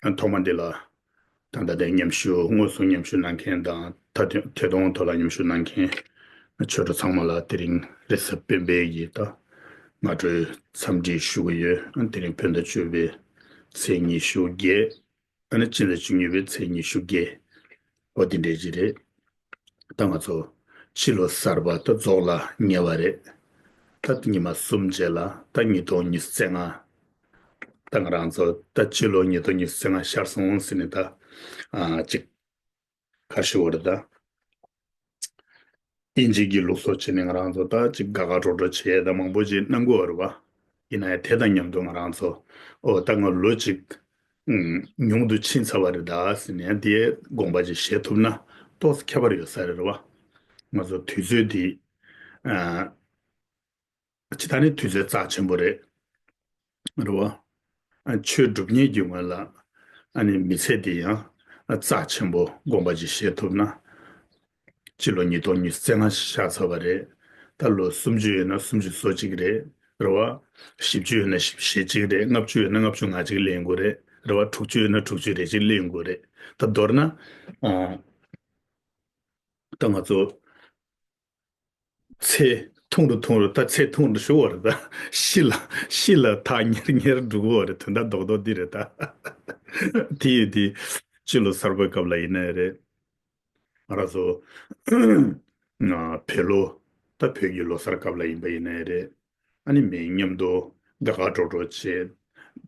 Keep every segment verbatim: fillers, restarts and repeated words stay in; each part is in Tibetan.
ཐོག་མ་འདི་ལ་ད་ལྟ་དེ་མཉམ་ཞུགས་དངོས་སུ་མཉམ་ཞུགས་གནང་མཁན་དང་ད་ཐོ་ཐོ་ཐོག་ལ་མཉམ་ཞུགས་གནང་མཁན་ཆོས་གྲོགས་ཚང་མ་ལ་དེ་རིང་རེས་གཟའ་སྤེན་པའི་ཡི་ད་སྔ་དྲོའི་འཚམས་འདྲི་ཞུ་གི་ཡོད། དེ་རིང་བོད་ཟླ་བཅུ་པའི་ཚེས་ཉི་ཤུ་བརྒྱད། ཨ་ནི་སྤྱི་ཟླ་བཅུ་གཉིས་པའི་ཚེས་ཉི་ཤུ་བརྒྱད། འོ་དེ་འདྲའི་ཅིག་རེད། ད་ང་ཚོ་ཕྱི་ལོ་གསར་པ་ད་རྫོགས་ལ་ཉེ་བ་རེད། ད་ཉི་མ་གསུམ་རྗེས་ལ་ད་ཉིས་སྟོང་ཉི་ཤུ་རྩ་ལྔ། ད་ང་རང་ཚོ་ད་ཕྱི་ལོ་ཉིས་སྟོང་ཉི་ཤུ་རྩ་ལྔ་ཤར་སོང་ཟེར་ནས་ད་ཨ་ཅིག་ག་ཞུ་བ་རེད་ད། དབྱིན་ཇི་གི་ལུགས་སྲོལ་བྱས་ནས་ང་རང་ཚོ་ད་ཅིག་དགའ་དགའ་སྤྲོ་སྤྲོ་བྱས་ད་མང་པོ་ཅིག་གནང་གི་ཡོད་རེད་བ། ཡིན་ན་ཡང་དེ་དང་མཉམ་དུ་ང་རང་ཚོ་ཨོ་ད་ང་ལོ་ཅིག་ཨུམ་ཉུང་དུ་ཕྱིན་ཚར་བ་རེད་ད་ཟེར་ནས་དེའི་དགོངས་པ་ཅིག་བཞེས་ཐུབ་ན་ཏོག་ཙམ་ཁྱད་པར་ཡོད་ས་རེད་རེད་བ། ང་ཚོ་དུས་ཚོད་འདི་ཨ་ཅི་ད་ནི་དུས་ཚོད་རྩ་ཆེན་པོ་རེད། རེད་བ། ཨ་ཆོས་སྒྲུབ་མཁན་གྱི་ངོས་ལ་ཨ་ནི་མི་ཚེ་འདི་ཡང་རྩ་ཆེན་པོ་དགོངས་པ་ཅིག་བཞེས་ཐུབ་ན། སྤྱི་ལོ་ཉིས་སྟོང་ཉི་ཤུ་རྩ་ལྔ་ཤར་ཚར་བ་རེད། ད་ལོ་སུམ་ཅུ་ཡོད་ན་སུམ་ཅུ་སོ་གཅིག་རེད། རེད་བ། བཞི་བཅུ་ཡོད་ན་བཞི་བཅུ་ཞེ་གཅིག་རེད། ལྔ་བཅུ་ཡོད་ན་ལྔ་བཅུ་ང་གཅིག་སླེབས་ཡོང་གི་རེད། རེད་བ། དྲུག་ཅུ་ཡོད་ན་དྲུག་ཅུ་རེ་གཅིག་སླེབས་ཡོང་གི་རེད། ད་མདོར་ན། ཨོ། ད་ང་ཚོ་ཚེ་ཐུང་རུ་ཐུང་རུ་ད་ཚེ་ཐུང་རུ་ཞུ་བ་རེད་ད། ཤི་ལ་ཤི་ལ་ཐག་ཉེར་ཉེར་འགྲོ་གི་ཡོད་རེད། དོན་དག་རྡོག་རྡོག་འདི་རེད་ད། དེ་ཡིན་དེ་སྤྱི་ལོ་གསར་པའི་སྐབས་ལ་ཡིན་ན་ཡང་རེད། ང་རང་ཚོ་ང་བོད་ལོ་ད་བོད་ཀྱི་ལོ་གསར་སྐབས་ལ་ཡིན་པ་ཡིན་ན་ཡང་རེད། ཨ་ནི་མི་མཉམ་དུ་དགའ་དགའ་སྤྲོ་སྤྲོ་བྱེད་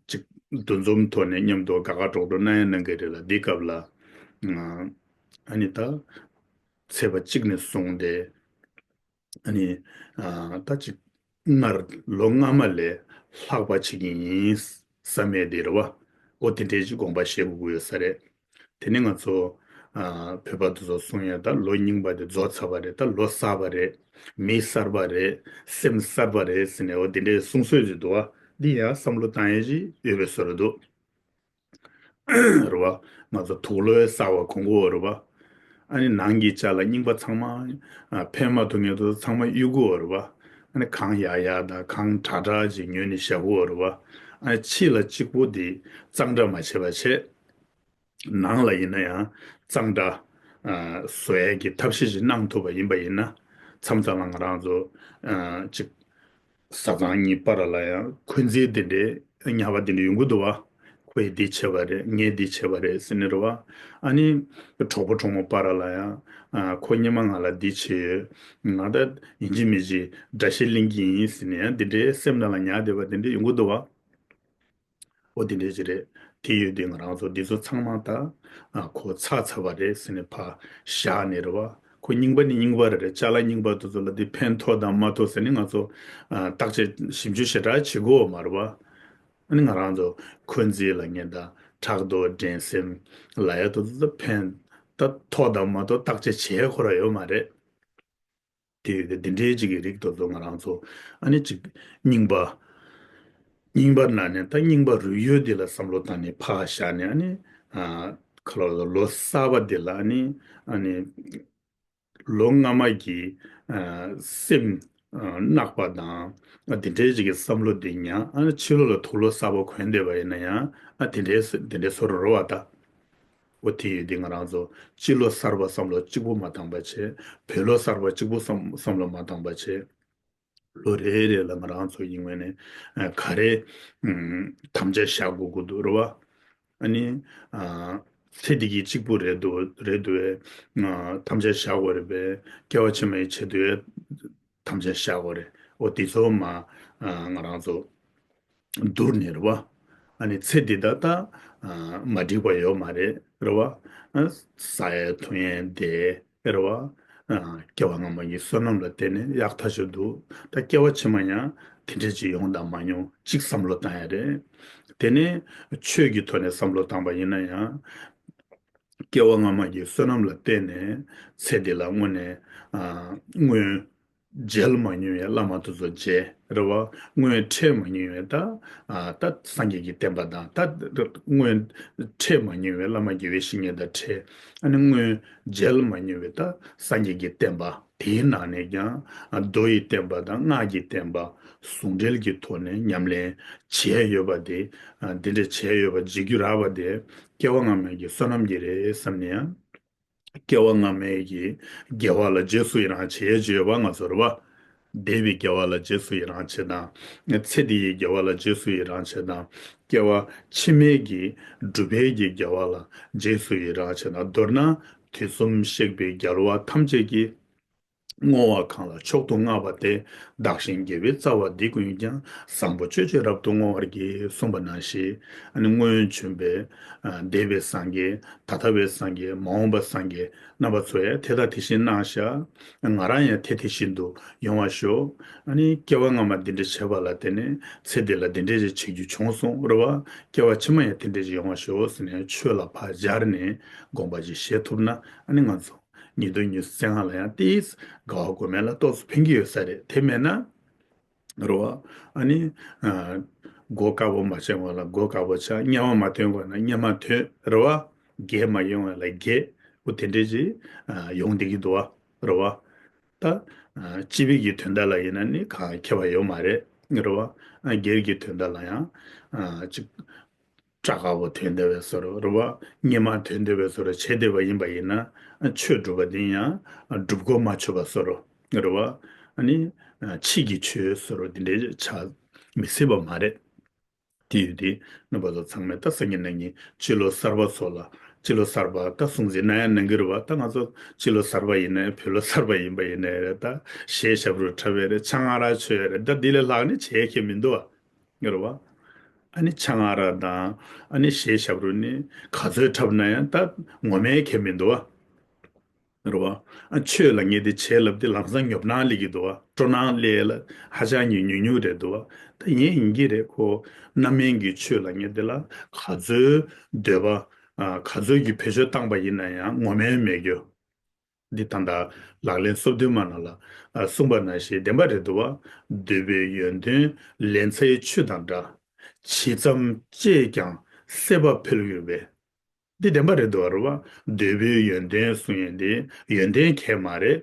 ཅིག་འདུ་འཛོམས་ཐོག་ནས་མཉམ་དུ་དགའ་དགའ་སྤྲོ་སྤྲོ་གནང་ཡ་གནང་གི་རེད་ལ། འདི་སྐབས་ལ་ང་ཨ་ནི་ད་ཚེས་པ་གཅིག་ནས་བཟུང་སྟེ་ཨ་ནི་ཨ་ད་ཅིག་སྔར་ལོ་སྔ་མ་ལས་ལྷག་པ་བྱེད་ཀྱི་ཡིན་བསམ་ཡས་དེ་རེད་བ། འོ་དེ་འདྲའི་ཅིག་དགོངས་པ་བཞེས་དགོས་ཀྱི་ཡོད་ས་རེད། དེ་ནི་ང་ཚོ་ཨ་བོད་པ་དེ་ཚོ་གསུང་ཡ་ད་ལོ་རྙིང་པ་དེ་རྫོགས་ཚར་བ་རེད། ད་ལོ་གསར་པ་རེད། མི་གསར་པ་རེད། སེམས་གསར་པ་རེད་ཟེར་ནས་འོ་དེ་འདྲའི་གསུང་སྲོལ་ཅིག་འདུག་བ། འདི་ཡང་བསམ་བློ་བཏང་ཡ་ཅིག་ཡོད་པའི་བཟོ་འདྲ་འདུག་རེད་བ། ང་ཚོ་དུག་ལོའི་གསར་པ་གོན་གྱི་ཡོད་རེད་བ། ཨ་ནི་ནང་གི་ཅ་ལག་རྙིང་པ་ཚང་མ་ཨ་ཕན་མ་ཐོགས་མཁན་དེ་ཚོ་ཚང་མ་གཡུག་གི་ཡོད་རེད་བ། ཨ་ནི་གང་ཡག་ཡག་དང་གང་དྲག་དྲག་ཅིག་ཉོས་ནས་བཞག་གི་ཡོད་རེད་བ། ཨ་ནི་ཕྱི་ལ་གཅིག་པོ་དེ་གཙང་སྦྲ་མ་བྱས་པ་བྱས། ནང་ལ་ཡིན་ན་ཡང་གཙང་སྦྲ་ཨ་བཟོ་ཡས་ཀྱི་ཐབས་ཤེས་ཤིག་གནང་ཐུབ་པ་ཡིན་པ་ཡིན་ན། མཚམས་མཚམས་ལ་ང་རང་ཚོ་ཨ་ཅིག་བཟའ་ཚང་གཉིས་བར་ལ་ཡང་འཁོན་འཛིན་དེ་འདྲའི་ཉག་པ་དེ་འདྲ་ཡོང་གི་འདུག་བ། ཁོས་འདི་བྱས་པ་རེད། ངས་འདི་བྱས་པ་རེད་ཟེར་ནས་རེད་བ། ཨ་ནི་གྲོགས་པོ་གྲོགས་མོ་བར་ལ་ཡང་ཨ་ཁོ་སྔོན་མ་ང་ལ་འདི་བྱས་ཡོད། ང་ད་ཡིན་གཅིག་མིན་གཅིག་དགྲ་ཤ་ལེན་གྱི་ཡིན་ཟེར་ནས་ཡང་འདི་འདྲའི་སེམས་ནང་ལ་ཉར་བསྡད་པ་དེ་འདྲ་ཡོང་གི་འདུག་བ། འོ་དེ་འདྲ་ཅིག་རེད། དེ་ཡོད་དེ་ང་རང་ཚོ་འདི་ཚོ་ཚང་མ་ད་ཨ་ཁོ་ཚར་ཚར་བ་རེད་ཟེར་ནས་ཕར་བཞག་ནས་རེད་བ། ཁོ་རྙིང་པ་ནི་རྙིང་པ་རེད། རེད། ཅ་ལག་རྙིང་པ་དེ་ཚོ་ལ་འདི་ཕན་ཐོགས་དང་མ་ཐོགས་ཟེར་ནས་ང་ཚོ་ཨ་བརྟག་དཔྱད་ཞིབ་འཇུག་ཞེ་དྲག་བྱེད་དགོས་མ་རེད་བ། ཨ་ནི་ང་རང་ཚོ་འཁོན་འཛིན་ལབ་མཁན་དང་ཕྲག་དོག་འགྲན་སེམས་ལབ་ཡ་དེ་ཚོ་ཕན་ད་ཐོགས་དང་མ་ཐོགས་བརྟག་དཔྱད་བྱེད་ཁོ་རང་ཡོད་མ་རེད། དེ་ཡོད་དེ་འདི་འདྲའི་ཅིག་གི་རིགས་དེ་ཚོ་ང་རང་ཚོ་ཨ་ནི་ཅིག་རྙིང་པ། རྙིང་པ་ན་ནས་ད་རྙིང་པ་རུས་ཡོད་འདི་ལ་བསམ་བློ་བཏང་ནས་ཕར་བཞག་ནས་ཨ་ནི་ཨ་ཁ་ལོ་ལོ་གསར་པ་འདི་ལ་ཨ་ནི་ཨ་ནི་ལོ་སྔ་མ་གི་ཨ་སེམས་ཨ་གནག་པ་དང་ཨ་དེ་འདྲའི་ཅིག་གི་བསམ་བློ་འདི་ཉར། ཨ་ནི་ཕྱི་ལོགས་ལ་དུག་ལོག་གསར་པ་གོན་བསྡད་པ་ཡིན་ན་ཡང་ཨ་དེ་འདྲའི་དེ་འདྲའི་བཟོ་འདྲ་རེད་བ་ད། འོ་དེ་ཡོད་དེ་ང་རང་ཚོ་སྤྱི་ལོ་གསར་པ་བསམ་བློ་གཅིག་པོ་མ་བཏང་པ་བྱས། བོད་ལོ་གསར་པ་གཅིག་པོ་བསམ་བསམ་བློ་མ་བཏང་པ་བྱས། ལོ་རེ་རེ་ལ་ང་རང་ཚོ་ཡིན་ངོས་ནས་ཨ་ག་རེ་ཨམ་དམ་བཅའ་བཞག་དགོས་ཀྱི་འདུག་རེད་བ། ཨ་ནི་ཨ་ཚེ་འདི་གི་གཅིག་པུ་རེད་འདུག་རེད་འདུག་བས་ཨ་དམ་བཅའ་བཞག་དགོས་རེད་པས། སྐྱེ་བ་ཕྱི་མའི་ཆེད་དུ་ཡང་དམ་བཅའ་བཞག་དགོས་རེད། འོ་དེ་ཚོ་མ་ཨ་ང་རང་ཚོ་བསྡུར་ནས་རེད་བ། ཨ་ནི་ཚེ་འདི་ད་ལྟ་ཨ་མ་འགྲིག་པ་ཡོད་མ་རེད་རེད་བ། ཨ་ཟ་ཡས་འཐུང་ཡས་བསྡད་རེད་བ། ཨ་སྐྱེ་བ་སྔ་མ་ཡི་བསོད་ནམས་ལ་བརྟེན་ནས་ཡག་ཐག་ཆོད་འདུག་ད་སྐྱེ་བ་ཕྱི་མ་ཡང་དེ་འདྲ་ཅིག་ཡོང་དང་མ་ཡོང་ཅིག་བསམ་བློ་བཏང་ཡ་རེད། དེ་ནས་ཆོས་ཀྱི་ཐོག་ནས་བསམ་བློ་བཏང་པ་ཡིན་ན་ཡང་། སྐྱེ་བ་སྔ་མ་གི་བསོད་ནམས་ལ་བརྟེན་ནས་ཚེ་འདི་ལ་དངོས་ནས་ཨ་སྔོན་མཇལ་མ་མྱོང་བའི་བླ་མ་དེ་ཚོ་མཇལ། རེད་བ། སྔོན་འཕྲད་མ་མྱོང་བའི་ད་ཨ་ད་སངས་རྒྱས་ཀྱི་བསྟན་པ་དང་། ད་སྔོན་འཕྲད་མ་མྱོང་བའི་བླ་མ་དགེ་བའི་བཤེས་གཉེན་དང་འཕྲད། ཨ་ནི་སྔོན་མཇལ་མ་མྱོང་བའི་ད་སངས་རྒྱས་ཀྱི་བསྟན་པ། དེའི་ནང་ནས་ཀྱང་ཨ་མདོ་ཡི་བསྟན་པ་དང་སྔགས་ཀྱི་བསྟན་པ་ཟུང་འབྲེལ་གྱི་ཐོག་ནས་ཉམས་ལེན་བྱས་ཡོད་པ་དེ། ཨ་འདི་འདྲ་བྱས་ཡོད་པ་བརྗེད་རྒྱུ་རག་པ་དེ་སྐྱེ་བ་སྔ་མའི་གི་བསོད་ནམས་ཀྱིས་རེད་བསམ་ནས་ཡང་། སྐྱེ་བ་སྔ་མའི་གི་དགེ་བ་ལ་རྗེས་སུ་ཡི་རང་བྱེད་ཡས་བྱེད་ཡོད་པ་ང་ཚོ་རེད་བ། འདས་པའི་དགེ་བ་ལ་རྗེས་སུ་ཡི་རང་བྱེད་དང་། ཚེ་འདི་ཡི་དགེ་བ་ལ་རྗེས་སུ་ཡི་རང་བྱེད་དང་། སྐྱེ་བ་ཕྱི་མའི་གི་སྒྲུབ་པའི་གི་དགེ་བ་ལ་རྗེས་སུ་ཡི་རང་བྱེད་དང་། མདོར་ན་དུས་གསུམ་གཤེགས་པའི་རྒྱལ་བ་ཐམས་ཅད་ཀྱིས། བསྔོ་བ་གང་ལ་མཆོག་ཏུ་བསྔགས་པ་དེ། བདག་གཞན་དགེ་བའི་རྩ་བ་འདི་ཀུན་ཀྱང་། བཟང་པོ་སྤྱོད་ཕྱིར་རབ་ཏུ་བསྔོ་བར་བགྱི། གསུངས་པ་ནང་བཞིན། ཨ་ནི་སྔོན་བྱོན་པའི་ཨ་འདས་པའི་སངས་རྒྱས། ད་ལྟ་བའི་སངས་རྒྱས། མ་འོངས་པ་སངས་རྒྱས་རྣམ་པ་ཚོ་ཡང་དེ་དང་དེ་བཞིན་གནང་ཤག་ང་རང་ཡང་དེ་དེ་བཞིན་དུ་ཡོང་བ་ཤོག་ཨ་ནི་སྐྱེ་བ་སྔ་མ་འདི་འདྲ་བྱས་པ་ལ་བརྟེན་ནས་ཚེ་འདི་ལ་འདི་འདྲ་ཞིག་བྱེད་རྒྱུ་བྱུང་སོང་རེད་བ། སྐྱེ་བ་ཕྱི་མ་ཡང་དེ་འདྲ་ཞིག་ཡོང་བ་ཤོག་ཟེར་ནས་ཆོས་ལ་ཕར་སྦྱར་ནས་དགོངས་པ་ཞིག་བཞེས་ཐུབ་ན། ཨ་ནི་ང་ཚོ་ཉིས་སྟོང་ཉི་ཤུ་རྩ་ལྔ་ལ་ཡང་ཏིས་དགའ་བ་དགོས་མེད་ལ་ཏོག་ཙམ་ཕན་གྱི་ཡོད་ས་རེད། དེ་མེད་ན་རེད་བ། ཨ་ནི་ཨ་མགོ་དཀར་པོ་མ་བྱས་གོང་ལ་མགོ་དཀར་པོ་ཆགས། གཉའ་མ་མ་ཐོན་གོང་ལ་གཉའ་མ་ཐོན་རེད་བ། རྒས་མ་ཡོང་བ་ལ་རྒས། འོ་དེ་འདྲས་ཅིག་ཨ་ཡོང་བསྡད་ཀྱི་འདུག་བ། རེད་བ། ད་ཨ་སྤྱི་པའི་གི་དོན་དག་ལ་ཡིན་ན་ནི་གང་ཁྱད་པར་ཡོད་མ་རེད། རེད་བ། ཨ་སྒེར་གྱི་དོན་དག་ལ་ཡང་ཨ་ཅིག་སྐྲ་དཀར་པོ་ཐོན་བསྡད་པའི་བཟོ་འདྲ་རེད་བ། གཉེར་མ་ཐོན་བསྡད་པའི་བཟོ་འདྲ་བྱས་བསྡད་པ་ཡིན་པ་ཡིན་ན། ཆོས་སྒྲུབ་པ་འདི་ཡང་སྒྲུབ་གོ་མ་ཆོད་པ་བཟོ་འདྲ་རེད་བ། ཨ་ནི་ཕྱིས་ཀྱི་ཆོས་བཟོ་འདྲ་འདི་འདྲའི་ཆགས་མི་སྲིད་པ་མ་རེད། དེ་ཡོད་དེ་རྣམ་པ་ཚོ་ཚང་མས་ད་སང་ཉིན་གནངས་ཉིན་སྤྱི་ལོ་གསར་པ་ཚོ་ལ། སྤྱི་ལོ་གསར་པ་ད་སྲུང་བརྩི་གནང་ཡ་གནང་གི་རེད་བ། ད་ང་ཚོ་སྤྱི་ལོ་གསར་པ་ཡིན་ནའི་བོད་ལོ་གསར་པ་ཡིན་པ་ཡིན་ནའི་རེད། ད་གཞས་ཞབས་བྲོ་འཁྲབ་ཡ་རེད། ཆང་ཨ་རག་མཆོད་ཡ་རེད། ད་འདི་ལས་ལྷག་ནི་བྱེད་ཡ་གང་ཡང་མི་འདུག་བ། རེད་བ། ཨ་ནི་ཆང་ཨ་རག་དང་ཨ་ནི་གཞས་ཞབས་བྲོ་ནི་ག་ཚོད་འཁྲབ་ན་ཡང་ད་ངོ་མའི་ཁེ་མི་འདུག་བ། རེད་བ། ཨ་ཆོས་ལ་ངེས་དེ་བྱས་ལབ་དེ་ལམ་སང་ཉོབ་སྣང་སླེབས་ཀྱི་འདུག་བ། སྤྲོ་སྣང་སླེབས་ལ་ཧ་ཅང་ཉུང་ཉུང་ཉུང་རེད་འདུག་བ། ད་ཡིན་ཡིན་གྱི་རེད་ཁོ། རྣམ་སྨིན་གྱི་ཆོས་ལ་ངེས་དེ་ལ་ག་ཚོད་འདོད་པ། ཨ་ག་ཚོད་ཀྱི་བེད་སྤྱོད་བཏང་པ་ཡིན་ན་ཡང་ངོ་མའི་མེད་རྒྱུ། འདི་ད་ལྟ་ལག་ལེན་སོ་བདུན་མ་ནང་ལ་ཨ་གསུངས་པ་ནང་བཞིན་བདེན་པ་རེད་འདུག་བ། འདོད་པའི་ཡོན་ཏན་ལན་ཚྭའི་ཆུ་དང་འདྲ། ཇི་ཙམ་སྤྱད་ཀྱང་སྲེད་པ་འཕེལ་འགྱུར་བས། འདི་བདེན་པ་རེད་འདུག་བ། རེད་བ། འདོད་པའི་ཡོན་ཏན་གསུང་ཡས་འདི་ཡོན་ཏན་གང་ཡང་མ་རེད།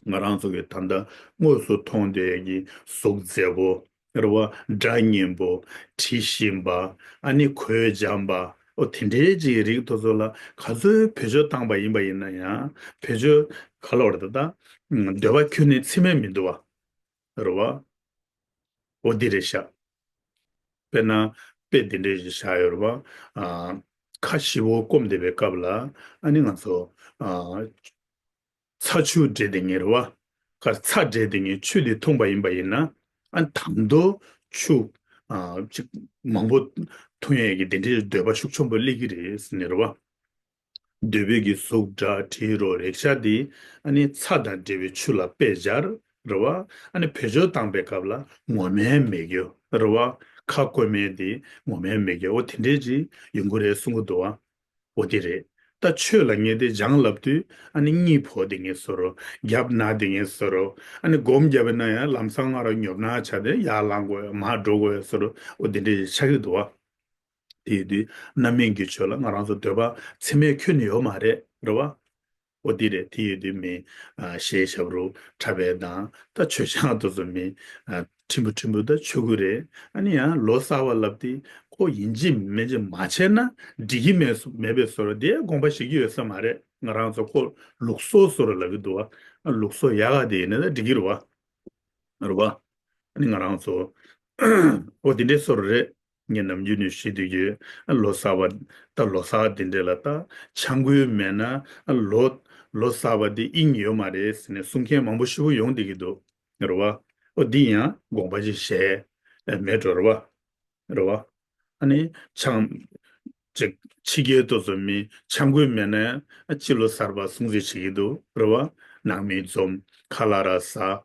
ང་རང་ཚོ་གི་ད་ལྟ་དངོས་སུ་མཐོང་བསྡད་ཀྱི་གཟུགས་མཛེས་པོ། རེད་བ། སྒྲ་སྙན་པོ། དྲི་ཞིམ་པ། ཨ་ནི་གོས་འཇམ་པ། ཨོ་དེ་འདྲའི་ཅིག་རིགས་དེ་ཚོ་ལ་ག་ཚོད་བེད་སྤྱོད་བཏང་པ་ཡིན་པ་ཡིན་ན་ཡང་། བེད་སྤྱོད་ག་ལ་བར་དུ་ད་འདོད་པ་ཁྱོན་ནས་ཚིམ་མེད་མི་འདུག་བ། རེད་བ། འོ་འདི་རེད་ཤག་དཔེར་ན་དཔེ་འདི་འདྲའི་ཞིག་བཞག་ཡོད་རེད་བ། ཨ་ཁ་ཞིབ་པོ་སྐོམ་བསྡད་པའི་སྐབས་ལ་ཨ་ནི་ང་ཚོ་ཨ་ཚྭ་ཆུ་འདྲེས་བསྡད་མཁན་རེད་བ། ཁ་ཚྭ་འདྲེས་བསྡད་མཁན་ཆུ་དེ་འཐུང་པ་ཡིན་པ་ཡིན་ན། ཨ་ནི་དང་དུ་ཆུ་ཨ་ཅིག་མང་པོ་འཐུང་ཡས་ཀྱི་དེ་འདྲའི་འདོད་པ་ཤུགས་ཆེན་པོ་སླེབས་ཀྱི་རེད་ཟེར་ནས་རེད་བ། འདོད་པའི་གི་གཟུགས་སྒྲ་དྲི་རོ་རེག་བྱ་དེ་ཨ་ནི་ཚྭ་དང་འདྲེས་པའི་ཆུ་ལ་དཔེ་སྦྱར་རེད་བ། ཨ་ནི་བེད་སྤྱོད་བཏང་པའི་སྐབས་ལ་ངོ་མའི་མེད་རྒྱུ་རེད་བ། ཁ་སྐོམ་མེད་དེ་ངོ་མའི་མེད་རྒྱུ། འོ་དེ་འདྲས་ཅིག་ཡོང་གི་རེད་གསུང་གི་འདུག་བ། འོ་དེ་རེད། ད་ཆོས་ལ་ངེས་དེ་སྦྱང་ལབ་དུས་ཨ་ནི་གཉིད་ཕོག་དེ་ངེས་བཟོ་འདྲ། རྒྱབ་ན་དེ་ངེས་བཟོ་འདྲ། ཨ་ནི་སྒོམ་རྒྱབ་པ་ན་ཡང་ལམ་སང་ང་རང་ཉོབ་སྣང་ཆགས་ཏེ་ཡར་ལངས་དགོས་མར་འགྲོ་དགོས་བཟོ་འདྲ། འོ་དེ་འདྲས་ཆགས་ཀྱི་འདུག་བ། དེ་ཡིན་དུས་རྣམ་སྨིན་གྱི་ཆོས་ལ་ང་རང་ཚོ་འདོད་པ་ཚིམ་མེད་ཁྱོན་ནས་ཡོད་མ་རེད། རེད་བ། འོ་དེ་རེད། དེ་ཡིན་དུས་མི་ཨ་གཞས་ཞབས་བྲོ་འཁྲབ་པའི་དང་། ད་མཆོད་ཆང་དེ་ཚོ་མི་ཨ་ཕྲན་བུ་ཕྲན་བུ་ད་མཆོད་ཀྱི་རེད། ཨ་ནི་ཡང་ལོ་གསར་པ་ལབ་དུས་ཁོ་ཡིན་གཅིག་མིན་གཅིག་མ་བྱས་ན་འགྲིག་གི་མེད་མེད་པའི་བཟོ་འདྲ་དེ་དགོངས་པ་བཞེས་ཀྱི་ཡོད་ས་མ་རེད། ང་རང་ཚོ་ཁོ་ལུགས་སྲོལ་བཟོ་འདྲ་ལབ་ཀྱི་འདུག་བ། ལུགས་སྲོལ་ཡག་ག་དེ་ཡིན་ན་ད་འགྲིག་གི་རེད་བ། རེད་བ། ཨ་ནི་ང་རང་ཚོ་འོ་དེ་འདྲའི་བཟོ་འདྲ་རེད། ངས་ནམ་རྒྱུན་ནས་ཞུས་བསྡད་ཀྱི། ལོ་གསར་པ་ད་ལོ་གསར་དེ་འདྲ་ལ་ད་ཆང་ཁུལ་མེད་ན་ལོ་ལོ་གསར་པ་དེ་དབྱིངས་ཡོད་མ་རེད་ཟེར་ནས་གསུང་མཁན་མང་པོ་ཞེ་པོ་ཡོང་བསྡད་ཀྱི་འདུག་རེད་བ། ཨོ་འདི་ཡང་དགོངས་པ་ཅིག་བཞེས་མེད་འགྲོ་རེད་བ། རེད་བ། ཨ་ནི་ཆང་ཅིག་ཕྱི་རྒྱལ་དེ་ཚོ་མི་ཆང་ཁུལ་མེད་ན་ཡང་སྤྱི་ལོ་གསར་པ་སྲུང་བརྩི་བྱེད་ཀྱི་འདུག་རེད་བ། ནང་མི་འཛོམས་ཁ་ལག་ར་ཟ།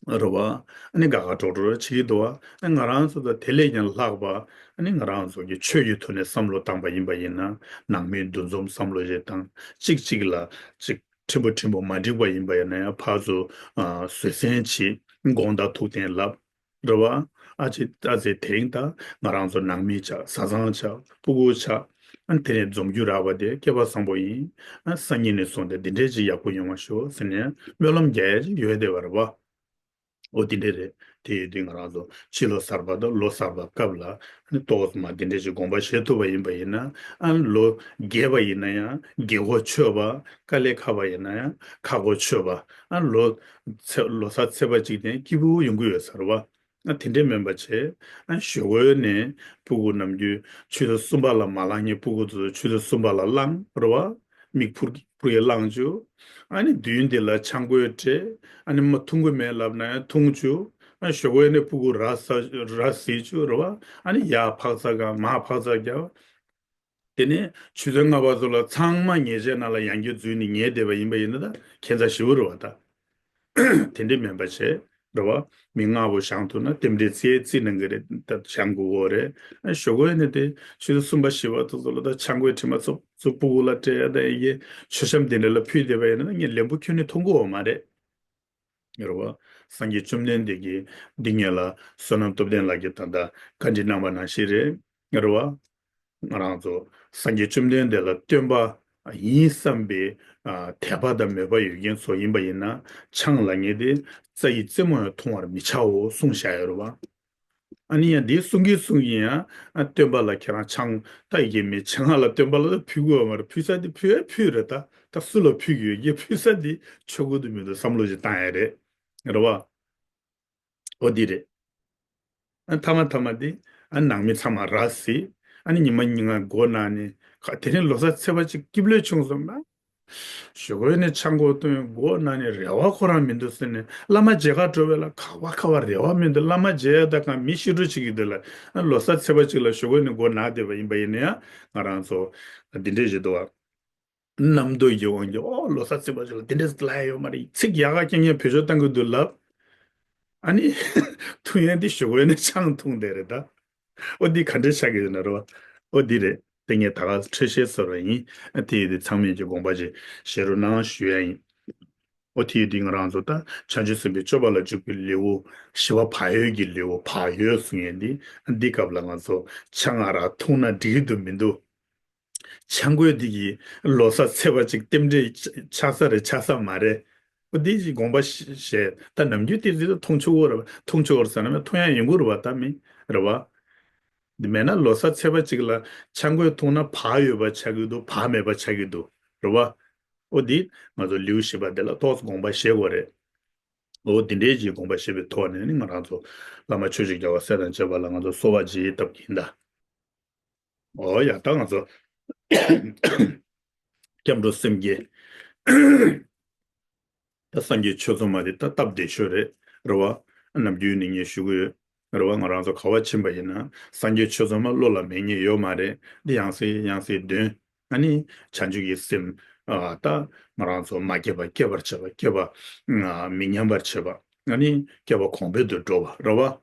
རེད་བ། ཨ་ནི་དགའ་དགའ་སྤྲོ་སྤྲོ་བྱེད་ཀྱི་འདུག་བ། ཨ་ང་རང་ཚོ་དང་དེ་ལས་ཀྱང་ལྷག་པ། ཨ་ནི་ང་རང་ཚོ་གི་ཆོས་ཀྱི་ཐོག་ནས་བསམ་བློ་བཏང་པ་ཡིན་པ་ཡིན་ན། ནང་མི་འདུ་འཛོམས་བསམ་བློ་ཞིག་བཏང་། གཅིག་གཅིག་ལ་གཅིག་ཕྲན་བུ་ཕྲན་བུ་མ་འགྲིག་པ་ཡིན་པ་ཡིན་ན་ཡང་ཕར་ཚུར་ཨ་བཟོད་བསྲན་བྱེད། དགོངས་དག་ཐུགས་བརྟན་ལབ། རེད་བ། ཨ་ཅེ་ཨ་ཙེ་དེ་རིང་ད་ང་རང་ཚོ་ནང་མི་ཆགས། བཟའ་ཚང་ཆགས། སྤུ་གུ་ཆགས། ཨ་ནི་དེ་ནས་འཛོམས་རྒྱུ་རག་པ་དེ་སྐལ་པ་བཟང་པོ་ཡིན། ཨ་སང་ཉིན་ནས་བཟུང་སྟེ་འདི་འདྲས་ཅིག་ཡག་པོ་ཡོང་བ་ཤོག་ཟེར་ནས་སྨོན་ལམ་རྒྱག་ཡ་ཅིག་ཡོད་བསྡད་པ་རེད་བ། འོ་དེ་འདྲས་རེད། དེ་ཡོད་དུས་ང་རང་ཚོ་ཕྱི་ལོ་གསར་པ་དང་ལོ་གསར་པ་སྐབས་ལ་ཨ་ནི་ཏོག་ཙམ་མ་དེ་འདྲས་ཅིག་དགོངས་པ་བཞེས་ཐུབ་པ་ཡིན་པ་ཡིན་ན། ཨ་ནི་ལོ་རྒས་པ་ཡིན་ན་ཡང་རྒས་གོ་ཆོད་པ། དཀའ་ལས་ཁག་པ་ཡིན་ན་ཡང་ཁག་གོ་ཆོད་པ། ཨ་ནི་ལོ་ཚེ་ལོ་གསར་ཚེས་པ་གཅིག་དེ་སྐྱིད་པོ་ཡོང་གི་ཡོད་ས་རེད་བ། ཨ་དེ་འདྲས་མིན་པ་བྱས། ཨ་ཞོགས་པ་ནས་སྤུ་གུ་ནམ་རྒྱུན་ཆུ་ཚོད་གསུམ་པ་ལ་མ་ལངས་མཁན་སྤུ་གུ་ཚོ་ཆུ་ཚོད་གསུམ་པ་ལ་ལངས་རེད་བ། མིག་ཕུར་ཕུར་གྱི་ལངས་བཅུག་ཨ་ནི་མདུན་དེ་ལ་ཆང་གོས་སྤྲད། ཨ་ནི་མ་འཐུང་གི་མེད་ལབ་ན་ཡང་འཐུང་བཅུག་ཨ་ཞོགས་པ་ནས་སྤུ་གུ་ར་ཟ་ར་བཟི་བཅུག་རེད་བ། ཨ་ནི་ཡར་འཕག་འཚག་ག་མར་འཕག་འཚག་རྒྱབ། དེ་ནས་ཆུ་ཚོད་ལྔ་པ་ཚོ་ལ་ཚང་མ་ཉལ་ཆས་ནང་ལ་ཡང་བསྐྱར་འཛུལ་ནས་ཉལ་བསྡད་པ་ཡིན་པ་ཡིན་ན་ད་ཁྱད་མཚར་ཞེ་པོ་རེད་བ་ད། དེ་འདྲས་མིན་པ་བྱས་རེད་བ། མི་ལྔ་པོ་བཞེངས་ཐུབ་ན་རྟེན་འབྲེལ་རྩིས་རྩིས་གནང་གི་རེད། ད་བཞེངས་དགོས་གོ་རེད། ཨ་ཞོགས་པ་ནས་དེ་ཆུ་ཚོད་གསུམ་པ་བཞི་པ་དེ་ཚོ་ལ་ད་ཆང་གོས་དྲི་མ་ཚོ་ཚོ་སྤུ་གུ་ལ་སྤྲད་ཡ་ད་ཡི་གེ་མཆོད་བཤམས་དེ་འདྲ་ལ་ཕུལ་བསྡད་པ་ཡིན་ན་ངས་ལན་པོ་ཁྱོན་ནས་མཐོང་གི་ཡོད་མ་རེད། རེད་བ། སངས་རྒྱས་བཅོམ་ལྡན་འདས་ཀྱིས་འདི་སྔོན་ལ་བསོད་ནམས་སྟོབས་ལྡན་ལགས་ཀྱིས་ད་ལྟ་བཀའ་འདྲི་གནང་བ་ནང་བཞིན་རེད། རེད་བ། ང་རང་ཚོ་སངས་རྒྱས་བཅོམ་ལྡན་འདས་ལ་སྟོན་པ་ཡིན་བསམ་པའི་ཨ་དད་པ་དང་མོས་པ་ཡོད་མཁན་ཚོ་ཡིན་པ་ཡིན་ན་ཆང་ལ་ངེས་ཏེ་རྩ་ཡི་རྩེ་མོ་ཡང་འཐུང་བར་མི་བྱའོ་གསུངས་བཞག་ཡོད་རེད་བ། ཨ་ནི་ཡང་འདི་གསུང་གིན་གསུང་གིན་ཡང་ཨ་སྟོན་པ་ལ་ཁྱེད་རང་ཆང་ད་ཡི་གེ་མི་ཆང་ལ་སྟོན་པ་ལ་ད་ཕུལ་དགོས་བ་མ་རེད། ཕུལ་ས་དེ་ཕུལ་ཡ་ཕུལ་རེད། ད་ད་སུ་ལ་ཕུལ་གི་ཡོད་ཀྱི་ཕུལ་ས་དེ་ཆོ་གུ་དུ་མི་འདུག་བསམ་བློ་ཞིག་བཏང་ཡ་རེད། རེད་བ། འོ་འདི་རེད། ཨ་མཐའ་མ་མཐའ་མ་དེ་ཨ་ནང་མི་ཚང་མ་ར་བཟི། ཨ་ནི་ཉི་མ་ཉིན་ལྔ་མགོ་ན་ནས་ཁ་དེ་རིང་ལོ་གསར་ཚེས་པ་གཅིག་སྐྱིད་པོ་བྱུང་སོང་ན། ཞོགས་པ་ནས་ཆང་གོས་བཏུང་མགོ་ན་ནས་རེ་བ་ཁོ་རང་མི་འདུག་ཟེར་ནས་བླ་མ་མཇལ་ཁ་འགྲོ་བས་ལ་ག་བ་ག་བ་རེ་བ་མི་འདུག་བླ་མ་མཇལ་ཡ་ད་གང་མི་ཤི་འགྲོ་བྱེད་ཀྱི་འདུག་ལ། ཨ་ལོ་གསར་ཚེས་པ་གཅིག་ལ་ཞོགས་པ་ནས་མགོ་ན་བསྡད་པ་ཡིན་པ་ཡིན་ན་ཡང་ང་རང་ཚོ་འདི་འདྲས་ཞིག་འདུག་བ། རྣམ་རྟོག་གི་དབང་གིས་ཨོ་ལོ་གསར་ཚེས་པ་ཅིག་ལ་འདི་འདྲས་ལབ་ཡ་ཡོད་མ་རེད། ཚིག་ཡག་ག་རྐྱང་རྐྱང་བེད་སྤྱོད་གཏང་གི་འདུག་ལབ། ཨ་ནི་འཐུང་ཡ་འདི་ཞོགས་པ་ནས་ཆང་འཐུང་བསྡད་རེད་ད། ཨོ་འདི་ག་འདྲས་ཆགས་ཀྱི་ཡོད་ན་རེད་བ། ཨོ་འདི་རེད། དེ་ངས་ད་ག་འཕྲོས་བཤད་ཟེར་བ་ཡིན། ཨ་དེ་ཡི་དེ་ཚང་མས་ཀྱི་དགོངས་པ་ཅིག་བཞེས་རོགས་གནང་ཞུ་ཡ་ཡིན། ཨོ་དེ་ཡི་དེ་ང་རང་ཚོ་ད་བྱང་ཆུབ་སེམས་དཔའི་སྤྱོད་པ་ལ་འཇུག་པའི་ལེའུ་བཞི་པ་བག་ཡོད་ཀྱི་ལེའུ་བག་ཡོད་གསུང་ཡས་འདི། འདི་སྐབས་ལ་ང་ཚོ་ཆང་ཨ་རག་འཐུང་ན་འགྲིག་གི་འདུག་མི་འདུག་ཆང་གོས་འདི་གིས་ལོ་གསར་ཚེས་པ་གཅིག་རྟེན་འབྲེལ་ཆགས་ས་རེད་ཆགས་ས་མ་རེད། ཨོ་འདི་ཅིག་དགོངས་པ་བཞེས། ད་ནམ་རྒྱུན་དེ་རིགས་འཐུང་ཆོག་གོ་རེད་བ། འཐུང་ཆོག་གོ་རེད་ཟེར་ན་མེད། འཐུང་ཡ་ཡོང་གི་རེད་བ། ད་མི་རེད་བ། འདི་མེད་ན་ལོ་གསར་ཚེས་པ་གཅིག་ལ་ཆང་གོས་འཐུང་ན་བག་ཡོད་པ་ཆགས་ཀྱི་འདུག་བག་མེད་པ་ཆགས་ཀྱི་འདུག་རེད་བ། ཨོ་འདི་ང་ཚོ་ལེའུ་བཞི་པ་འདི་ལ་ཏོག་ཙམ་དགོངས་པ་བཞེས་དགོས་རེད། ཨོ་འདི་འདྲའི་ཅིག་དགོངས་པ་བཞེས་པའི་ཐོག་ནས་ནི་ང་རང་ཚོ་བླ་མ་ཆོས་ཀྱི་རྒྱལ་བ་སྲས་དང་བཅས་པ་ལ་ང་ཚོ་གསོལ་བ་བརྗེ་བཏབ་ཀྱི་ཡིན་ད། ཨོ་ཡ་ད་ང་ཚོ་སྐྱབས་འགྲོ་སེམས་བསྐྱེད། ད་སངས་རྒྱས་ཆོས་ཚོགས་མ་དེ་ད་སྟབས་བདེ་ཤོས་རེད། རེད་བ། ནམ་རྒྱུན་ནས་ངས་ཞུ་གི་ཡོད། རེད་བ། ང་རང་ཚོ་ག་བ་ཕྱིན་པ་ཡིན་ན་སངས་རྒྱས་ཆོས་ཚོགས་མ་བློ་ལ་མེད་མཁན་ཡོད་མ་རེད། འདི་ཡང་སེ་ཡང་སེ་འདོན། ཨ་ནི་བྱང་ཆུབ་ཀྱི་སེམས། ཨ་ད་ང་རང་ཚོ་མ་སྐྱེས་པ་སྐྱེ་བར་བྱེད་པ། སྐྱེས་པ་ཨ་མི་ཉམས་པར་བྱེད་པ། ཨ་ནི་སྐྱེས་པ་གོང་འཕེལ་དུ་འགྲོ་བ་རེད་བ།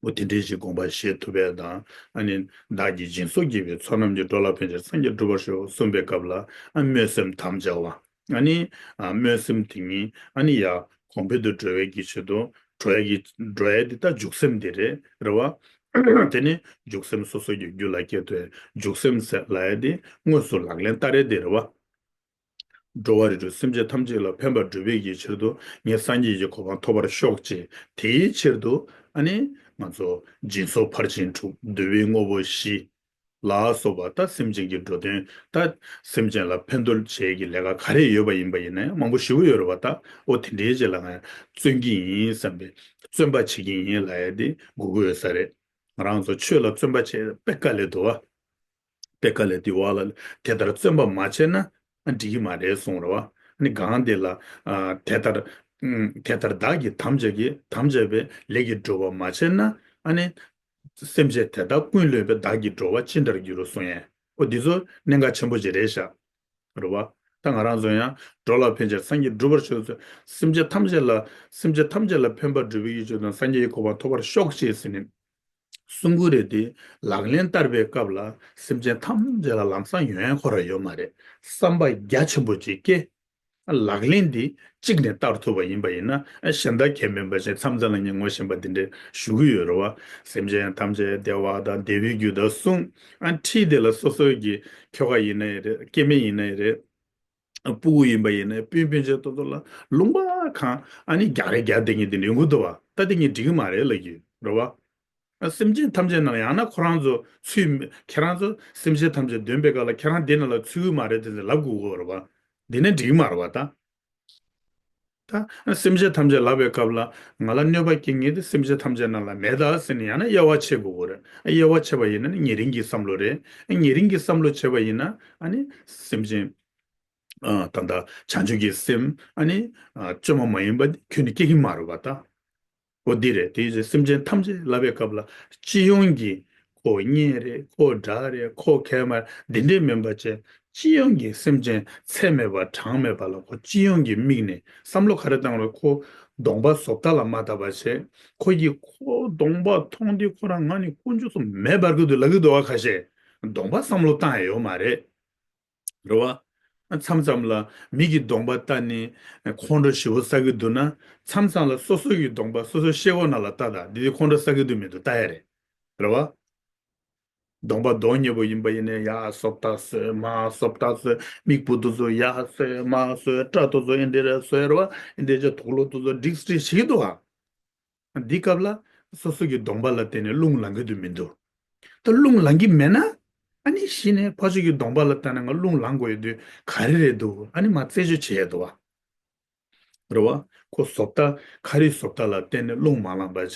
འོ་དེ་འདྲའི་ཞིག་དགོངས་པ་བཞེས་ཐུབ་པས་དང་། ཨ་ནི་བདག་གིས་སྦྱིན་སོགས་བགྱིས་པའི་བསོད་ནམས་ཀྱིས། འགྲོ་ལ་ཕན་ཕྱིར་སངས་རྒྱས་འགྲུབ་པར་ཤོག་གསུངས་པའི་སྐབས་ལ་ཨ་སྨོན་སེམས་དམ་བཅའ་བ། ཨ་ནི་ཨ་སྨོན་སེམས་དེ་ཉིད་ཨ་ནི་ཡ་གོང་འཕེལ་དུ་འགྲོ་བའི་གི་ཆེད་དུ་འགྲོ་ཡ་གི་འགྲོ་ཡ་འདི་ད་འཇུག་སེམས་དེ་རེད། རེད་བ། དེ་ནི་འཇུག་སེམས་སོ་སོ་ཡི་རྒྱུད་ལ་སྐྱེ་ཐུབ། འཇུག་སེམས་ཟེར་ལབ་ཡ་དེ་དངོས་སུ་ལག་ལེན་བསྟར་ཡ་དེ་རེད་བ། འགྲོ་བ་རིགས་དྲུག་སེམས་ཅན་ཐམས་ཅད་ལ་ཕན་པར་འགྲུབ་པའི་གི་ཕྱིར་དུ་ངས་སངས་རྒྱས་ཀྱི་གོ་འཕང་ཐོབ་པར་ཤོག་ཅེས། དེའི་ཕྱིར་དུ་ཨ་ནི་ང་ཚོ་སྦྱིན་སོགས་ཕར་ཕྱིན་དྲུག་བསྡུ་བའི་དངོས་པོ་བཞི་ལ་སོགས་པ་ད་སེམས་ཅན་གྱི་འགྲོ་དོན། ད་སེམས་ཅན་ལ་ཕན་ཐོགས་བྱེད་ཀྱི་ལས་ཀ་ག་རེ་ཡོད་པ་ཡིན་པ་ཡིན་ན་ཡང་མང་པོ་ཞེ་པོ་ཡོད་རེད་བ། ད་འོ་དེ་འདྲའི་རྗེས་ལ་ང་བརྩོན་གྱི་ཡིན་བསམ་པའི་བརྩོན་པ་བྱེད་ཀྱི་ཡིན་ལབ་ཡ་དེ་དགོས་ཀྱི་ཡོད་ས་རེད། ང་རང་ཚོ་ཆོས་ལ་བརྩོན་པ་བྱེད་དཔེ་དཀའ་ལས་འདུག་བ། དཔེ་དཀའ་ལས་འདི་བ་ལ་དེ་ལྟར་བརྩོན་པ་མ་བྱས་ན་ཨ་འགྲིག་གི་མ་རེད་གསུངས་རེད་བ། ཨ་ནི་གང་དེ་ལ་ཨ་དེ་ལྟར་ཨུམ་དེ་ལྟར་བདག་གིས་དམ་བཅའ་གི་དམ་བཅའ་བའི་ལས་ཀྱི་སྒྲུབ་པ་མ་བྱས་ན་ཨ་ནི་སེམས་ཅན་དེ་དག་ཀུན་བསླུས་པའི་བདག་གི་འགྲོ་བ་ཅི་འདྲར་འགྱུར་རོ་གསུངས་ཡས། ཨོ་འདི་ཚོ་གནད་འགག་ཆེན་པོ་ཅིག་རེད་ཤག་རེད་བ། ད་ང་རང་ཚོ་ཡང་འགྲོ་ལ་ཕན་ཕྱིར་སངས་རྒྱས་འགྲུབ་པར་ཤོག་ཟེར། སེམས་ཅན་ཐམས་ཅད་ལ་སེམས་ཅན་ཐམས་ཅད་ལ་ཕན་པར་འགྲུབ་པའི་ཡིད་ཆོས་དང་སངས་རྒྱས་ཀྱི་གོ་འཕང་ཐོབ་པར་ཤོག་ཅེས་ཟེར་ནས། གསུང་གི་རེད་དེ། ལག་ལེན་བསྟར་བའི་སྐབས་ལ་སེམས་ཅན་ཐམས་ཅད་ལ་ལམ་སང་ཡོང་ཡ་ཁོ་རང་ཡོད་མ་རེད། བསམ་པ་རྒྱ་ཆེན་པོ་ཅིག་སྐྱེ། ལག་ལེན་འདི་གཅིག་ནས་བསྟར་ཐུབ་པ་ཡིན་པ་ཡིན་ན། གཞན་དག་གལ་མིན་པ་ཞིག་མཚམས་མཚམས་ལ་ངས་ངོ་ཤེས་པ་འདི་འདྲ་ཞུ་གི་ཡོད་རེད་བ། སེམས་ཅན་ཐམས་ཅད་བདེ་བ་དང་བདེ་བའི་རྒྱུ་དང་གསུངས། ཨ་ཁྲིད་དེ་ལ་སོ་སོའི་གི་ཁྱོ་ག་ཡིན་ནའི་རེད། སྐྱེ་དམན་ཡིན་ནའི་རེད། སྤུ་གུ་ཡིན་པ་ཡིན་ནའི་སྤུན་སྤུན་མཆེད་ཏོག་ཏོག་ལ་ལུང་པ་གང་ཨ་ནི་རྒྱག་རེས་རྒྱག་བསྡད་མཁན་དེ་འདྲ་ཡོང་གི་འདུག་བ། ད་དེ་ངས་འགྲིག་གི་མ་རེད་ལབ་ཀྱི་ཡོད་རེད་བ། ཨ་སེམས་ཅན་ཐམས་ཅད་ནང་ལ་ཡང་ན་ཁོ་རང་ཚོ་ཚུད་མི་ཁྱེད་རང་ཚོ་སེམས་ཅན་ཐམས་ཅད་འདོན་པའི་སྐབས་ལ་ཁྱེད་རང་དེ་ནང་ལ་ཚུད་ཀྱི་མ་རེད་དེ་ལབ་དགོས་ཀྱི་ཡོད་རེད་བ། འདི་ནས་འགྲིག་གི་མ་རེད་བ་ད། ད་སེམས་ཅན་ཐམས་ཅད་ལབ་པའི་སྐབས་ལ་ང་ལ་གནོད་པ་སྐྱེལ་མཁན་དེ་སེམས་ཅན་ཐམས་ཅད་ནང་ལ་མེད་ད་ཟེར་ནས་ཡང་ན་དབྱེ་བ་ཕྱེ་དགོས་ཀྱི་རེད། དབྱེ་བ་ཕྱེ་བ་ཡིན་ན་ནི་ཉེ་རིང་གི་བསམ་བློ་རེད། ཉེ་རིང་གི་བསམ་བློ་བྱས་པ་ཡིན་ན་ཨ་ནི་སེམས་ཅན་ཨ་ད་ལྟ་བྱང་ཆུབ་ཀྱི་སེམས་ཨ་ནི་ཨ་བཅོས་མ་མ་ཡིན་པ་ཁྱོན་ནས་སྐྱེ་གི་མ་རེད་བ་ད། འོ་འདི་རེད། དེ་ཡིན་ཙང་སེམས་ཅན་ཐམས་ཅད་ལབ་པའི་སྐབས་ལ་སྤྱི་ཡོངས་ཀྱི་ཁོ་གཉེན་རེད། ཁོ་དགྲ་རེད། ཁོ་གལ་མ་རེད། འདི་འདྲས་མིན་པ་བྱས་སྤྱི་ཡོངས་ཀྱི་སེམས་ཅན་ཚད་མེད་པ་གྲངས་མེད་པ་ལ་ཁོ་སྤྱི་ཡོངས་ཀྱི་མིག་ནས་བསམ་བློ་ག་རེ་བཏང་རུང་ཁོ་གདོང་པ་བཟོ་ལྟ་ལ་མ་བལྟ་བ་བྱས། ཁོ་གིས་ཁོ་གདོང་པ་མཐོང་དུས་ཁོ་རང་ང་ནི་དཀོན་མཆོག་གསུམ་མེ་འབར་གི་འདུག་ལབ་ཀྱི་འདུག་བ། ཁ་ཤས་གདོང་པ་བསམ་བློ་བཏང་ཡ་ཡོད་མ་རེད། རེད་བ། མཚམས་མཚམས་ལ་མི་གི་གདོང་པ་ལྟ་ནས་ཁོང་ཁྲོ་ཞེ་པོ་ཟ་གི་འདུག་ན། མཚམས་མཚམས་ལ་སོ་སོ་གི་གདོང་པ་སོ་སོ་ཤེལ་སྒོ་ནང་ལ་ལྟ་དང་། འདི་དེ་ཁོང་ཁྲོ་ཟ་གི་འདུག་མི་འདུག་ལྟ་ཡ་རེད། རེད་བ། གདོང་པ་མདོག་ཉེས་པོ་ཡིན་པ་ཡིན་ནའི་ཡར་སོ་ལྟ་བཟོས་མར་སོ་ལྟ་བཟོས། མིག་སྤུ་ཏོ་ཚོ་ཡར་བཟོས་མར་བཟོས། སྐྲ་ཏོ་ཚོ་ཨེ་འདྲ་རེ་བཟོས། རེད་བ། ཨེ་འདྲ་བྱས་དུག་ལོག་ཏོ་ཚོ་སྒྲིག་སྒྲིག་བྱེད་ཀྱི་འདུག་བ། འདི་སྐབས་ལ་སོ་སོ་གི་གདོང་པ་ལ་བརྟེན་ནས་རླུང་ལངས་ཀྱི་འདུག་མི་འདུག་ད་རླུང་ལངས་ཀྱི་མེད་ན། ཨ་ནི་གཞི་ནས་ཕར་ཕྱོགས་ཀྱི་གདོང་པ་ལ་ལྟ་ན་ང་རླུང་ལངས་དགོས་ཡོད་དུས་ག་རེ་རེད་འདུག་ཨ་ནི་མར་རྩད་གཅོད་བྱེད་ཡས་འདུག་བ། རེད་བ། ཁོ་བཟོ་ལྟ་ཁ་རིས་བཟོ་ལྟ་ལ་བརྟེན་ནས་རླུང་མ་ལངས་པ་བྱས།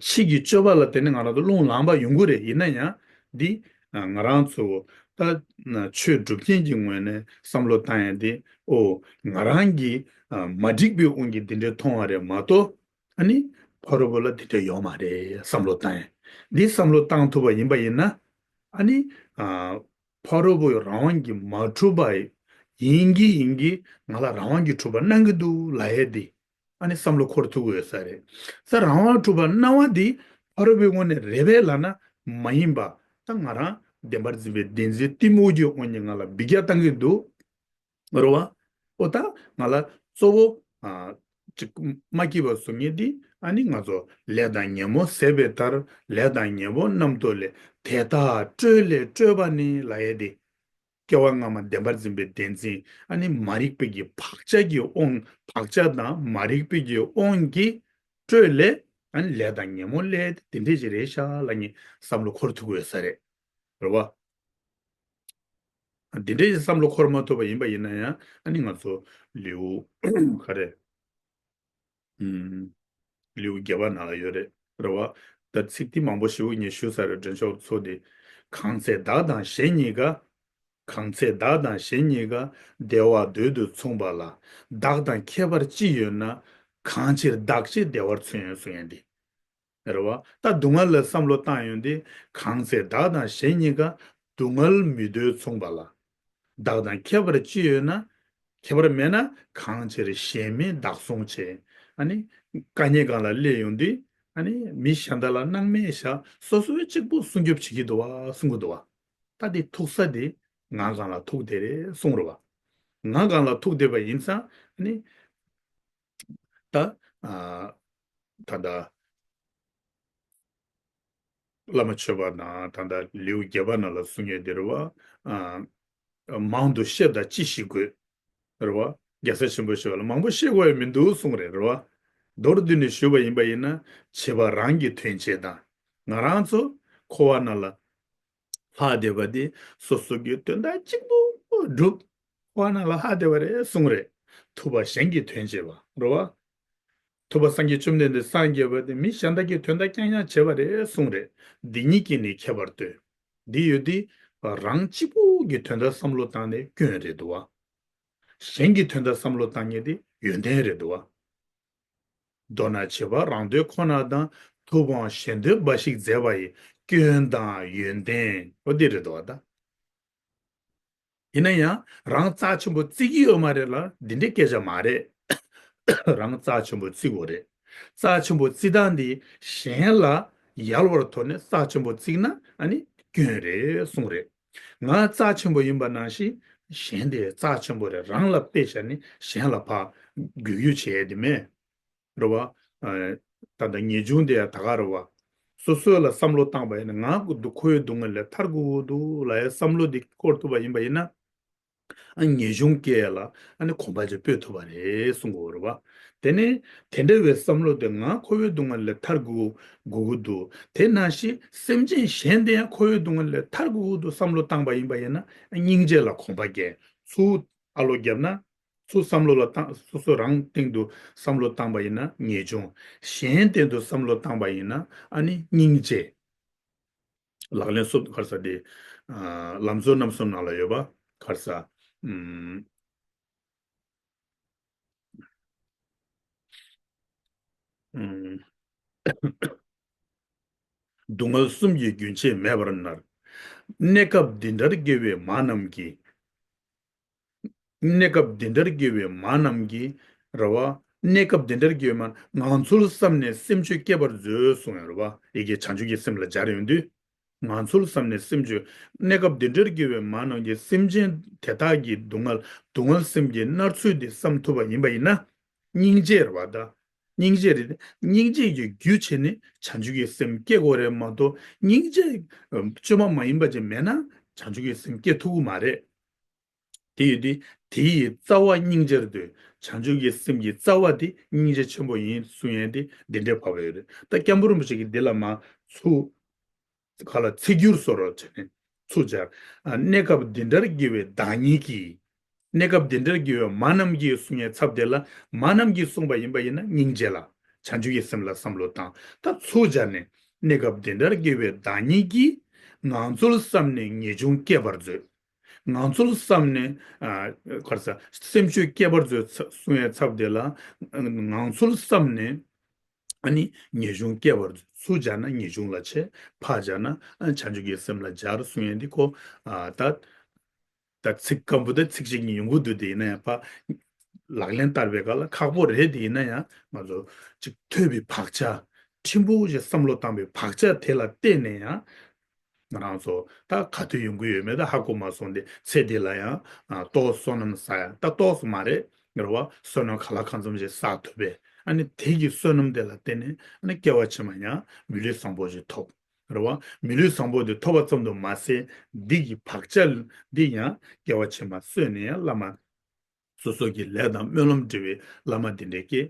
ཕྱི་གི་སྤྱོད་པ་ལ་བརྟེན་ནས་ང་རང་ཚོ་རླུང་ལངས་པ་ཡོང་གི་རེད། ཡིན་ན་ཡང་འདི་ང་རང་ཚོ་ད་ཆོས་སྒྲུབ་མཁན་གྱི་ངོས་ནས་བསམ་བློ་བཏང་ཡས་འདི། ཨོ། ང་རང་གི་མ་འགྲིག་པའི་དབང་གིས་འདི་འདྲ་མཐོང་བ་རེད་མ་གཏོགས། ཨ་ནི་ཕ་རོལ་པོ་ལ་དེ་འདྲ་ཡོད་མ་རེད་བསམ་བློ་བཏང་ཡ། འདི་བསམ་བློ་བཏང་ཐུབ་པ་ཡིན་པ་ཡིན་ན། ཨ་ནི་ཨ་ཕ་རོལ་པོའི་རང་དབང་གིས་མ་གྲུབ་པ་ཡིན་གྱི་ཡིན་གྱི་ང་ལ་རང་དབང་གིས་གྲུབ་པ་གནང་གི་འདུག་ལབ་ཡས་འདི། ཨ་ནི་བསམ་བློ་འཁོར་ཐུབ་ཀྱི་ཡོད་ས་རེད། ས་རང་དབང་གྲུབ་པ་གནང་བ་འདི་ཕ་རོལ་པོའི་ངོས་ནས་རེད་པས་ལབ་ན་མ་ཡིན་པ། ད་ང་རང་བདེན་པར་འཛིན་པའི་བདེན་འཛིན་གཏི་མུག་གི་དབང་གིས་ང་ལ་འབུད་རྒྱག་བཏང་གི་འདུག་རེད་བ། ཨོ་ད་ང་ལ་གཙོ་བོ་ཨ་ཅིག་མ་སྐྱིད་པ་བཟོ་མཁན་འདི་ཨ་ནི་ང་ཚོ་ལས་དང་ཉོན་མོངས་ཟད་པའི་མཐར་ལས་དང་ཉོན་མོངས་རྣམ་རྟོག་ལས་དེ་དག་སྤྲོས་ལས་སྤྲོས་པ་ནི་ལབ་ཡས་འདི། སྐྱེ་བ་སྔ་མ་བདེན་པར་འཛིན་པའི་བདེན་འཛིན་ཨ་ནི་མ་རིག་པའི་གི་བག་ཆགས་ཀྱི་དབང་བག་ཆགས་དང་མ་རིག་པའི་གི་དབང་གིས་སྤྲོས་ལས་ཨ་ནི་ལས་དང་ཉོན་མོངས་ལས་དེ་འདྲས་ཅིག་རེད་ཤག་ལབ་མཁན་བསམ་བློ་འཁོར་ཐུབ་ཀྱི་ཡོད་ས་རེད། རེད་བ། འདི་འདྲའི་བསམ་བློ་འཁོར་མ་ཐུབ་པ་ཡིན་པ་ཡིན་ན་ཡང་ཨ་ནི་ང་ཚོ་ལེའུ་ག་རེ། ཨུམ། ལེའུ་བརྒྱད་པ་ནང་ལ་ཡོད་རེད། རེད་བ། ད་ཚིག་འདི་མང་པོ་ཞེ་པོ་ངས་ཞུས་ཚར་རེད། དྲན་ཤོག་ཚོ་འདི། གང་ཚེ་བདག་དང་གཞན་གཉིས་ཀ་གང་ཚེ་བདག་དང་གཞན་གཉིས་ཀ་བདེ་བ་འདོད་དུ་མཚུངས་པ་ལ། བདག་དང་ཁྱད་པར་ཅི་ཡོད་ན། གང་ཕྱིར་བདག་ཅེས་བདེ་བར་མཚོན་ཡོད་གསུང་ཡས་འདི། རེད་བ། ད་སྡུག་བསྔལ་ལ་བསམ་བློ་བཏང་ཡོང་དུས་གང་ཚེ་བདག་དང་གཞན་གཉིས་ཀ་སྡུག་བསྔལ་མི་འདོད་མཚུངས་པ་ལ། བདག་དང་ཁྱད་པར་ཅི་ཡོད་ན། ཁྱད་པར་མེད་ན་གང་ཕྱིར་གཞན་མིན་བདག་བསྲུང་བྱེད། ཨ་ནི་དཀའ་ངལ་སྒང་ལ་སླེབས་ཡོང་དུས་ཨ་ནི་མི་གཞན་དག་ལ་སྣང་མེད་བཞག་སོ་སོའི་གཅིག་པུ་སྲུང་སྐྱོབ་བྱེད་ཀྱི་འདུག་བ་གསུང་གི་འདུག་བ། ད་དེ་ཐུག་ས་དེ་ངག་སྒང་ལ་ཐུག་བསྡད་རེད་གསུང་རེད་བ། ངག་སྒང་ལ་ཐུག་བསྡད་པ་ཡིན་ཙང་ཨ་ནི། ད་ཨ་ད་ལྟ་བླ་མ་མཆོད་པ་ནང་ད་ལྟ་ལེའུ་བརྒྱད་པ་ནང་ལ་གསུང་ཡས་དེ་རེད་བ། ཨ་མང་དུ་བཤད་དང་ཅི་ཞིག་དགོས། རེད་བ། རྒྱལ་སྲས་ཆེན་པོ་ཞེས་པ་ལ་མང་པོ་བཤད་དགོས་ཡ་མི་འདུག་གསུང་རེད། རེད་བ། མདོར་བསྡུས་ནས་ཞུས་པ་ཡིན་པ་ཡིན་ན་བྱེད་པ་རང་གི་དོན་བྱེད་དང་། ང་རང་ཚོ་འཁོར་བ་ནང་ལ་ལྷག་བསྡད་པ་དེ་སོ་སོ་གི་དོན་དག་གཅིག་པུ་སྒྲུབ། འཁོར་བ་ནང་ལ་ལྷག་བསྡད་པ་རེད་གསུང་རེད། ཐུབ་པ་གཞན་གྱི་དོན་བྱེད་པ་རེད་བ། ཐུབ་པ་སངས་རྒྱས་བཅོམ་ལྡན་འདས་སངས་རྒྱས་པ་དེ་མི་གཞན་དག་གི་དོན་དག་རྐྱང་རྐྱང་བྱེད་པ་རེད་གསུང་རེད། འདི་གཉིས་ཀྱིས་ནི་ཁྱད་པར་ལྟོས། འདི་ཡོད་དེ། རང་གཅིག་པུ་གི་དོན་དག་བསམ་བློ་བཏང་ནས་སྐྱོན་རེད་འདུག་བ། གཞན་གྱི་དོན་དག་བསམ་བློ་བཏང་མཁན་དེ་ཡོན་ཏན་རེད་འདུག་བ། མདོར་ན་བྱེད་པ་རང་དོན་ཁོ་ན་དང་ཐུབ་དབང་གཞན་དོན་འབའ་ཞིག་མཛད་པ་ཡི་སྐྱོན་དང་ཡོན་ཏན་འོ་དེ་རེད་འདུག་བ་ད། ཡིན་ན་ཡང་རང་རྩ་ཆེན་པོ་བརྩི་གི་ཡོད་མ་རེད་ལ་འདི་འདྲའི་སྐད་ཆ་མ་རེད། རང་རྩ་ཆེན་པོ་བརྩི་དགོས་རེད། རྩ་ཆེན་པོ་བརྩི་སྟངས་འདི་གཞན་ལ་ཡལ་བར་དོར་ནས་རྩ་ཆེན་པོ་བརྩིས་ན་ཨ་ནི་སྐྱོན་རེད་གསུངས་རེད། ང་རྩ་ཆེན་པོ་ཡིན་པ་ནང་བཞིན་ གཞན་དེ་རྩ་ཆེན་པོ་རེད། རང་ལ་དཔེ་བཞག་ནས་གཞན་ལ་ཕར་འགུལ་སྐྱོད་བྱེད་ཡས་དེ་མེད། རེད་བ། ཨ། ད་ལྟ་ངེས་འབྱུང་དེ་ཡང་ད་ག་རེད་བ། སོ་སོ་ལ་བསམ་བློ་བཏང་པ་ཡིན་ན་ང་འཁོར་བའི་སྡུག་བསྔལ་ལས་ཐར་དགོས་ཀྱི་འདུག་ལབ་ཡས་བསམ་བློ་དེ་འཁོར་ཐུབ་པ་ཡིན་པ་ཡིན་ན། ཨ། ངེས་འབྱུང་སྐྱེ་ཡས་ལ་ཨ་ནི་གོམ་པ་ཅིག་སྤོས་ཐུབ་པ་རེད་གསུང་གི་ཡོད་རེད་བ། དེ་ནས་དེ་འདྲ་བའི་བསམ་བློ་དེ་ང་འཁོར་བའི་སྡུག་བསྔལ་ལས་ཐར་དགོས་དགོས་ཀྱི་འདུག་དེ་ནང་བཞིན་སེམས་ཅན་གཞན་དེ་ཡང་འཁོར་བའི་སྡུག་བསྔལ་ལས་ཐར་དགོས་ཀྱི་འདུག་བསམ་བློ་བཏང་པ་ཡིན་པ་ཡིན་ན་སྙིང་རྗེ་ལ་གོམ་པ་སྐྱེ། ཚུར་ཨ་ལོ་བརྒྱབ་ན། སོ་སོ་བསམ་བློ་ལ་བཏང་། སོ་སོ་རང་སྟེང་དུ་བསམ་བློ་བཏང་པ་ཡིན་ན་ངེས་འབྱུང་། གཞན་སྟེང་དུ་བསམ་བློ་བཏང་པ་ཡིན་ན་ཨ་ནི་སྙིང་རྗེ། ལག་ལེན་སོ། ག་རེ་ཟེར་དེ། ཨ། ལམ་སྲོལ་རྣམ་གསུམ་ནང་ལ་ཡོད་པ། ག་རེ་ཟེར། ཨུམ། ཨུམ། སྡུག་བསྔལ་གསུམ་གྱི་རྒྱུན་ཆད་མེད་པར་མནར། གནས་སྐབས་འདི་འདྲར་སྐྱེ་བའི་མ་རྣམས་ཀྱིས། གནས་སྐབས་འདི་འདྲར་སྐྱེ་བའི་མ་རྣམས་ཀྱིས། རེད་བ། གནས་སྐབས་འདི་འདྲར་སྐྱེ་བའི་མ། ངང་ཚུལ་བསམས་ནས་སེམས་ཆོས་བསྐྱེད་པར་མཛོད་གསུངས་ཡོད་རེད་བ། ཡི་གེ་བྱང་ཆུབ་ཀྱི་སེམས་ལ་སྦྱར་ཡོང་དུས། ངང་ཚུལ་བསམས་ནས་སེམས་ཆོས། གནས་སྐབས་འདི་འདྲར་སྐྱེ་བའི་མ་རྣམས་ཀྱིས་སེམས་ཅན་དེ་དག་གི་སྡུག་བསྔལ། སྡུག་བསྔལ་སེམས་ཀྱི་མནར་ཚུལ་འདི་བསམ་ཐུབ་པ་ཡིན་པ་ཡིན་ན། སྙིང་རྗེ་རེད་བ་ད། སྙིང་རྗེ་རེད། སྙིང་རྗེ་གི་རྒྱུ་བྱས་ནས་བྱང་ཆུབ་ཀྱི་སེམས་སྐྱེ་དགོས་རེད་མ་གཏོགས། སྙིང་རྗེ་བཅོས་མ་མ་ཡིན་པ་ཅིག་མེད་ན་བྱང་ཆུབ་ཀྱི་སེམས་སྐྱེ་ཐུབ་ཀྱི་མ་རེད། དེ་ཡོད་དུས་དེ་ཡི་རྩ་བ་སྙིང་རྗེར་འདོད། བྱང་ཆུབ་ཀྱི་སེམས་ཀྱི་རྩ་བ་དེ་སྙིང་རྗེ་ཆེན་པོ་ཡིན་གསུང་ཡས་དེ་འདི་འདྲའི་བབས་ཡོད་རེད། ད་སྐྱབས་མགོན་རིན་པོ་ཆེ་གིས་འདི་ལ་མ་ཚུར་ག་ལ་ཚིག་སྒྱུར་བཟོ་རོགས་བྱས་ནས་ཚུར་སྦྱར། ཨ། གནས་སྐབས་འདི་འདྲར་སྐྱེ་བའི་བདག་ཉིད་ཀྱིས། གནས་སྐབས་འདི་འདྲར་སྐྱེ་བའི་མ་རྣམས་ཀྱིས་གསུང་ཡས་ཚབ་དེ་ལ་མ་རྣམས་ཀྱིས་གསུངས་པ་ཡིན་པ་ཡིན་ན་སྙིང་རྗེ་ལ་བྱང་ཆུབ་ཀྱི་སེམས་ལ་བསམ་བློ་བཏང་། ད་ཚུར་སྦྱར་ནས་གནས་སྐབས་འདི་འདྲར་སྐྱེ་བའི་བདག་ཉིད་ཀྱིས། ངང་ཚུལ་བསམས་ནས་ངེས་འབྱུང་བསྐྱེད་པར་མཛོད། ངང་ཚུལ་བསམས་ནས། ཨ། ག་རེ་ཟེར། སེམས་ཆོས་བསྐྱེད་པར་མཛོད་གསུང་ཡས་ཚབ་དེ་ལ་ངང་ཚུལ་བསམས་ནས། ཨ་ནི་ངེས་འབྱུང་སྐྱེ་བར། ཚུར་སྦྱར་ན་ངེས་འབྱུང་ལ་བྱེད། ཕར་སྦྱར་ན་ཨ་བྱང་ཆུབ་ཀྱི་སེམས་ལ་སྦྱར་གསུང་ཡས་འདི་ཁོ། ཨ། ད་ད་ཚིག་སྐམ་པོ་དེ་ཚིག་གཅིག་གཉིས་ཡོང་གི་འདུག་དེ་ཡིན་ན་ཡང་ཕར་ལག་ལེན་བསྟར་བའི་སྐབས་ལ་ཁག་པོ་རེད། དེ་ཡིན་ན་ཡང་ང་ཚོ་ཅིག་ཐོས་པའི་བག་ཆགས། ཕྲན་བུ་ཞིག་བསམ་བློ་བཏང་པའི་བག་ཆགས་དེ་ལ་བརྟེན་ནས་ཡང་། ང་རང་ཚོ་ད་ག་དུས་ཡོང་གི་ཡོད་མེད་ད་ཧ་གོ་མ་སོང་སྟེ། ཚེ་འདི་ལ་ཡང་ཨ་ཏོག་བསོད་ནམས་བསགས་ཡ། ད་ཏོག་ཙམ་མ་རེད། རེད་བ། བསོད་ནམས་གང་ལ་གང་འཚམ་ཞིག་བསགས་ཐུབ་པས། ཨ་ནི་དེ་གི་བསོད་ནམས་དེ་ལ་བརྟེན་ནས་ཨ་ནི་སྐྱེ་བ་ཕྱི་མ་ཡང་མི་ལུས་བཟང་པོ་ཞིག་ཐོབ། རེད་བ། མི་ལུས་བཟང་པོ་དེ་ཐོབ་པ་ཙམ་དུ་མ་ཟད། འདི་གི་བག་ཆགས་འདི་ཡང་སྐྱེ་བ་ཕྱི་མ་གསོས་ནས་ཡང་བླ་མ། སོ་སོ་གི་ལས་དང་སྨོན་ལམ་འབྲེལ་བའི་བླ་མ་དེ་འདྲའི་སྐྱེ།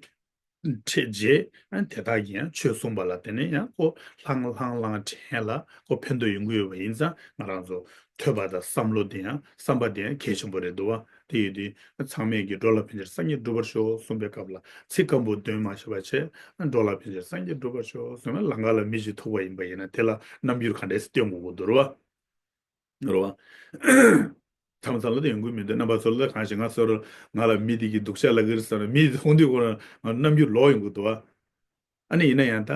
འཕྲད་རྗེས་ཨ་དེ་དག་གིས་ཡང་ཆོས་གསུངས་པ་ལ་བརྟེན་ནས་ཡང་ཁོ་ལྷང་ལྷང་ལྷང་དྲན་ལ་ཁོ་ཕན་ཐོགས་ཡོང་གི་ཡོད་པ་ཡིན་ཙང་། ང་རང་ཚོ་ཐོས་པ་དང་བསམ་བློ་དེ་ཡང་བསམ་པ་དེ་ཡང་གལ་ཆེན་པོ་རེད་འདུག་བ། དེ་ཡོད་དུས་ཚང་མས་ཀྱི་འགྲོ་ལ་ཕན་ཕྱིར་སངས་རྒྱས་འགྲུབ་པར་ཤོག་གསུངས་པའི་སྐབས་ལ་ཚིག་སྐམ་པོ་འདོན་མ་ཤེས་པ་བྱས། འགྲོ་ལ་ཕན་ཕྱིར་སངས་རྒྱས་འགྲུབ་པར་ཤོག་གསུངས་ན་ལམ་ཁ་ལ་མི་ཞིག་ཐུག་པ་ཡིན་པ་ཡིན་ན་དེ་ལ་རྣམ་འགྱུར་ག་འདྲས་སེ་སྟོན་དགོས་ཀྱི་འདུག་རེད་བ། རེད་བ། མཚམས་མཚམས་ལ་དེ་ཡོང་གི་མི་འདུག་རྣམ་པ་ཚོ་ལ་གང་ཞིག་ང་ཚོར་ང་ལ་མི་དེ་གིས་སྡུག་ཅག་ལབ་ཀྱི་རེད་ཟེར་ན། མི་དེ་ཧོང་དུས་ཁོ་རང་ང་རྣམ་འགྱུར་ལོག་ཡོང་གི་འདུག་བ། ཨ་ནི་ཡིན་ན་ཡང་ད་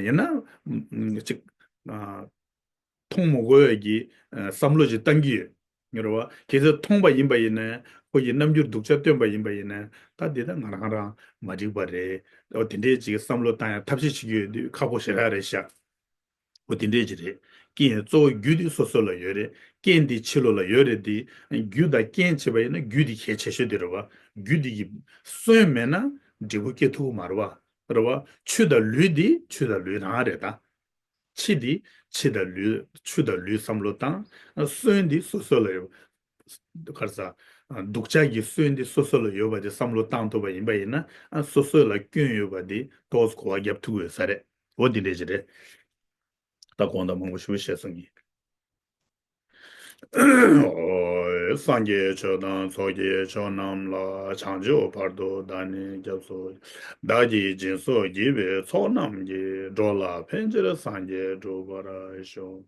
ཡིན་ན་ཅིག་མཐོང་མ་དགོས་ཡ་གི་བསམ་བློ་ཅིག་བཏང་གི་ཡོད། རེད་བ། གལ་སྲིད་མཐོང་པ་ཡིན་པ་ཡིན་ན། ཁོ་གི་རྣམ་འགྱུར་སྡུག་ཅག་སྟོན་པ་ཡིན་པ་ཡིན་ན། ད་དེ་ད་ང་རང་རང་མ་འགྲིག་པ་རེད། འོ་དེ་འདྲའི་ཅིག་བསམ་བློ་བཏང་ཡ་ཐབས་ཤེས་བྱེད་ཀྱི་ཡོད་དུས་ཁག་པོ་ཞེ་དྲག་རེད་ཤག་འོ་དེ་འདྲས་ཅིག་རེད། རྐྱེན་གཙོ་བོ་རྒྱུ་དེ་སོ་སོ་ལ་ཡོད་རེད། རྐྱེན་དེ་ཕྱི་ལོགས་ལ་ཡོད་རེད་དེ། རྒྱུ་དང་རྐྱེན་བྱས་པ་ཡིན་ན་རྒྱུ་དེ་གལ་ཆེ་ཤོས་དེ་རེད་བ། རྒྱུ་དེ་གི་སོན་མེད་ན་འབྲས་བུ་སྐྱེ་ཐུབ་ཀྱི་མ་རེད་བ། རེད་བ། ཆུ་དང་ལུད་དེ་ཆུ་དང་ལུད་རང་རེད་ད། ཕྱི་དེ་ཕྱི་དང་ལུད། ཆུ་དང་ལུད་བསམ་བློ་བཏང་། སོན་དེ་སོ་སོ་ལ་ཡོད། ག་རེ་ཟ། སྡུག་ཅག་གི་སོན་དེ་སོ་སོ་ལ་ཡོད་པ་དེ་བསམ་བློ་བཏང་ཐུབ་པ་ཡིན་པ་ཡིན་ན། སོ་སོ་ལ་སྐྱོན་ཡོད་པ་དེ་ཏོག་ཙམ་གོ་བ་རྒྱབ་ཐུབ་ཀྱི་ཡོད་ས་རེད། འོ་དེ་འདྲས་ཅིག་རེད། ད་གོང་དུ་མང་པོ་ཞེ་པོ་བཤད་སོང་གི། ཨོ། སངས་རྒྱས་ཆོས་དང་ཚོགས་ཀྱི་མཆོག་རྣམས་ལ། བྱང་ཆུབ་བར་དུ་བདག་ནི་སྐྱབས་སུ། བདག་གིས་སྦྱིན་སོགས་བགྱིས་པའི་ཚོགས་རྣམས་ཀྱིས། འགྲོ་ལ་ཕན་ཕྱིར་སངས་རྒྱས་འགྲུབ་པར་ཤོག་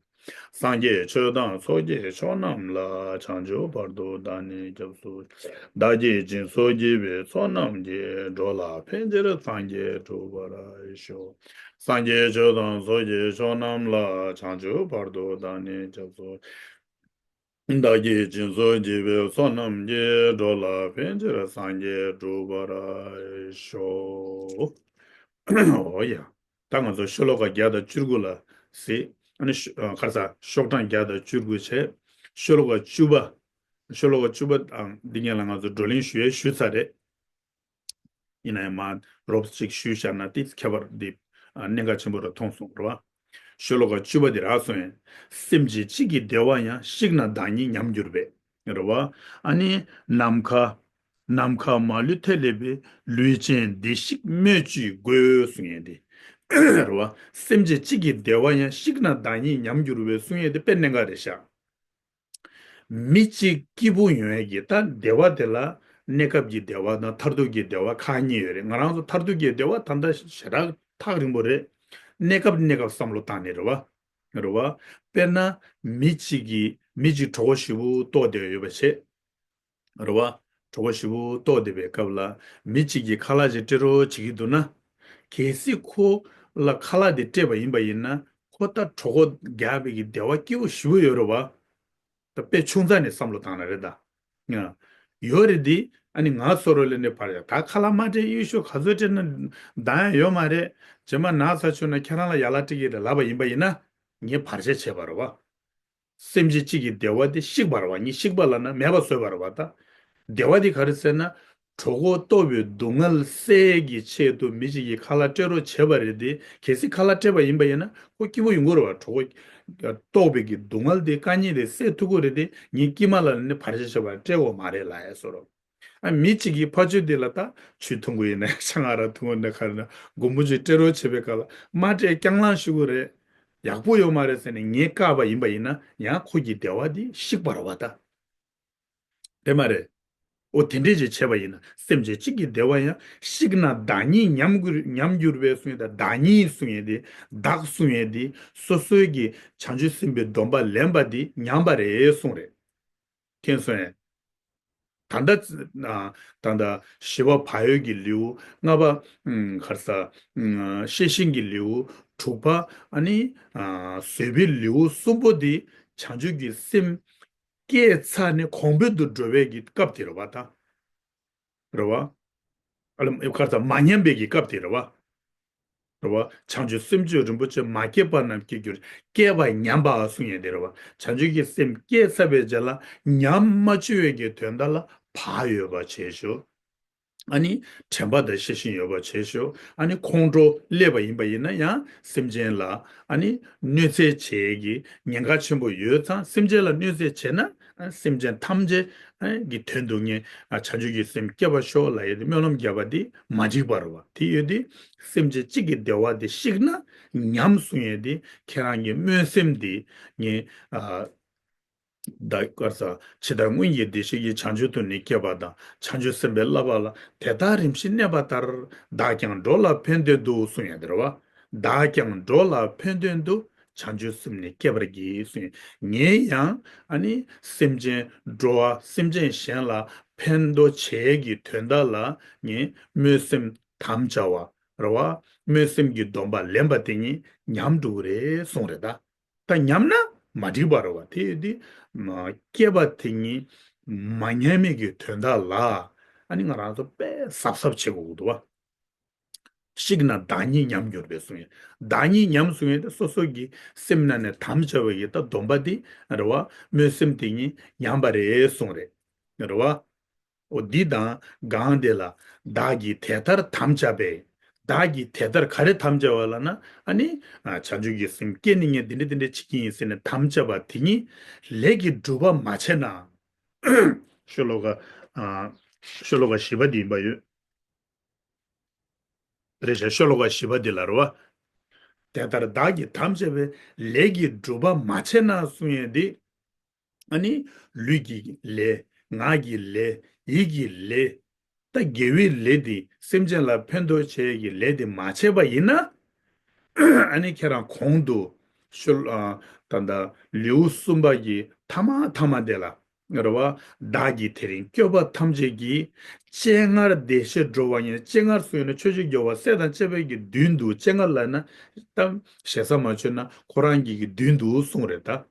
སངས་རྒྱས་ཆོས་དང་ཚོགས་ཀྱི་མཆོག་རྣམས་ལ། བྱང་ཆུབ་བར་དུ་བདག་ནི་སྐྱབས་སུ། བདག་གིས་སྦྱིན་སོགས་བགྱིས་པའི་ཚོགས་རྣམས་ཀྱིས། འགྲོ་ལ་ཕན་ཕྱིར་སངས་རྒྱས་འགྲུབ་པར་ཤོག་སངས་རྒྱས་ཆོས་དང་ཚོགས་ཀྱི་མཆོག་རྣམས་ལ། བྱང་ཆུབ་བར་དུ་བདག་ནི་སྐྱབས་སུ། བདག་གིས་སྦྱིན་སོགས་བགྱིས་པའི་ཚོགས་རྣམས་ཀྱིས། འགྲོ་ལ་ཕན་ཕྱིར་སངས་རྒྱས་འགྲུབ་པར་ཤོག་འོ་ཡ། ད་ང་ཚོ་ཤོ་ལོ་ཀ་བརྒྱ་དང་བཅུ་དགུ་ལ་གཟིགས། ཨ་ནི་ཤོ། ཨ། ག་རེ་ཟ། ཤོག་གྲངས་བརྒྱ་དང་བཅུ་དགུ་བྱས། ཤོ་ལོ་ཀ་བཅུ་པ། ཤོ་ལོ་ཀ་བཅུ་པ་ཨ་འདི་སྔོན་ལ་ང་ཚོ་བགྲོ་གླེང་ཞུ་ཡས་ཞུས་ཚར་རེད། ཡིན་ན་ཡང་མ་རོབ་ཅིག་ཞུས་བཞག་ན་དེ་ཁྱད་པར་འདི་ཨ་གནད་འགག་ཆེན་པོ་རུ་མཐོང་སོང་རེད་བ། ཤོ་ལོ་ཀ་བཅུ་པ་འདི་རག་སོང་ཡང་། སེམས་ཅན་གཅིག་གི་བདེ་བ་ཡང་། །བཤིག་ན་བདག་ཉིད་ཉམས་འགྱུར་བས། རེད་བ། ཨ་ནི་ནམ་མཁའ། ནམ་མཁའ་མ་ལུས་མཐས་ཀླས་པའི། །ལུས་ཅན་བདེ་བཤིག་སྨོས་ཅི་དགོས། གསུང་ཡས་དེ། རེད་བ། སེམས་ཅན་གཅིག་གི་བདེ་བ་ཡང་། །བཤིག་ན་བདག་ཉིད་ཉམས་འགྱུར་བས། གསུང་ཡས་དེ་དཔེ་གནད་འགག་རེད་ཤག་མི་གཅིག་སྐྱིད་པོ་ཡོང་ཡས་ཀྱི་ད་བདེ་བ་དེ་ལ་གནས་སྐབས་ཀྱི་བདེ་བ་དང་མཐར་ཐུག་གི་བདེ་བ་ཁག་གཉིས་ཡོད་རེད། ང་རང་ཚོ་མཐར་ཐུག་གི་བདེ་བ་ད་ལྟ་ཞེ་དྲག་ཐག་རིང་པོ་རེད། གནས་སྐབས་གནས་སྐབས་བསམ་བློ་བཏང་ནས་རེད་བ། རེད་བ། དཔེར་ན་མི་གཅིག་གིས་མི་གཅིག་གྲོད་ཁོག་ཞེ་པོ་ལྟོགས་བསྡད་ཡོད་པ་བྱས། རེད་བ། གྲོད་ཁོག་ཞེ་པོ་ལྟོགས་བསྡད་པའི་སྐབས་ལ་མི་གཅིག་གིས་ཁ་ལག་ཅིག་སྤྲད་རོགས་བྱེད་ཀྱི་འདུག་ན། གལ་སྲིད་ཁོ་ལ་ཁ་ལག་དེ་སྤྲད་པ་ཡིན་པ་ཡིན་ན། ཁོ་ད་གྲོད་ཁོག་རྒྱགས་པའི་གི་བདེ་བ་སྐྱིད་པོ་ཞེ་པོ་ཡོད་རེད་བ། ད་དཔེ་ཆུང་ཙག་ནས་བསམ་བློ་བཏང་ན་རེད་ད། ཡོད་རེད་དེ། ཨ་ནི་ང་ཚོ་རོ་ལས་ནས་བར་ཡ་ད་ཁ་ལག་མ་སྤྲད་ཡོད་ཤོག་ག་ཚོད་སྤྲད་ན་འདང་ཡ་ཡོད་མ་རེད། རྗེས་མ་ན་ཚ་བྱུང་ན་ཁྱེད་རང་ལ་ཡ་ལ་སྤྲད་ཀྱི་རེད་ལབ་པ་ཡིན་པ་ཡིན་ན། ངས་བར་ཆད་བྱས་པ་རེད་བ། སེམས་ཅན་གཅིག་གི་བདེ་བ་དེ་བཤིག་པ་རེད་བ། ངས་བཤིག་པ་ལབ་ན་མེད་པ་བཟོས་པ་རེད་བ་ད། བདེ་བ་དེ་ག་རེ་ཟེར་ན། གྲོད་ཁོག་ལྟོགས་པའི་སྡུག་བསྔལ་སེལ་གྱི་ཆེད་དུ་མི་གཅིག་གིས་ཁ་ལག་སྤྲད་རོགས་བྱས་པ་རེད་དེ། གལ་སྲིད་ཁ་ལག་སྤྲད་པ་ཡིན་པ་ཡིན་ན་ཁོ་སྐྱིད་པོ་ཡོང་གི་རེད་བ། གྲོད་ཁོག་ལྟོགས་པའི་གི་སྡུག་བསྔལ་དེ་དཀའ་ངལ་དེ་སེལ་ཐུབ་ཀྱི་རེད་དེ། ངས་སྐྱིད་མ་ལབ་ནས་བར་ཆད་བྱས་པ་སྤྲད་དགོས་མ་རེད་ལབ་ཡ་བཟོ་འདྲ། ཨ་མི་གཅིག་གིས་ཕ་ཆོས་འདི་ལ་ད་ཆུ་འཐུང་གི་ཡིན་ན་ཆང་ཨ་རག་འཐུང་གི་ཡིན་ན་ག་རེ་ན་སྒོར་མོ་ཅིག་སྤྲད་རོགས་བྱེད་པའི་སྐབས་ལ་མ་སྤྲད་རྐྱང་ལངས་ཞུ་གི་རེད། ཡག་པོ་ཡོད་མ་རེད་ཟེར་ནས་ངས་བཀག་པ་ཡིན་པ་ཡིན་ན་ཡང་ཁོ་གི་བདེ་བ་འདི་བཤིག་པ་རེད་བ་ད། དེ་མ་རེད། འོ་དེ་འདྲས་ཅིག་བྱས་པ་ཡིན་ན་སེམས་ཅན་གཅིག་གི་བདེ་བ་ཡང་། །བཤིག་ན་བདག་ཉིད་ཉམས་འགྱུར་ཉམས་འགྱུར་བས། གསུང་ཡས་ད་བདག་ཉིད་གསུང་ཡས་དེ། བདག་གསུང་ཡས་དེ་སོ་སོའི་གི་བྱང་ཆུབ་སེམས་དཔའི་སྡོམ་པ་ལེན་པ་དེ་ཉམས་པ་རེད་གསུངས་རེད། མཁྱེན་སོང་ངས། ད་ལྟ་ཨ་ད་ལྟ་བཞི་པ་བག་ཡོད་ཀྱི་ལེའུ། ལྔ་པ་ཨམ་ག་རེ་ཟ་ཨམ་ཤེས་བཞིན་གྱི་ལེའུ། དྲུག་པ་ཨ་ནི་ཨ་བཟོད་པའི་ལེའུ་གསུམ་པོ་དེ་བྱང་ཆུབ་ཀྱི་སེམས་སྐྱེས་ཚར་ནས་གོང་འཕེལ་དུ་འགྲོ་བའི་གི་སྐབས་དེ་རེད་བ་ད། རེད་བ། ཨ་ལམ་ཨེ་ཁར་ཚ་མ་ཉམས་པའི་གི་སྐབས་དེ་རེད་བ། རེད་བ། བྱང་ཆུབ་སེམས་མཆོག་རིན་པོ་ཆེ། །མ་སྐྱེས་པ་རྣམས་སྐྱེ་འགྱུར། །སྐྱེས་པ་ཉམས་པ་གསུང་ཡས་དེ་རེད་བ། བྱང་ཆུབ་ཀྱི་སེམས་སྐྱེས་ཚར་བའི་རྗེས་ལ་ཉམས་མ་བཅུག་པའི་གི་དོན་དག་ལ་བག་ཡོད་པ་བྱས་ཤོག་ཨ་ནི་དྲན་པ་དང་ཤེས་བཞིན་ཡོད་པ་བྱས་ཤོག་ཨ་ནི་ཁོང་ཁྲོ་སླེབས་པ་ཡིན་པ་ཡིན་ན་ཡང་སེམས་ཅན་ལ་ཨ་ནི་གནོད་འཚེ་བྱེད་ཀྱི་ཉེན་ཁ་ཆེན་པོ་ཡོད་ཙང་། སེམས་ཅན་ལ་གནོད་འཚེ་བྱས་ན་སེམས་ཅན་ཐམས་ཅད་ཀྱི་དོན་དུ་ངས་བྱང་ཆུབ་ཀྱི་སེམས་བསྐྱེད་པར་ཤོག་ལབ་ཡས་དེ་སྨོན་ལམ་བརྒྱབ་པ་དེ་མ་འགྲིག་པ་རེད་བ། དེ་ཡོད་དེ་སེམས་ཅན་གཅིག་གི་བདེ་བ་དེ་བཤིག་ན་ཉམས་གསུང་ཡས་དེ་ཁྱེད་རང་གི་སྨོན་སེམས་དེ་ངས་ཨ། ད་གར་ས་ཇི་ལྟར་སྔོན་གྱི་བདེ་གཤེགས་ཀྱིས། །བྱང་ཆུབ་ཏུ་ནི་བསྐྱེད་པ་དང་། །བྱང་ཆུབ་སེམས་དཔའི་བསླབ་པ་ལ། །དེ་ལྟར་རིམ་བཞིན་གནས་པ་ལྟར། །བདག་ཀྱང་འགྲོ་ལ་ཕན་དོན་དུ། །གསུང་ཡས་དེ་རེད་བ། བདག་ཀྱང་འགྲོ་ལ་ཕན་དོན་དུ། །བྱང་ཆུབ་སེམས་ནི་བསྐྱེད་པར་བགྱི། གསུང་ཡས། ངས་ཡང་ཨ་ནི་སེམས་ཅན་འགྲོ་བ་སེམས་ཅན་གཞན་ལ་ཕན་ཐོགས་བྱེད་ཀྱི་དོན་དག་ལ་ངས་སྨོན་སེམས་དམ་བཅའ་བ་རེད་བ། སྨོན་སེམས་ཀྱི་སྡོམ་པ་ལེན་པ་དེ་ཉིད་ཉམས་འགྲོ་གི་རེད་གསུངས་རེད་ད། ད་ཉམས་ན་མ་འགྲིག་པ་རེད་བ། དེ་ཡོད་དེ་མ་སྐྱེས་པ་དེ་ཉིད་མ་ཉམས་མེད་ཀྱི་དོན་དག་ལ་ཨ་ནི་ང་རང་ཚོ་དཔེ་གཟབ་གཟབ་བྱེད་དགོས་ཀྱི་འདུག་བ། བཤིག་ན་བདག་ཉིད་ཉམས་འགྱུར་བས་གསུངས་ཡོད། བདག་ཉིད་ཉམས་གསུངས་ཡོད་དེ་སོ་སོ་གི་སེམས་ནང་ནས་དམ་བཅའ་བའི་ཡི་ད་སྡོམ་པ་དེ་རེད་བ། སྨོན་སེམས་དེ་ཉིད་ཉམས་པ་རེད་གསུངས་རེད། རེད་བ། འོ་འདི་དང་གང་དེ་ལ་བདག་གིས་དེ་ལྟར་དམ་བཅའ་བས། བདག་གིས་དེ་ལྟར་ག་རེ་དམ་བཅའ་བ་ལབ་ན། ཨ་ནི་ཨ་བྱང་ཆུབ་ཀྱི་སེམས་བསྐྱེད་ནི་ངས་འདི་འདྲ་འདི་འདྲ་བྱེད་ཀྱི་ཡིན་ཟེར་ནས་དམ་བཅའ་བ་དེ་ཉིད་ལས་ཀྱིས་སྒྲུབ་པ་མ་བྱས་ན། ཤོ་ལོ་ཀ་ཨ་ཤོ་ལོ་ཀ་བཞི་པ་འདི་ཡིན་པ་ཡོད། རེད་ཤག་ཤོ་ལོ་ཀ་བཞི་པ་འདི་ལ་རེད་བ། དེ་ལྟར་བདག་གིས་དམ་བཅའ་བས། ལས་ཀྱིས་སྒྲུབ་པ་མ་བྱས་ན་གསུང་ཡས་འདི། ཨ་ནི་ལུས་ཀྱི་ལས། ངག་གི་ལས། ཡིད་ཀྱི་ལས། ད་དགེ་བའི་ལས་འདི་སེམས་ཅན་ལ་ཕན་ཐོགས་བྱེད་ཀྱི་ལས་འདི་མ་བྱས་པ་ཡིན་ན། ཨ་ནི་ཁྱེད་རང་གོང་དུ་ཤོ་ལ་ད་ལྟ་ལེའུ་གསུམ་པ་གི་ཐ་མ་ཐ་མ་དེ་ལ་རེད་བ། བདག་གིས་དེ་རིང་བསྐྱོད་པ་ཐམས་ཅད་ཀྱིས། སྤྱན་སྔར་བདེ་གཤེགས་འགྲོ་བ་ཉིད། སྤྱན་སྔར་གསུངས་ན་ཆོས་ཀྱི་རྒྱལ་བ་སྲས་དང་བཅས་པའི་གི་མདུན་དུ། སྤྱན་སྔར་ལབ་ན་ད་ཞེ་ས་མ་བྱུང་ན་ཁོ་རང་གི་གི་མདུན་དུ་གསུངས་རེད་ད།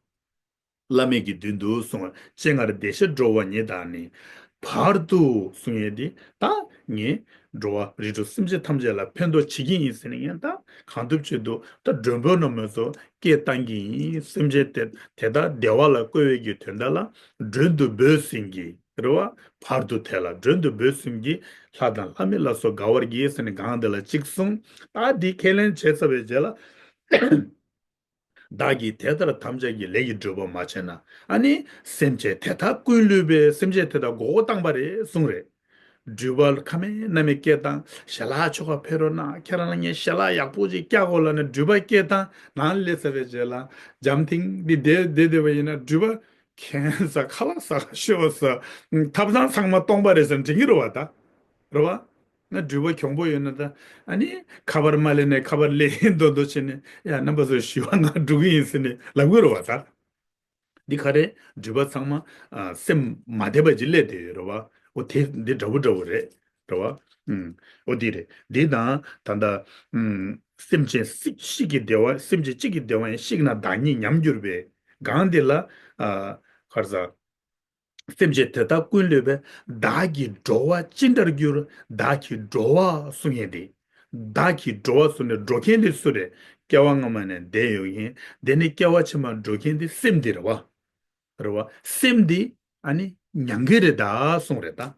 བླ་མེད་ཀྱི་མདུན་དུ་གསུངས། སྤྱན་སྔར་བདེ་གཤེགས་འགྲོ་བ་ཉིད་དང་ནི། བར་དུ་གསུང་ཡས་དེ་ད་ངས་འགྲོ་བ་རིགས་དྲུག་སེམས་ཅན་ཐམས་ཅད་ལ་ཕན་ཐོགས་བྱེད་ཀྱི་ཡིན་ཟེར་ནས་ངས་ད་གང་ཐུབ་ཅི་ཐུབ་ད་མགྲོན་པོ་རྣམས་ཚོ་སྐད་བཏང་གི་ཡིན། སེམས་ཅན་དེ་དེ་དག་བདེ་བ་ལ་བཀོད་པའི་གི་དོན་དག་ལ་མགྲོན་དུ་བོས་ཟིན་གྱི་རེད་བ། བར་དུ་དེ་ལ་མགྲོན་དུ་བོས་ཟིན་གྱི་ལྷ་དང་ལྷ་མིན་ལ་སོགས་དགའ་བར་གྱིས་ཟེར་ནས་གང་དེ་ལ་གཅིག་གསུངས། ད་འདི་ཁས་ལེན་བྱས་ཚར་བའི་རྗེས་ལ། བདག་གིས་དེ་ལྟར་ཐམས་ཅད་ཀྱི་ལས་ཀྱི་སྒྲུབ་པ་མ་བྱས་ན། ཨ་ནི་སེམས་ཅན་དེ་དག་ཀུན་བསླུས་པས། སེམས་ཅན་དེ་དག་མགོ་སྐོར་བཏང་པ་རེད་གསུངས་རེད། སྦྲུལ་པ་ཁ་མེད་སྣ་མེད་སྐད་བཏང་། ཞལ་ལག་ཆོ་ག་ཕེབས་རོགས་གནང་། ཁྱེད་རང་ལ་ངས་ཞལ་ལག་ཡག་པོ་ཅིག་བཀྱག་གོ་ལབ་ནས་སྦྲུལ་པ་སྐད་བཏང་། ནང་སླེབས་ཚར་བའི་རྗེས་ལ་འཇམ་ཐིང་འདི་བསྡད་བསྡད་བསྡད་པ་ཡིན་ན་སྦྲུལ་པ་ཁྱད་ས་ཁ་ལག་ཟ་ཤོར་ས། ཐབ་ཚང་ཚང་མ་སྟོང་པ་རེད་ཟེར་དྲན་གྱི་རེད་བ་ད། རེད་བ། ང་སྦྲུལ་པ་གྱོང་པོ་ཡོད་ན་ད། ཨ་ནི་ཁ་པར་མ་ལེན་ནས་ཁ་པར་ལེན་མདོག་མདོག་བྱས་ནས་ཡ་རྣམ་པ་ཚོ་ཞུ་བ་ང་འགྲོ་གི་ཡིན་ཟེར་ནས་ལབ་གི་རེད་བ་ད། འདི་ག་རེ་སྦྲུལ་པ་ཚང་མ་ཨ་སེམས་མ་བདེ་བ་ཅིག་སླེབས་བསྡད་ཡོད་རེད་བ། འོ་དེ་འདི་འདྲ་བོ་འདྲ་བོ་རེད། རེད་བ། ཨུམ། འོ་འདི་རེད། འདི་དང་ད་ལྟ་ཨུམ། སེམས་ཅན་སྲིད་གཤིས་ཀྱི་བདེ་བ། སེམས་ཅན་གཅིག་གི་བདེ་བ་ཡང་བཤིག་ན་བདག་ཉིད་ཉམས་འགྱུར་བས། གང་འདི་ལ་ཨ་ག་རེ་ཟ། སེམས་ཅན་དེ་དག་ཀུན་བསླུས་པས། བདག་གིས་འགྲོ་བ་ཅི་འདྲར་འགྱུར། བདག་གིས་འགྲོ་བ་གསུང་ཡས་དེ། བདག་གིས་འགྲོ་བ་གསུངས་ནས་འགྲོ་མཁན་དེ་སུ་རེད། སྐྱེ་བ་སྔ་མ་ནས་འདས་ཡོད་མཁན། དེ་ནས་སྐྱེ་བ་ཕྱི་མར་འགྲོ་མཁན་དེ་སེམས་དེ་རེད་བ། རེད་བ། སེམས་དེ་ཨ་ནི་མྱང་གི་རེད་ད་གསུངས་རེད་ད།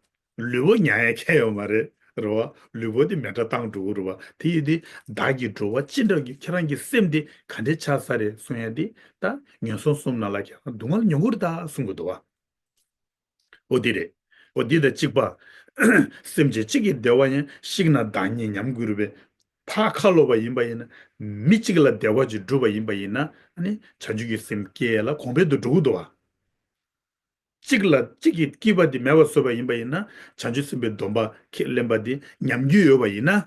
ལུས་པོ་མྱང་ཡས་ཁྱད་ཡོད་མ་རེད། རེད་བ། ལུས་པོ་དེ་མེ་དྲག་བཏང་འགྲོ་གི་རེད་བ། དེ་ཡིན་དུས་བདག་གིས་འགྲོ་བ་ཅི་འདྲར་འགྱུར། ཁྱེད་རང་གི་སེམས་དེ་ག་འདྲས་ཆགས་ས་རེད་གསུང་ཡས་དེ་ད་ངན་སོང་གསུམ་ནང་ལ་ཁྱེད་རང་སྡུག་བསྔལ་མྱོང་གི་རེད་ད་གསུང་གི་འདུག་བ། འོ་དེ་རེད། འོ་འདི་དང་གཅིག་པ། སེམས་ཅན་གཅིག་གི་བདེ་བ་ཡང་བཤིག་ན་བདག་ཉིད་ཉམས་འགྱུར་བས། ཕར་ཁ་ལོ་བ་ཡིན་པ་ཡིན་ན། མི་གཅིག་ལ་བདེ་བ་ཅིག་བསྒྲུབས་པ་ཡིན་པ་ཡིན་ན་ཨ་ནི་བྱང་ཆུབ་ཀྱི་སེམས་སྐྱེ་ལ་གོང་འཕེལ་དུ་འགྲོ་གི་འདུག་བ། གཅིག་ལ་གཅིག་གི་སྐྱིད་པ་དེ་མེད་པ་བཟོས་པ་ཡིན་པ་ཡིན་ན། བྱང་ཆུབ་སེམས་དཔའི་སྡོམ་པ་ཁས་ལེན་པ་དེ་ཉམས་རྒྱུ་ཡོད་པ་ཡིན་ན།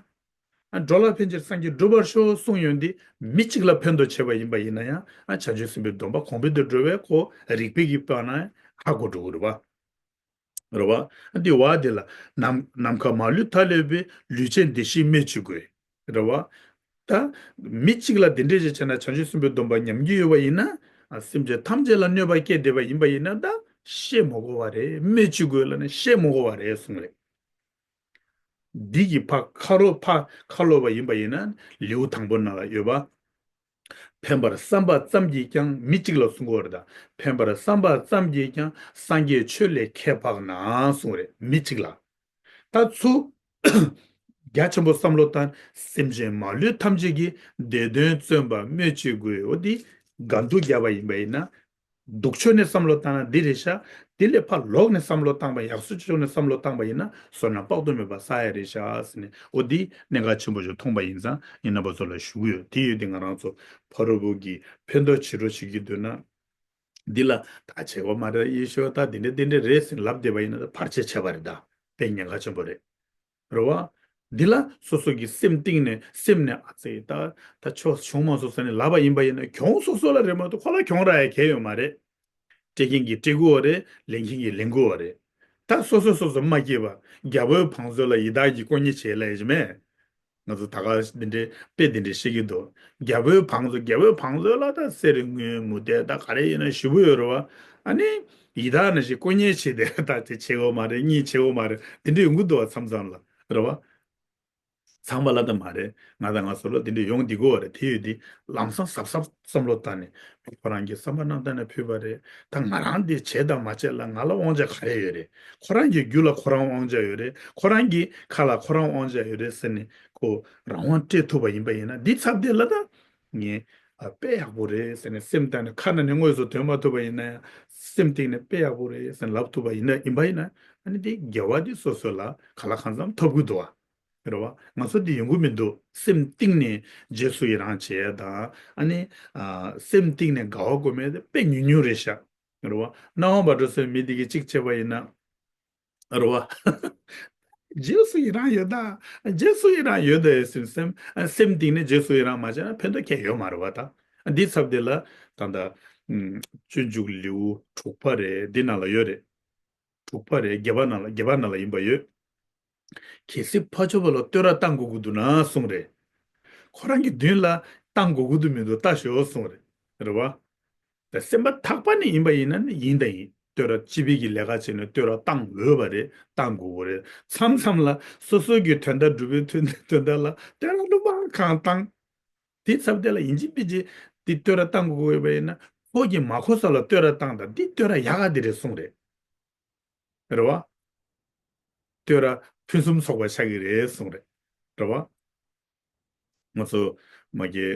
ཨ་འགྲོ་ལ་ཕན་ཕྱིར་སངས་རྒྱས་འགྲུབ་པར་ཤོག་གསུངས་ཡོང་དུས་མི་གཅིག་ལ་ཕན་ཐོགས་བྱས་པ་ཡིན་པ་ཡིན་ན་ཡང་ཨ་བྱང་ཆུབ་སེམས་དཔའི་སྡོམ་པ་གོང་འཕེལ་དུ་འགྲོ་བའི་ཁོ་རིགས་པའི་གི་དཔེར་ན་ཧ་གོ་འགྲོ་གི་རེད་བ། རེད་བ། འདི་བ་འདི་ལ་ནམ་ནམ་མཁའ་མ་ལུས་མཐའ་ཀླས་པའི་ལུས་ཅན་བདེ་གཤེགས་སྨོས་ཅི་དགོས། རེད་བ། ད་མི་གཅིག་ལ་འདི་འདྲས་ཞིག་བྱས་ན་བྱང་ཆུབ་སེམས་དཔའི་སྡོམ་པ་ཉམས་ཀྱི་ཡོད་པ་ཡིན་ན། ཨ་སེམས་ཅན་ཐམས་ཅད་ལ་གནོད་པ་སྐྱེལ་བསྡད་པ་ཡིན་པ་ཡིན་ན་ད་བཤད་མ་དགོས་པ་རེད། སྨོས་ཅི་དགོས་ལབ་ན་བཤད་མ་དགོས་པ་རེད་གསུངས་རེད། འདི་གི་ཕ་ཁ་རོ་ཕ་ཁ་ལོ་བ་ཡིན་པ་ཡིན་ན་ལེའུ་དང་པོ་ནང་ལ་ཡོད་པ། ཕན་པར་བསམ་པ་ཙམ་གྱིས་ཀྱང་མི་གཅིག་ལ་གསུང་གི་ཡོད་རེད་ད། ཕན་པར་བསམ་པ་ཙམ་གྱིས་ཀྱང་སངས་རྒྱས་ཆོས་ལས་ཁྱད་འཕགས་ན་གསུངས་རེད་མི་གཅིག་ལ། ད་ཚུར་རྒྱ་ཆེན་པོ་བསམ་བློ་བཏང་། སེམས་ཅན་མ་ལུས་ཐམས་ཅད་ཀྱི་བདེ་དོན་བརྩོན་པ་སྨོས་ཅི་དགོས། འོ་འདི་ག་འདུག་རྒྱབ་པ་ཡིན་པ་ཡིན་ན། སྡུག་ཕྱོགས་ནས་བསམ་བློ་བཏང་ན་འདི་རེད་ཤག་འདི་ལས་ཕར་ལོག་ནས་བསམ་བློ་བཏང་པ་ཡག་སོ་ཕྱོགས་ནས་བསམ་བློ་བཏང་པ་ཡིན་ན་བསོད་ནམས་དཔག་ཏུ་མེད་པ་བསགས་ཡ་རེད་ཤག་ཟེར་ནས་འོ་འདི་གནད་འགག་ཆེན་པོ་ཞིག་མཐོང་པ་ཡིན་ཙང་ངས་རྣམ་པ་ཚོ་ལ་ཞུ་གི་ཡོད། དེ་ཡོད་དེ་ང་རང་ཚོ་ཕ་རོལ་པོ་གི་ཕན་ཐོགས་བྱེད་རོགས་བྱེད་ཀྱི་འདུག་ན། འདི་ལ་ད་བྱེད་དགོས་མ་རེད་ཡེ་ཤོ་ད་འདི་འདྲ་འདི་འདྲ་རེད་ཟེར་ལབ་བསྡད་པ་ཡིན་ན་ད་བར་ཆད་བྱས་པ་རེད་ད། དཔེ་ཉེན་ཁ་ཆེན་པོ་རེད། རེད་བ། འདི་ལ་སོ་སོ་གི་སེམས་གཏིང་ནས་སེམས་ནས་ཨ་ཙི་ད་ད་ཆོག་བྱུང་མ་སོང་ཟེར་ནས་ལབ་པ་ཡིན་པ་ཡིན་ན་གྱོང་སོ་སོ་ལ་རེད་མ་གཏོགས་ཁོ་ལ་གྱོང་རག་ཡ་གལ་ཡོད་མ་རེད། སྤྲད་མཁན་གྱིས་སྤྲད་དགོས་པ་རེད། ལེན་མཁན་གྱིས་ལེན་དགོས་པ་རེད། ད་སོ་སོ་སོ་སོ་མ་སྐྱིད་པ་རྒྱལ་པོའི་བང་མཛོད་ལ་ཡི་དྭགས་ཀྱིས་དཀོན་གཉེར་བྱེད་ལས་ཀྱི་མེད། ང་ཚོ་ད་ག་འདི་འདྲའི་དཔེ་འདི་འདྲའི་བཤད་ཀྱི་འདུག་རྒྱལ་པོའི་བང་མཛོད་རྒྱལ་པོའི་བང་མཛོད་ལ་ད་གསེར་དངུལ་མུ་ཏིག་ད་ག་རེ་ཡིན་ན་ཞེ་པོ་ཡོད་རེད་བ། ཨ་ནི་ཡི་དྭགས་ནང་བཞིན་དཀོན་གཉེར་བྱེད་དེ་ད་དེ་བྱེད་དགོས་མ་རེད། གཉིས་བྱེད་དགོས་མ་རེད། འདི་འདྲ་ཡོང་གི་འདུག་བ། མཚམས་མཚམས་ལ་རེད་བ། ཚང་མ་ལ་ད་མ་རེད། ང་དང་ང་ཚོ་ལ་འདི་འདྲ་ཡོང་བསྡད་ཀྱི་ཡོད་རེད། དེ་ཡོད་དེ་ལམ་སང་གཟབ་གཟབ་བསམ་བློ་བཏང་ནས་ཁོ་རང་གི་བསམ་པ་རྣམ་དག་ནས་ཕུལ་བ་རེད། ད་ང་རང་འདི་བྱས་དང་མ་བྱས་ལ་ང་ལ་དབང་ཆ་ག་རེ་ཡོད་རེད། ཁོ་རང་གི་རྒྱུད་ལ་ཁོ་རང་དབང་ཆ་ཡོད་རེད། ཁོ་རང་གི་ཁ་ལ་ཁོ་རང་དབང་ཆ་ཡོད་རེད་ཟེར་ནས་ཁོ་རང་དབང་སྤྲད་ཐུབ་པ་ཡིན་པ་ཡིན་ན་འདི་ཚབ་དེ་ལ་ད་ངས་ཨ་དཔེ་ཡག་པོ་རེད་ཟེར་ནས་སེམས་བཏང་ནས་ཁ་ནང་ནས་དངོས་སུ་ཐོན་མ་ཐུབ་པ་ཡིན་ན་ཡང་སེམས་གཏིང་ནས་དཔེ་ཡག་པོ་རེད་ཟེར་ནས་ལབ་ཐུབ་པ་ཡིན་ན་ཡིན་པ་ཡིན་ན་ཨ་ནི་དེ་དགེ་བ་དེ་སོ་སོ་ལ་ག་ལ་གང་འཚམ་ཐོབ་ཀྱི་འདུག་བ། རེད་བ། ང་ཚོ་འདི་ཡོང་གི་མི་འདུག་སེམས་གཏིང་ནས་རྗེས་སུ་ཡི་རང་བྱེད་ཡ་དང་ཨ་ནི་ཨ་སེམས་གཏིང་ནས་དགའ་བ་དགོས་མེད་དེ་དཔེ་ཉུང་ཉུང་རེད་ཤག་རེད་བ། སྣང་བ་འགྲོ་སའི་མི་འདི་གི་གཅིག་བྱས་པ་ཡིན་ན། རེད་བ། རྗེས་སུ་ཡི་རང་ཡོད་ད། རྗེས་སུ་ཡི་རང་ཡོད་དེ་སེམས་སེམས་སེམས་གཏིང་ནས་རྗེས་སུ་ཡི་རང་མ་བྱས་ན་ཕན་ཐོགས་ཁྱད་ཡོད་མ་རེད་བ་ད། འདི་ཚབ་དེ་ལ་ད་ལྟ་སྤྱོད་འཇུག་ལེའུ་དྲུག་པ་རེད། འདི་ནང་ལ་ཡོད་རེད། དྲུག་པ་རེད། བརྒྱད་པ་ནང་ལ་བརྒྱད་པ་ནང་ལ་ཡིན་པ་ཡོད། གལ་སྲིད་ཕ་ཆོས་པ་ལ་བསྟོད་ར་བཏང་དགོས་ཀྱི་འདུག་ན་གསུངས་རེད། ཁོ་རང་གི་མདུན་ལ་བཏང་དགོས་ཀྱི་འདུག་མི་འདུག་ལྟ་ཤོག་གསུངས་རེད། རེད་བ། ད་སེམས་པ་ཐག་པ་ནས་ཡིན་པ་ཡིན་ན་ནི་ཡིན་དང་ཡིན། བསྟོད་ར་སྤྱི་པའི་གི་ལས་ཀ་བྱས་ནས་བསྟོད་ར་བཏང་འོས་པ་རེད། བཏང་དགོས་པ་རེད། མཚམས་མཚམས་ལ་སོ་སོ་གི་དོན་དག་སྒྲུབ་པའི་དོན་དོན་དག་ལ་བསྟོད་ར་ལུང་པ་གང་བཏང་། དེ་ཚབ་དེ་ལ་ཡིན་གཅིག་མིན་གཅིག་འདི་བསྟོད་ར་བཏང་དགོས་ཡོད་པ་ཡིན་ན། ཁོ་གི་མ་གོ་ས་ལ་བསྟོད་ར་བཏང་དང་འདི་བསྟོད་ར་ཡག་ག་འདི་རེད་གསུངས་རེད། རེད་བ། བསྟོད་ར་ཕུན་སུམ་ཚོགས་པ་ཆགས་ཀྱི་རེད་གསུངས་རེད། རེད་བ། ང་ཚོ་མ་གི་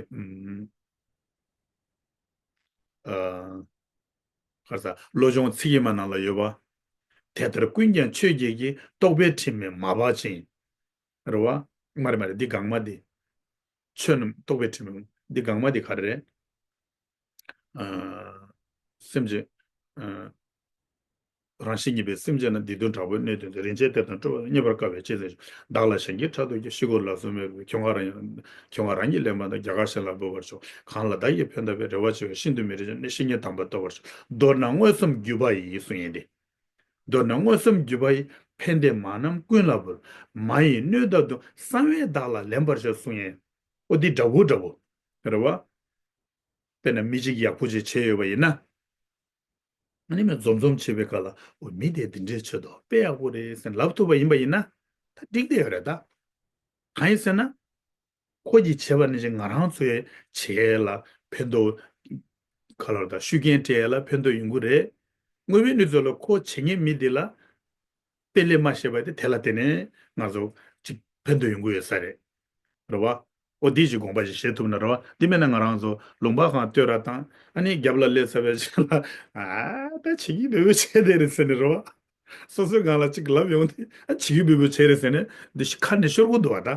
ཨ་ཁ་ས་བློ་སྦྱོང་ཚིག་གི་མ་ནང་ལ་ཡོད་པ། དེ་ལྟར་ཀུན་ཀྱང་ཆོས་བརྒྱད་ཀྱི། རྟོག་པའི་དྲི་མས་མ་སྦག་ཅིང་། རེད་བ། མ་རེད་མ་རེད། འདི་གང་མ་འདི། ཆོས་རྣམས་རྟོག་པའི་དྲི་མས། འདི་གང་མ་འདི་ག་རེ་རེད། ཨ། སེམས་ཅན། ཨ། རང་བཞིན་གཉིས་པའི་སེམས་ཅན་རྣམས་སྡིག་ལྟུང་དྲག་པོའི་གནས་སྟོན་ཏེ། རིན་ཆེན་གཏེར་དང་སྤྲོ་བས་རྙེད་པར་དཀའ་བའི་ཅི་མཛད་ཤོག་བདག་ལ་གཞན་གྱིས་ཕྲག་དོག་གིས། ཤི་དགོས་ལབ་སོ་མེད་པས། ཁྱོད་ཁ་རང་ཁྱོད་ཁ་རང་གིས་ལེན་པ་དང་། རྒྱ་གར་གཞན་ལ་འབུལ་བར་ཤོག་གང་ལ་བདག་གིས་ཕན་བཏགས་པའི། རེ་བ་ཆེ་བས་ཤིན་ཏུ་མི་རིགས་ཀྱང་། ནི་བཤེས་གཉེན་དམ་པ་ལྟ་བར་ཤོག་མདོར་ན་མངོན་སུམ་བརྒྱུད་པ་ཡིས་གསུང་ཡིན་ཏེ། མདོར་ན་མངོན་སུམ་བརྒྱུད་པ་ཡིས། ཕན་བདེ་མ་རྣམས་ཀུན་ལ་འབུལ། མ་ཡི་སྣོད་ལྟར་དུ། བསམ་པས་བདག་ལ་ལེན་པར་ཤོག་གསུང་ཡིན། ཨོ་འདི་འདྲ་བོ་འདྲ་བོ། རེད་བ། དཔེར་ན་མི་གཅིག་ཡག་པོ་ཅིག་བྱས་ཡོད་པ་ཡིན་ན། ཨ་ནི་མི་འཛོམས་འཛོམས་བྱེད་པའི་སྐབས་ལ། ཨོ་མི་དེ་འདི་འདྲས་བྱེད་དོ། དཔེ་ཡག་པོ་རེད་ཟེར་ལབ་ཐུབ་པ་ཡིན་པ་ཡིན་ན། ད་འགྲིག་བསྡད་ཡོད་རེད་ད། གང་ཡིན་ཟེར་ན། ཁོ་གིས་བྱས་པ་ནི་ཅིག་ང་རང་ཚོའི་བྱེད་ཡས་ལ་ཕན་ཐོགས། ག་ལ་ད་ཤུགས་རྐྱེན་སྤྲད་ཡས་ལ་ཕན་ཐོགས་ཡོང་གི་རེད། དངོས་པོའི་གནས་ཚུལ་ལ་ཁོ་བྱེད་མཁན་མི་དེ་ལ། དཔེ་ལས་མ་ཤེས་པ་དེ་དེ་ལ་དེ་ནས་ང་ཚོ་ཅིག་ཕན་ཐོགས་ཡོང་གི་ཡོད་ས་རེད། རེད་བ། ཨོ་དེ་ཅིག་དགོངས་པ་ཅིག་བཞེས་ཐུབ་ན་རེད་བ། དེ་མེད་ན་ང་རང་ཚོ་ལུང་པ་གང་བསྟོད་ར་བཏང་། ཨ་ནི་རྒྱབ་ལ་སླེབས་ཚར་བའི་ཆ་ལ། ཨ་ད་བྱེད་ཀྱི་འདོད་པོ་བྱས་དེ་རེད་ཟེར་ནས་རེད་བ། སོ་སོའི་སྒང་ལ་ཅིག་ལབ་ཡོང་དུས། ཨ་བྱེད་ཀྱི་འདོད་པོ་བྱས་རེད་ཟེར་ནས་འདི་ཁ་ནས་ཤོར་གི་འདུག་བ་ད།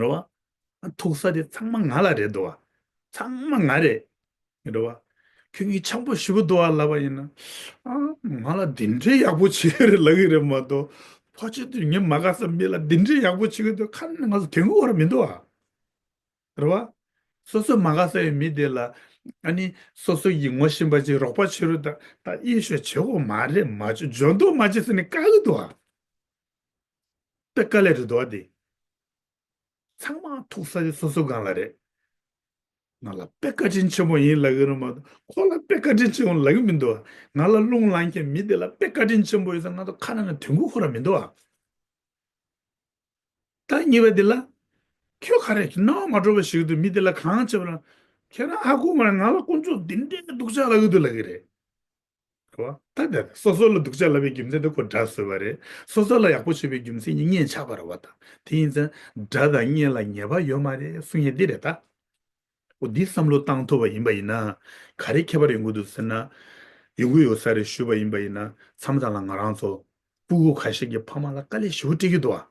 རེད་བ། ཐུག་ས་དེ་ཚང་མ་ང་ལ་རེད་འདུག་བ། ཚང་མ་ང་རེད། རེད་བ། ཁྱོད་ཀྱིས་འཆམ་པོ་ཞེ་པོ་འདུག་བ་ལབ་པ་ཡིན་ན། ཨ་ང་ལ་འདི་འདྲའི་ཡག་པོ་བྱེད་ཀྱི་རེད་ལབ་ཀྱི་རེད་མ་གཏོགས། ཕལ་ཆེར་དུ་ངས་མ་དགའ་ས་མི་ལ་འདི་འདྲའི་ཡག་པོ་བྱེད་ཀྱི་འདུག་ཁ་ནས་ང་ཚོ་དོན་གྱི་ཁོ་ར་མི་འདུག་བ། རེད་བ། སོ་སོ་མ་དགའ་ས་ཡི་མི་དེ་ལ། ཨ་ནི་སོ་སོ་ཡི་ངོ་ཤེས་པ་ཅིག་རོགས་པ་བྱེད་རོགས་ད་ད་ཡེ་ཤོད་བྱེད་དགོས་མ་རེད། མ་བྱེད་འཇོན་མདོག་མ་བྱེད་ཟེར་ནས་བཀག་གི་འདུག་བ། དཔེ་དཀའ་ལས་རེད་འདུག་བ་དེ། ཚང་མ་ཐུག་ས་དེ་སོ་སོ་སྒང་ལ་རེད། ང་ལ་དཔེ་བཀའ་དྲིན་ཆེན་པོ་ཡིན་ལབ་ཀྱི་རེད་མ་གཏོགས། ཁོ་ལ་དཔེ་བཀའ་དྲིན་ཆེན་པོ་ལབ་ཀྱི་མི་འདུག་ང་ལ་རླུང་ལངས་མཁན་མི་དེ་ལ་དཔེ་བཀའ་དྲིན་ཆེན་པོ་ཡོད་ས་ང་ཚོ་ཁ་ནང་ནས་དོན་གྱི་ཁོ་ར་མི་འདུག་ཨ། ད་གཉིས་པ་དེ་ལ། ཁྱོད་ག་རེ་སྣང་བ་མ་འགྲོ་བ་ཞིག་འདུག་མི་དེ་ལ་གང་བྱེད་པ་ལ། ཁྱེད་རང་ཧ་གོ་མ་རེད། ང་ལ་དཀོན་མཆོག་འདི་འདྲའི་སྡུག་ཅག་ལབ་ཀྱི་འདུག་ལབ་ཀྱི་རེད། རེད་བ། ད་ད་སོ་སོ་ལ་སྡུག་ཅག་ལབ་པའི་རྒྱུ་མཚན་དེ་ཁོ་དགྲ་བཟོས་པ་རེད། སོ་སོ་ལ་ཡག་པོ་བྱེད་པའི་རྒྱུ་མཚན་གྱིས་གཉེན་ཆགས་པ་རེད་བ་ད། དེ་ཡིན་ཙང་དགྲ་དང་གཉེན་ལ་ཉེས་པ་ཡོད་མ་རེད་གསུང་ཡས་འདི་རེད་ད། འོ་འདི་བསམ་བློ་བཏང་ཐུབ་པ་ཡིན་པ་ཡིན་ན། ག་རེ་ཁྱད་པར་ཡོང་གི་འདུག་ཟེར་ན། ཡོང་གི་ཡོད་ས་རེད་ཞུས་པ་ཡིན་པ་ཡིན་ན། མཚམས་མཚམས་ལ་ང་རང་ཚོ་སྤུ་གུ་ཁ་ཤས་ཀྱི་ཕ་མ་ལ་དཀའ་ལས་ཞེ་པོ་སྤྲད་ཀྱི་འདུག་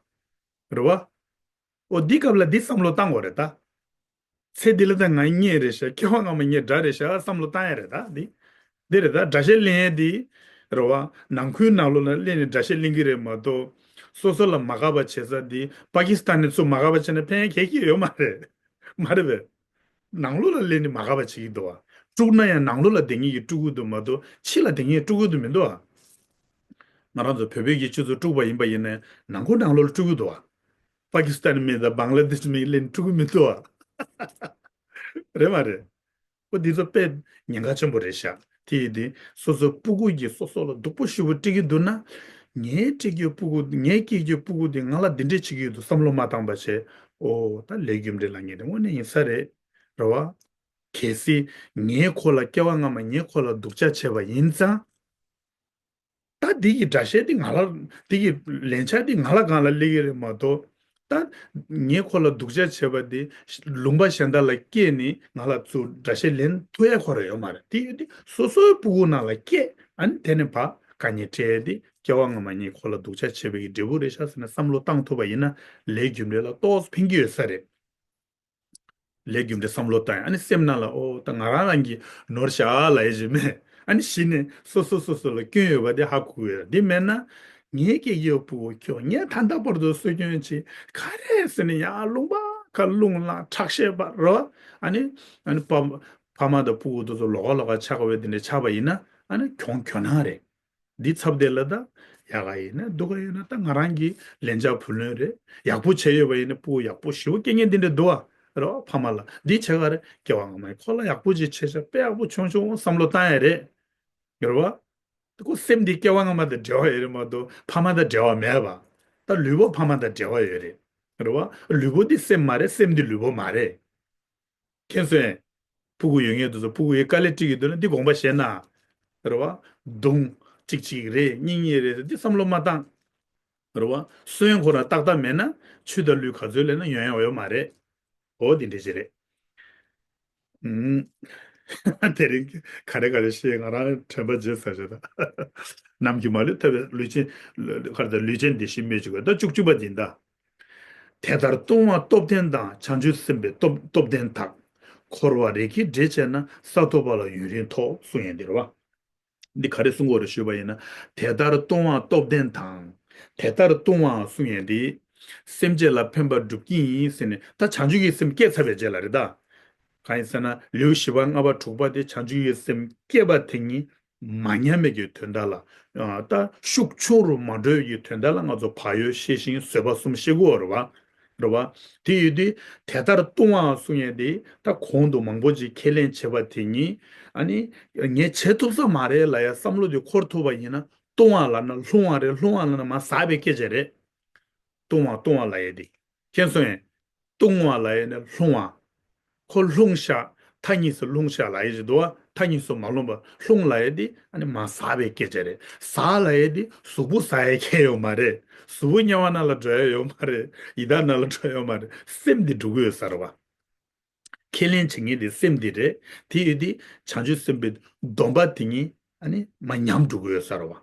བ། རེད་བ། འོ་འདི་སྐབས་ལ་འདི་བསམ་བློ་བཏང་དགོས་རེད་ད། ཚེ་འདི་ལ་ད་ང་གཉེན་རེད་ཤག་སྐྱེ་བ་སྔ་མ་ངའི་དགྲ་རེད་ཤག་བསམ་བློ་བཏང་ཡ་རེད་ད་འདི། འདི་རེད་ད། དགྲ་ཤ་ལེན་ཡས་འདི། རེད་བ། ནང་ཁུལ་ནང་ལོགས་ལ་སླེབས་ནས་དགྲ་ཤ་ལེན་གྱི་རེད་མ་གཏོགས། སོ་སོ་ལ་མ་དགའ་བ་བྱེད་ས་འདི་པ་ཀི་སི་ཐན་ནས་ཚུར་མ་དགའ་བ་བྱས་ན་ཕན་ཡ་གང་ཡང་ཡོད་མ་རེད། མ་རེད་པས། ནང་ལོགས་ལ་སླེབས་ནས་མ་དགའ་བ་བྱེད་ཀྱི་འདུག་བ། དཀྲུགས་ན་ཡང་ནང་ལོགས་ལ་བསྡད་མཁན་གྱིས་དཀྲུག་གི་འདུག་མ་གཏོགས་ཕྱི་ལ་བསྡད་མཁན་གྱིས་དཀྲུག་གི་འདུག་མི་འདུག་བ། ང་རང་ཚོ་བོད་པའི་གི་སྤྱི་ཚོགས་དཀྲུགས་པ་ཡིན་པ་ཡིན་ན་ནང་ཁུལ་ནང་ལོགས་ལ་དཀྲུག་གི་འདུག་བ། པ་ཀི་སི་ཐན་མི་དང་བང་ལ་དེཤ་མི་ལེན་དཀྲུག་གི་མི་འདུག་བ། རེད་མ་རེད། ཨོ་འདི་ཚོ་དཔེ་ཉེན་ཁ་ཆེན་པོ་རེད་ཤག་དེ་ཡིན་དུས་སོ་སོའི་སྤུ་གུ་གིས་སོ་སོ་ལ་སྡུག་པོ་ཞེ་པོ་སྤྲད་ཀྱི་འདུག་ན། ངའི་སྤྲད་རྒྱུའི་སྤུ་གུ་ངའི་སྐྱེ་རྒྱུའི་སྤུ་གུ་དེ་ང་ལ་འདི་འདྲས་བྱེད་ཀྱི་ཡོད་དུ་བསམ་བློ་མ་བཏང་པ་བྱས། ཨོ་ད་ལས་རྒྱུ་འབྲས་ལ་ངེས་དེ་དངོས་གནས་ཡིན་ས་རེད། རེད་བ། གལ་སྲིད་ངས་ཁོ་ལ་སྐྱེ་བ་སྔ་མ་ངས་ཁོ་ལ་སྡུག་ཅག་བྱས་པ་ཡིན་ཙང་། ད་འདི་གི་དགྲ་ཤ་འདི་ང་ལ་འདི་གི་ལན་ཆགས་འདི་ང་ལ་སྒང་ལ་སླེབས་ཀྱི་རེད་མ་གཏོགས། ད་ངས་ཁོ་ལ་སྡུག་ཅག་བྱས་པ་འདི་ལུང་པ་གཞན་དག་ལ་སྐྱེས་ནས་ང་ལ་ཚུར་དགྲ་ཤ་ལེན་ཐུབ་ཡ་ཁོ་རང་ཡོད་མ་རེད། དེ་ཡོད་དུས་སོ་སོའི་སྤུ་གུ་ནང་ལ་སྐྱེས། ཨ་ནི་དེ་ནས་ཕར་དཀའ་ངལ་འཕྲད་དེ་སྐྱེ་བ་སྔ་མ་ངས་ཁོ་ལ་སྡུག་ཅག་བྱས་པའི་གི་འབྲས་བུ་རེད་ཤག་ཟེར་ནས་བསམ་བློ་བཏང་ཐུབ་པ་ཡིན་ན་ལས་རྒྱུ་འབྲས་ལ་ཏོག་ཙམ་ཕན་གྱི་ཡོད་ས་རེད། ལས་རྒྱུ་འབྲས་བསམ་བློ་བཏང་ཡ། ཨ་ནི་སེམས་ནང་ལ་ཨོ་ད་ང་རང་རང་གིས་ནོར་བཞག་ལབ་ཡ་ཅིག་མེད། ཨ་ནི་གཞི་ནས་སོ་སོ་སོ་སོ་ལ་སྐྱོན་ཡོད་པ་དེ་ཧ་གོ་གི་ཡོད། དེ་མེད་ན་ངའི་སྐྱེ་རྒྱུ་སྤུ་གུ་ཁྱོད་ངས་ད་ལྟ་བར་དུ་གསོ་སྐྱོང་བྱས་ག་རེ་ཟེར་ནས་ཡང་ལུང་པ་ཁ་རླུང་ལངས་ཁྲག་ཤེད་འབར་རོ། ཨ་ནི་ཨ་ནི་ཕ་ཕ་མ་དང་སྤུ་གུ་དེ་ཚོ་ལོགས་ཀ་ལོགས་ཀ་ཆགས་པའི་དེ་འདྲ་ཆགས་པ་ཡིན་ན་ཨ་ནི་གྱོང་གྱོང་ནང་རེད། འདི་ཚབ་དེ་ལ་ད་ཡག་ག་ཡིན་ན་སྡུག་ག་ཡིན་ན་ད་ང་རང་གི་ལན་ཆགས་བུ་ལོན་རེད། ཡག་པོ་བྱས་ཡོད་པ་ཡིན་ན་སྤུ་གུ་ཡག་པོ་ཞེ་པོ་སྐྱེ་མཁན་དེ་འདྲ་འདུག་བ། རེད་བ། ཕ་མ་ལ་འདི་བྱས་ག་རེད། སྐྱེ་བ་སྔ་མའི་ཁོ་ལ་ཡག་པོ་ཅིག་བྱས་ཤག་དཔེ་ཡག་པོ་བྱུང་བྱུང་བསམ་བློ་བཏང་ཡ་རེད། རེད་བ། ཁོ་སེམས་འདི་སྐྱེ་བ་སྔ་མ་དང་འབྲེལ་བ་ཡོད་རེད་མ་གཏོགས་ཕ་མ་དང་འབྲེལ་བ་མེད་པ། ད་ལུས་པོ་ཕ་མ་དང་འབྲེལ་བ་ཡོད་རེད། རེད་བ། ལུས་པོ་འདི་སེམས་མ་རེད། སེམས་འདི་ལུས་པོ་མ་རེད། མཁྱེན་སོང་ངས། ཕྲུ་གུ་ཡོད་མཁན་དེ་ཚོ་ཕྲུ་གུ་ཡི་དཀའ་ལས་སྤྲད་ཀྱི་འདུག་ན་འདི་དགོངས་པ་བཞེས་ན། རེད་བ། རྡུང་། གཅིག་གཅིག་རེད། གཉིས་གཉིས་རེད། འདི་བསམ་བློ་མ་བཏང་། རེད་བ། སོན་ཁོ་རང་ཏག་ཏག་མེད་ན་ཆུ་དང་ལུད་ག་ཚོད་ལེན་ན་ཡོང་ཡ་ཡོད་མ་རེད། འོ་འདི་འདྲ་ཞིག་རེད། ཨུམ། དེ་རིང་ག་རེ་ག་རེ་བཤད། ང་རང་དྲན་པ་བརྗེད་ཚར་ཤག་ད། ནམ་གྱི་མ་ལུས་ཐོབ་པའི་ལུས་ཅན། ག་རེ་ད། ལུས་ཅན་བདེ་གཤེགས་སྨོས་ཅི་དགོས། ད་བཅུ་གཅིག་པ་འདི་ད། དེ་ལྟར་ལྟུང་བ་སྟོབས་ལྡན་དང་། བྱང་ཆུབ་སེམས་དཔའི་སྟོབས་སྟོབས་ལྡན་དག། འཁོར་བ་རིགས་ཀྱི་འདྲེ་བཅས་ན། ས་ཐོབ་པ་ལ་ཡུན་རིང་ཐོགས། གསུང་ཡས་འདི་རེད་བ། འདི་ག་རེ་གསུང་གི་ཡོད་རེད་ཞུས་པ་ཡིན་ན། དེ་ལྟར་ལྟུང་བ་སྟོབས་ལྡན་དང་། དེ་ལྟར་ལྟུང་བ་གསུང་ཡས་འདི། སེམས་ཅན་ལ་ཕན་པ་སྒྲུབ་ཀྱི་ཡིན་ཟེར་ནས་ད་བྱང་ཆུབ་ཀྱི་སེམས་སྐྱེས་ཚར་བའི་རྗེས་ལ་རེད་ད། གང་ཡིན་ཟེར་ན་ལེའུ་བཞི་པ་ལྔ་པ་དྲུག་པ་དེ་བྱང་ཆུབ་ཀྱི་སེམས་སྐྱེས་པ་དེ་ཉིད་མ་ཉམས་པའི་གི་དོན་དག་ལ། ཨ། ད་ཤུགས་ཆུང་རུ་མ་འགྲོ་བའི་གི་དོན་དག་ལ་ང་ཚོ་བག་ཡོད་ཤེས་བཞིན་བཟོད་པ་གསུམ་བཤད་དགོས་རེད་བ། རེད་བ། དེ་ཡོད་དུས་དེ་ལྟར་ལྟུང་བ་གསུང་ཡས་དེ་ད་གོང་དུ་མང་པོ་ཅིག་ཁས་ལེན་བྱས་པ་དེ་ཉིད། ཨ་ནི་ངས་བྱེད་ཐུབ་ས་མ་རེད་ལབ་ཡ་བསམ་བློ་དེ་འཁོར་ཐུབ་པ་ཡིན་ན། ལྟུང་བ་ལབ་ན་ལྷུང་བ་རེད། ལྷུང་བ་ལབ་ན་མར་ཟགས་པའི་སྐད་ཆ་རེད། ལྟུང་བ་ལྟུང་བ་ལབ་ཡས་དེ། མཁྱེན་སོང་ངས། ལྟུང་བ་ལབ་ཡས་ནི་ལྷུང་བ། ཁོ་ལྷུང་ཤག་མཐའ་གཉིས་སུ་ལྷུང་ཤག་ལབ་ཡས་ཅིག་འདུག་བ། མཐའ་གཉིས་སུ་མ་ལྷུང་བ། ལྷུང་ལབ་ཡས་དེ་ཨ་ནི་མར་ཟགས་པའི་སྐད་ཆ་རེད། ཟགས་ལབ་ཡས་དེ་གཟུགས་པོ་ཟགས་ཡས་ཁྱད་ཡོད་མ་རེད། གཟུགས་པོ་དམྱལ་བ་ནང་ལ་འགྲོ་ཡས་ཡོད་མ་རེད། ཡི་དྭགས་ནང་ལ་འགྲོ་ཡས་ཡོད་མ་རེད། སེམས་འདི་འགྲོ་གི་ཡོད་ས་རེད་བ། ཁས་ལེན་བྱེད་མཁན་དེ་སེམས་འདི་རེད། དེ་ཡོད་དེ་བྱང་ཆུབ་སེམས་དཔའི་སྡོམ་པ་དེ་ཉིད་ཨ་ནི་མར་ཉམས་འགྲོ་གི་ཡོད་ས་རེད་བ།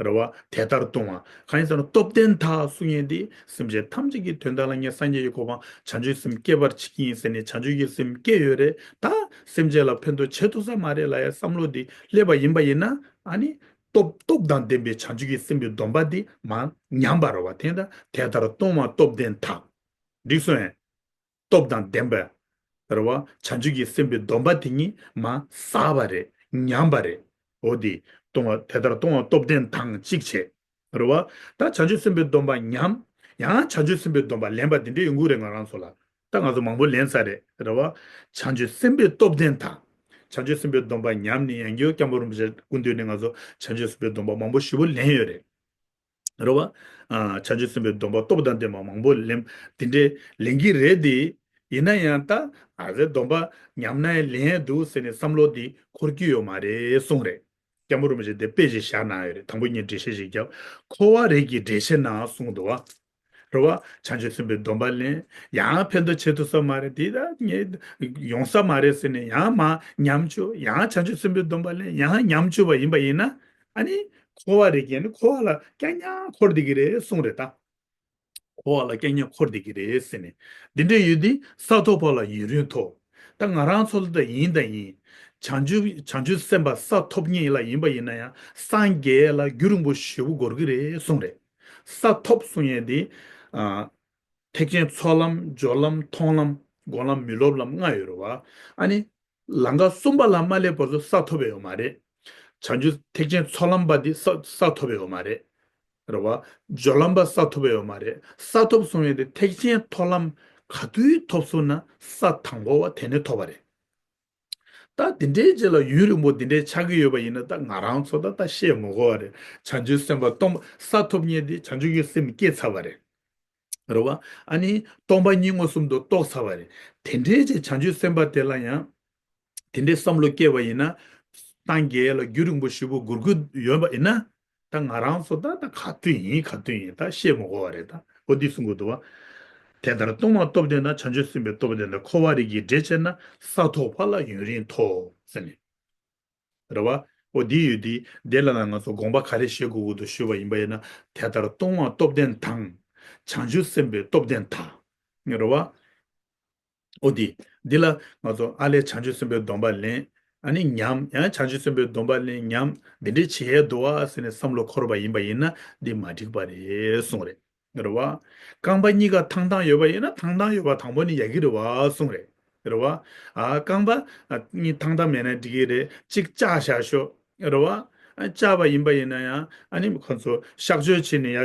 རེད་བ། དེ་ལྟར་ལྟུང་བ། གང་ཡིན་ཟེར་ན་སྟོབས་ལྡན་དག་གསུང་ཡས་དེ་སེམས་ཅན་ཐམས་ཅད་ཀྱི་དོན་དག་ལ་ངས་སངས་རྒྱས་ཀྱི་གོ་འཕང་བྱང་ཆུབ་སེམས་བསྐྱེད་པར་བྱེད་ཀྱི་ཡིན་ཟེར་ནས་བྱང་ཆུབ་ཀྱི་སེམས་བསྐྱེད་ཡོད་རེད། ད་སེམས་ཅན་ལ་ཕན་ཐོགས་བྱེད་ཐུབ་ས་མ་རེད་ལབ་ཡས་བསམ་བློ་དེ་སླེབས་པ་ཡིན་པ་ཡིན་ན། ཨ་ནི་སྟོབས་སྟོབས་དང་ལྡན་པའི་བྱང་ཆུབ་ཀྱི་སེམས་དཔའི་སྡོམ་པ་དེ་མར་ཉམས་པ་རེད་བ། དེ་ལྟར་དེ་ལྟར་ལྟུང་བ་སྟོབས་ལྡན་དག་འགྲིག་སོང་ངས། སྟོབས་དང་ལྡན་པ། རེད་བ། བྱང་ཆུབ་ཀྱི་སེམས་དཔའི་སྡོམ་པ་དེ་ཉིད་མར་ཟགས་པ་རེད། ཉམས་པ་རེད། འོ་དེ། ལྟུང་བ། དེ་ལྟར་ལྟུང་བ་སྟོབས་ལྡན་དང་གཅིག་བྱས། རེད་བ། ད་བྱང་ཆུབ་སེམས་དཔའི་སྡོམ་པ་ཉམས། ཡང་བྱང་ཆུབ་སེམས་དཔའི་སྡོམ་པ་ལེན་པ་དེ་འདྲ་ཡོང་གི་རེད་ང་རང་ཚོ་ལ། ད་ང་ཚོ་མང་པོ་ལེན་ཚར་རེད། རེད་བ། བྱང་ཆུབ་སེམས་དཔའི་སྟོབས་ལྡན་དང་། བྱང་ཆུབ་སེམས་དཔའི་སྡོམ་པ་ཉམས་ནས་ཡང་བསྐྱར་སྐྱབས་མགོན་རིན་པོ་ཆེ་སྐུ་མདུན་ནས་ང་ཚོ་བྱང་ཆུབ་སེམས་དཔའི་སྡོམ་པ་མང་པོ་ཞེ་པོ་ལེན་ཡོད་རེད། རེད་བ། ཨ། བྱང་ཆུབ་སེམས་དཔའི་སྡོམ་པ་སྟོབས་དང་ལྡན་པ་མང་པོ་ལེན། དེ་འདྲའི་ལེན་གྱི་རེད་དེ། ཡིན་ན་ཡང་ད་ཨ་ཟེར་སྡོམ་པ་ཉམས་ན་ཡང་ལེན་ཡས་འདུག་ཟེར་ནས་བསམ་བློ་འདི་འཁོར་གྱི་ཡོད་མ་རེད་གསུངས་རེད། སྐྱབས་མགོན་རིན་པོ་ཆེ་དེ་དཔེ་ཞིག་བཞག་གནང་ཡོད་རེད། དང་པོ་ངས་འགྲེལ་བཤད་ཞིག་བརྒྱབ། འཁོར་བ་རིགས་ཀྱི་འདྲེ་ཆེན་ན་གསུངས་འདུག་བ། རེད་བ། བྱང་ཆུབ་སེམས་དཔའི་སྡོམ་པ་ལེན། ཡང་ཕན་ཐོགས་བྱེད་ཐུབ་ས་མ་རེད། དེ་ད་ངས་ཡོང་ས་མ་རེད་ཟེར་ནས་ཡང་མར་ཉམས་བཅུག་ཡང་བྱང་ཆུབ་སེམས་དཔའི་སྡོམ་པ་ལེན། ཡང་ཉམས་བཅུག་པ་ཡིན་པ་ཡིན་ན། ཨ་ནི་འཁོར་བ་རིགས་ཀྱི་ནི་འཁོར་བ་ལ་རྐྱང་རྐྱང་འཁོར་བསྡད་ཀྱི་རེད་གསུངས་རེད་ད། འཁོར་བ་ལ་རྐྱང་རྐྱང་འཁོར་བསྡད་ཀྱི་རེད་ཟེར་ནས། འདི་འདྲ་ཡོད་དུས་ས་ཐོབ་པ་ལ་ཡུན་རིང་ཐོགས། ད་ང་རང་ཚོ་ལ་ད་ཡིན་ད་ཡིན། བྱང་ཆུབ་བྱང་ཆུབ་སེམས་དཔའ་ས་ཐོབ་མཁན་ལ་ཡིན་པ་ཡིན་ན་ཡང་སངས་རྒྱས་ལ་རྒྱུན་རིང་པོ་ཞེ་པོ་འགོར་གྱི་རེད་གསུངས་རེད། ས་ཐོབ་གསུང་ཡས་འདི། ཨ། ཐེག་ཆེན་ཚོགས་ལམ་སྦྱོར་ལམ་མཐོང་ལམ་སྒོམ་ལམ་མི་སློབ་ལམ་ལྔ་ཡོད་རེད་བ། ཨ་ནི། ལམ་ཁ་གསུམ་པ་ལ་མ་སླེབས་བར་དུ་ས་ཐོབ་པ་ཡོད་མ་རེད། བྱང་ཆུབ་ཐེག་ཆེན་ཚོགས་ལམ་པ་འདི་ས་ས་ཐོབ་པ་ཡོད་མ་རེད། རེད་བ། སྦྱོར་ལམ་པ་ས་ཐོབ་པ་ཡོད་མ་རེད། ས་ཐོབ་གསུང་ཡས་དེ་ཐེག་ཆེན་མཐོང་ལམ་ག་དུས་ཐོབ་སོང་ན་ས་དང་པོ་བ་དེ་ནས་ཐོབ་པ་རེད། ད་དེ་འདྲའི་རྗེས་ལ་ཡུན་རིང་པོ་དེ་འདྲའི་ཆགས་ཀྱི་ཡོད་པ་ཡིན་ན་ད་ང་རང་ཚོ་ད་ད་བཤད་མི་དགོས་པ་རེད། བྱང་ཆུབ་སེམས་དཔའ་སྟོང་ས་ཐོབ་མཁན་དེ་བྱང་ཆུབ་ཀྱི་སེམས་སྐྱེས་ཚར་བ་རེད། རེད་བ། ཨ་ནི་སྟོང་པ་ཉིད་མངོན་སུམ་དུ་རྟོགས་ཚར་བ་རེད། དེ་འདྲའི་རྗེས་བྱང་ཆུབ་སེམས་དཔའ་དེ་ལ་ཡང་དེ་འདྲའི་བསམ་བློ་སྐྱེས་པ་ཡིན་ན། སངས་རྒྱས་ལ་རྒྱུན་རིང་པོ་ཞེ་པོ་འགོར་གྱི་ཡོད་པ་ཡིན་ན། ད་ང་རང་ཚོ་ད་ད་ག་དུས་ཡིན་ག་དུས་ཡིན་ད་བཤད་མི་དགོས་པ་རེད་ད། འོ་འདི་གསུང་གི་འདུག་བ། དེ་ལྟར་ལྟུང་བ་སྟོབས་ལྡན་དང་། བྱང་ཆུབ་སེམས་དཔའི་སྟོབས་ལྡན་དང་། འཁོར་བ་རིགས་ཀྱི་འདྲེ་ཆེན་ན། ས་ཐོབ་པ་ལ་ཡུན་རིང་ཐོགས་ཟེར་ནས། རེད་བ། འོ་འདི་ཡོད་དེ་འདི་ལ་ན་ང་ཚོ་དགོངས་པ་ག་རེ་བཞེས་དགོས་ཀྱི་འདུག་ཞུས་པ་ཡིན་པ་ཡིན་ན། དེ་ལྟར་ལྟུང་བ་སྟོབས་ལྡན་དང་། བྱང་ཆུབ་སེམས་དཔའི་སྟོབས་ལྡན་དག་རེད་བ། འོ་འདི། འདི་ལ་ང་ཚོ་ཨ་ལས་བྱང་ཆུབ་སེམས་དཔའི་སྡོམ་པ་ལེན། ཨ་ནི་ཉམས། ཡང་བྱང་ཆུབ་སེམས་དཔའི་སྡོམ་པ་ལེན་ཉམས། འདི་འདྲའི་བྱེད་ཡས་འདུག་ཨ་ཟེར་ནས་བསམ་བློ་འཁོར་བ་ཡིན་པ་ཡིན་ན་འདི་མ་འགྲིག་པ་རེད་གསུངས་རེད། རེད་བ། རྐང་པ་གཉིས་ཀ་ཐང་ཐང་ཡོད་པ་ཡིན་ན་ཐང་ཐང་ཡོད་པ་དང་པོ་ནི་ཡག་གི་རེད་བ་གསུངས་རེད། རེད་བ། ཨ་རྐང་པ་ཨ་གཉིས་ཐང་ཐང་མེད་ན་འགྲིག་གི་རེད། གཅིག་བཅག་བཞག་ཤོག་རེད་བ། ཨ་བཅག་པ་ཡིན་པ་ཡིན་ན་ཡང་ཨ་ནི་ཁོ་ཚོ་གཤག་བཅོས་བྱས་ནས་ཡ་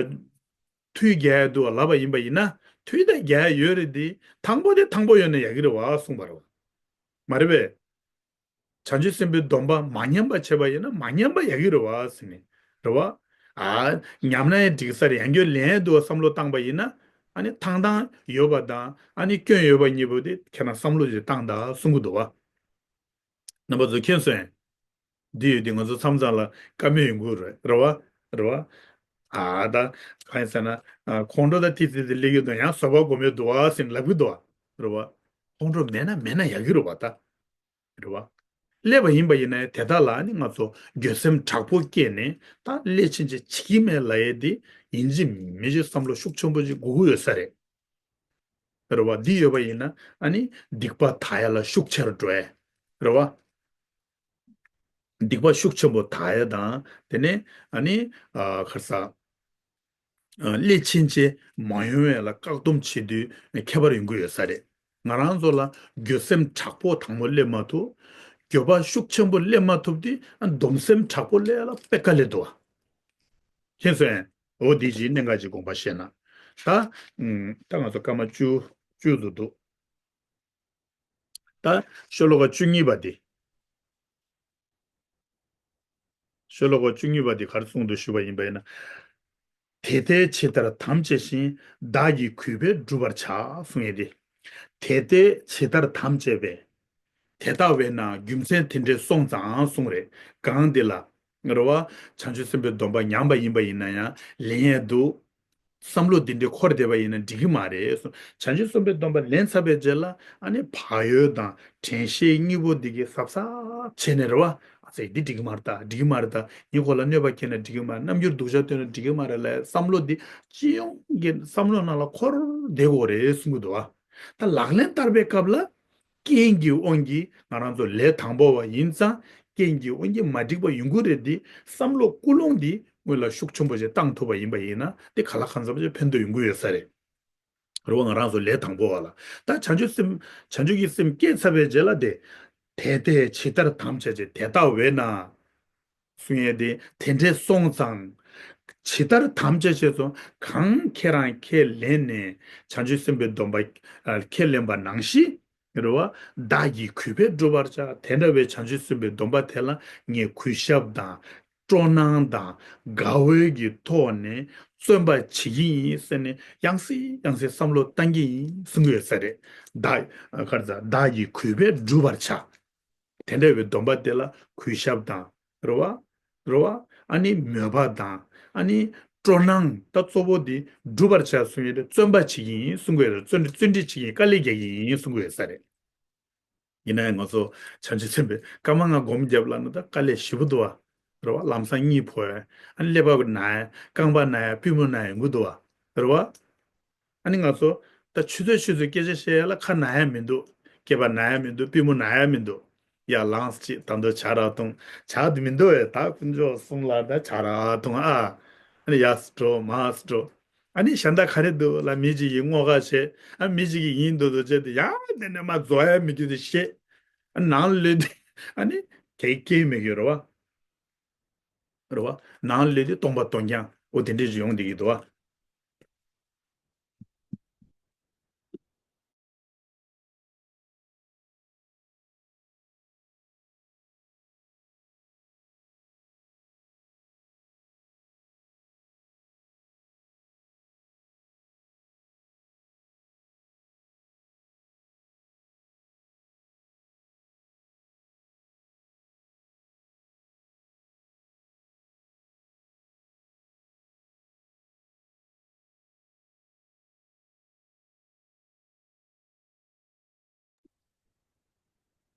མཐུད་རྒྱག་ཡ་འདུག་ལབ་པ་ཡིན་པ་ཡིན་ན་མཐུད་དེ་རྒྱག་ཡ་ཡོད་རེད་དེ། དང་པོ་དེ་དང་པོ་ཡོད་ན་ཡག་གི་རེད་བ་གསུངས་པ་རེད་བ། མ་རེད་པས། བྱང་ཆུབ་སེམས་དཔའི་སྡོམ་པ་མ་ཉམས་པ་བྱས་པ་ཡིན་ན་མ་ཉམས་པ་ཡག་གི་རེད་བ་ཟེར་ནས། རེད་བ། ཨ། ཉམས་ན་ཡང་འགྲིག་ས་རེད། ཡང་བསྐྱར་ལེན་ཡས་འདུག་བསམ་བློ་བཏང་པ་ཡིན་ན། ཨ་ནི་ཐང་ཐང་ཡོད་པ་དང་ཨ་ནི་སྐྱོན་ཡོད་པ་གཉིས་པོ་དེ་ཁྱེད་རང་བསམ་བློ་ཞིག་བཏང་དང་གསུང་གི་འདུག་བ། རྣམ་པ་ཚོ་མཁྱེན་སོང་ངས། འདི་ཡོད་དེ་ང་ཚོ་མཚམས་མཚམས་ལ་བཀའ་མོལ་ཡོང་གི་རེད། རེད་བ། རེད་བ། ཨ་ད། གང་ཡིན་ཟེར་ན། ཨ་ཁོང་ཁྲོ་ད་ཏི་ཏི་ཏི་སླེབས་ཀྱི་འདུག་ཡང་བཟོད་པ་སྒོམ་ཡས་འདུག་བ་ཟེར་ལབ་ཀྱི་འདུག་བ། རེད་བ། ཁོང་ཁྲོ་མེད་ན་མེད་ན་ཡག་གི་རེད་བ་ད། རེད་བ། སླེབས་པ་ཡིན་པ་ཡིན་ན་དེ་དག་ལ་ནི་ང་ཚོ་འགྱོད་སེམས་དྲག་པོ་སྐྱེས་ནས་ད་སླད་ཕྱིན་ཆད་བྱེད་ཀྱི་མེད་ལབ་ཡས་དེ་ཡིན་གཅིག་མིན་གཅིག་བསམ་བློ་ཤུགས་ཆེན་པོ་ཅིག་དགོས་ཀྱི་ཡོད་ས་རེད། རེད་བ། འདི་ཡོད་པ་ཡིན་ན་ཨ་ནི་སྡིག་པ་དག་ཡ་ལ་ཤུགས་ཆེར་འགྲོ་ཡས། རེད་བ། སྡིག་པ་ཤུགས་ཆེན་པོ་དག་ཡ་དང་དེ་ནས་ཨ་ནི་ཨ་ག་རེ་ཟ། ཨ་སླད་ཕྱིན་ཆད་མ་ཡོང་བའི་ལ་བཀག་སྡོམ་བྱེད་དུས་ཁྱད་པར་ཡོང་གི་ཡོད་ས་རེད། ང་རང་ཚོ་ལ་འགྱོད་སེམས་དྲག་པོ་དང་པོ་སླེབས་མ་ཐུབ། འགྱོད་པ་ཤུགས་ཆེན་པོ་སླེབས་མ་ཐུབ་དུས་ཨ་སྡོམ་སེམས་དྲག་པོ་སླེབས་ཡ་ལ་དཔེ་དཀའ་ལས་འདུག་བ། མཁྱེན་སོང་ངས། འོ་འདི་ཅིག་གནད་འགག་ཅིག་དགོངས་པ་བཞེས་ན། ད། ཨུམ། ད་ང་ཚོ་སྐར་མ་བཅུ་བཅུ་ཙམ་འདུག་ད་ཤོ་ལོ་ཀ་བཅུ་གཉིས་པ་འདི། ཤོ་ལོ་ཀ་བཅུ་གཉིས་པ་འདི་ག་རེ་གསུངས་འདུག་ཞུས་པ་ཡིན་པ་ཡིན་ན། དེ་ལྟའི་ཇི་ལྟར་དམ་བཅས་ཤིང་། བདག་གིས་གུས་པས་བསྒྲུབ་པར་བྱ། གསུངས་ཡས་འདི། དེ་ལྟའི་ཇི་ལྟར་དམ་བཅས་པས། དེ་ལྟ་བས་ན་རྒྱུ་མཚན་དེ་འདྲས་སོང་ཙང་གསུངས་རེད། གང་འདི་ལ། རེད་བ། བྱང་ཆུབ་སེམས་དཔའི་སྡོམ་པ་ཉམས་པ་ཡིན་པ་ཡིན་ན་ཡང་ལེན་ཡས་འདུག་བསམ་བློ་འདི་འདྲའི་འཁོར་བསྡད་པ་ཡིན་ན་འགྲིག་གི་མ་རེད་གསུངས། བྱང་ཆུབ་སེམས་དཔའི་སྡོམ་པ་ལེན་ཚར་བའི་རྗེས་ལ་ཨ་ནི་བག་ཡོད་དང་དྲན་ཤེས་གཉིས་པོ་འདི་གི་གཟབ་གཟབ་བྱས་ནས། རེད་བ། ཨ་ཙི་འདི་འགྲིག་གི་མ་རེད་ད། འགྲིག་གི་མ་རེད་ད། ངས་ཁོ་ལ་གནོད་པ་བསྐྱལ་ན་འགྲིག་གི་མ་རེད། རྣམ་འགྱུར་སྡུག་ཅག་སྟོན་ན་འགྲིག་གི་མ་རེད་ལབ་བསམ་བློ་འདི་སྤྱི་ཡོངས་ཀྱི་བསམ་བློ་ནང་ལ་འཁོར་བསྡད་དགོས་རེད་གསུང་གི་འདུག་བ། ད་ལག་ལེན་བསྟར་བའི་སྐབས་ལ། རྐྱེན་གྱི་དབང་གིས་ང་རང་ཚོ་ལས་དང་པོ་བ་ཡིན་ཙང་རྐྱེན་གྱི་དབང་གིས་མ་འགྲིག་པ་ཡོང་གི་རེད་དེ། བསམ་བློ་ཀུན་སློང་འདི་སྔོན་ལ་ཤུགས་ཆེན་པོ་ཞིག་བཏང་ཐུབ་པ་ཡིན་པ་ཡིན་ན་དེ་ག་ལ་གང་འཚམ་ཞིག་ཕན་ཐོགས་ཡོང་གི་ཡོད་ས་རེད། རེད་བ། ང་རང་ཚོ་ལས་དང་པོ་བ་ལ་ད་བྱང་ཆུབ་སེམས་བྱང་ཆུབ་ཀྱི་སེམས་སྐྱེས་ཚར་བའི་རྗེས་ལ་དེ། དེ་ལྟའི་ཇི་ལྟར་དམ་བཅས་ཤིང་། དེ་ལྟ་བས་ན། གསུང་ཡས་དེ་དེ་འདྲས་སོང་ཙང་། ཇི་ལྟར་དམ་བཅས་ཤིང་སོང་། གང་ཁྱེད་རང་ཁས་ལེན་ནས་བྱང་ཆུབ་སེམས་དཔའི་སྡོམ་པ་ཨ་ཁས་ལེན་པ་ནང་བཞིན། རེད་བ། བདག་གིས་གུས་པས་བསྒྲུབ་པར་བྱ། དེ་འདྲ་བའི་བྱང་ཆུབ་སེམས་དཔའི་སྡོམ་པ་དེ་ལ་ངས་གུས་ཞབས་དང་། སྤྲོ་སྣང་དང་དགའ་བོའི་གི་ཐོག་ནས་བརྩོན་པ་བྱེད་ཀྱི་ཡིན་ཟེར་ནས་ཡང་སེ་ཡང་སེ་བསམ་བློ་བཏང་གི་ཡིན་གསུང་གི་ཡོད་ས་རེད། བདག་ག་རེ་ཟ། བདག་གིས་གུས་པས་བསྒྲུབ་པར་བྱ། དེ་འདྲ་བའི་སྡོམ་པ་དེ་ལ་གུས་ཞབས་དང་། རེད་བ། རེད་བ། ཨ་ནི་མོས་པ་དང་། ཨ་ནི་སྤྲོ་སྣང་ད་གཙོ་བོ་དེ་བསྒྲུབ་པར་བྱ་གསུང་ཡས་དེ་བརྩོན་པ་བྱེད་ཀྱི་ཡིན་གསུང་གི་ཡོད་རེད། བརྩོན་བརྩོན་འགྲུས་བྱེད་ཀྱི་ཡིན། དཀའ་ལས་རྒྱག་གི་ཡིན་གསུང་གི་ཡོད་ས་རེད། ཡིན་ན་ཡང་ང་ཚོ་བྱང་ཆུབ་སེམས་དཔའི་སྐར་མ་ལྔ་སྒོམ་བརྒྱབ་ལབ་ན་ད་དཀའ་ལས་ཞེ་པོ་འདུག་བ། རེད་བ། ལམ་སང་གཉིད་ཕོག་ཡ། ཨ་ནི་ཀླད་པ་ན་ཡ། རྐང་པ་ན་ཡ། པུས་མོ་ན་ཡ་ཡོང་གི་འདུག་བ། རེད་བ། ཨ་ནི་ང་ཚོ་ད་ཆུ་ཚོད་ཆུ་ཚོད་སྐད་ཆ་བཤད་ཡ་ལ་ཁ་ན་ཡ་མི་འདུག་སྐེད་པ་ན་ཡ་མི་འདུག་པུས་མོ་ན་ཡ་མི་འདུག་ཡ་ལངས་ཅིག་ད་དུང་ཇ་རག་འཐུང་། ཇ་དེ་མི་འདུག་བས། ད་དཀོན་མཆོག་གསུམ་ལ་ད་ཇ་རག་འཐུང་ཨ། ཨ་ནི་ཡར་འགྲོ་མར་འགྲོ། ཨ་ནི་གཞན་དག་ག་རེ་འདུག་ལ་མི་གཅིག་གིས་བསྔོ་ཁ་བྱེད། ཨ་མི་གཅིག་གིས་ཡིན་འདུག་འདུག་བྱས་ཏེ་ཡང་དེ་ནས་མ་རྫོགས་ཡ་མི་རྒྱུ་དེ་བཤད། ཨ་ནང་ལོས་དེ་ཨ་ནི་གེགས་སྐྱེལ་མི་དགོས་རེད་བ། རེད་བ། ནང་ལོས་དེ་སྟོང་པ་སྟོང་རྐྱང་འོ་དེ་འདྲས་ཅིག་ཡོང་བསྡད་ཀྱི་འདུག་བ།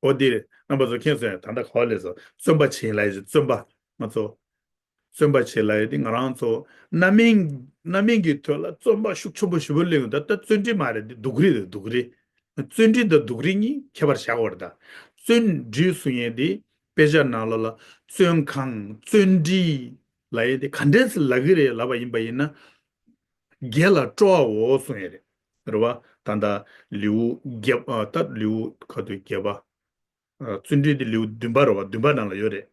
འོ་འདིར་རྣམ་པ་ཚོ་མཁྱེན་སོང་ཡ། ད་ལྟ་ག་བ་ལས་སོ་བརྩོན་པ་བྱེད་ལ་ཡོད་བརྩོན་པ། ང་ཚོ་བརྩོན་པ་བྱེད་ལ་ཡོད་དེ་ང་རང་ཚོ་རྣམ་སྨིན་རྣམ་སྨིན་གྱི་དོན་ལ་བརྩོན་པ་ཤུགས་ཆེན་པོ་ཞེ་པོ་གླེང་ཡོང་། ད་ལྟ་བརྩོན་འགྲུས་མ་རེད་དེ་སྡུག་རུས་རེད་སྡུག་རུས། བརྩོན་འགྲུས་དང་སྡུག་རུས་གཉིས་ཁྱད་པར་བཞག་པ་རེད་ད། བརྩོན་འགྲུས་གསུང་ཡས་དེ་དཔེ་ཆ་ནང་ལོགས་ལ་བརྩོན་གང་བརྩོན་འགྲུས་ལབ་ཡས་དེ་ག་འདྲས་སེ་ལབ་ཀྱི་རེད་ལབ་པ་ཡིན་པ་ཡིན་ན། དགེ་ལ་སྤྲོ་བའོ་གསུང་ཡས་རེད། རེད་བ། ད་ལྟ་ལེའུ་བརྒྱད་པ། ཨ་ད་ལེའུ་ག་དུས་བརྒྱད་པ། ཨ་བརྩོན་འགྲུས་དེ་ལེའུ་བདུན་པ་རེད་བ། བདུན་པ་ནང་ལ་ཡོད་རེད།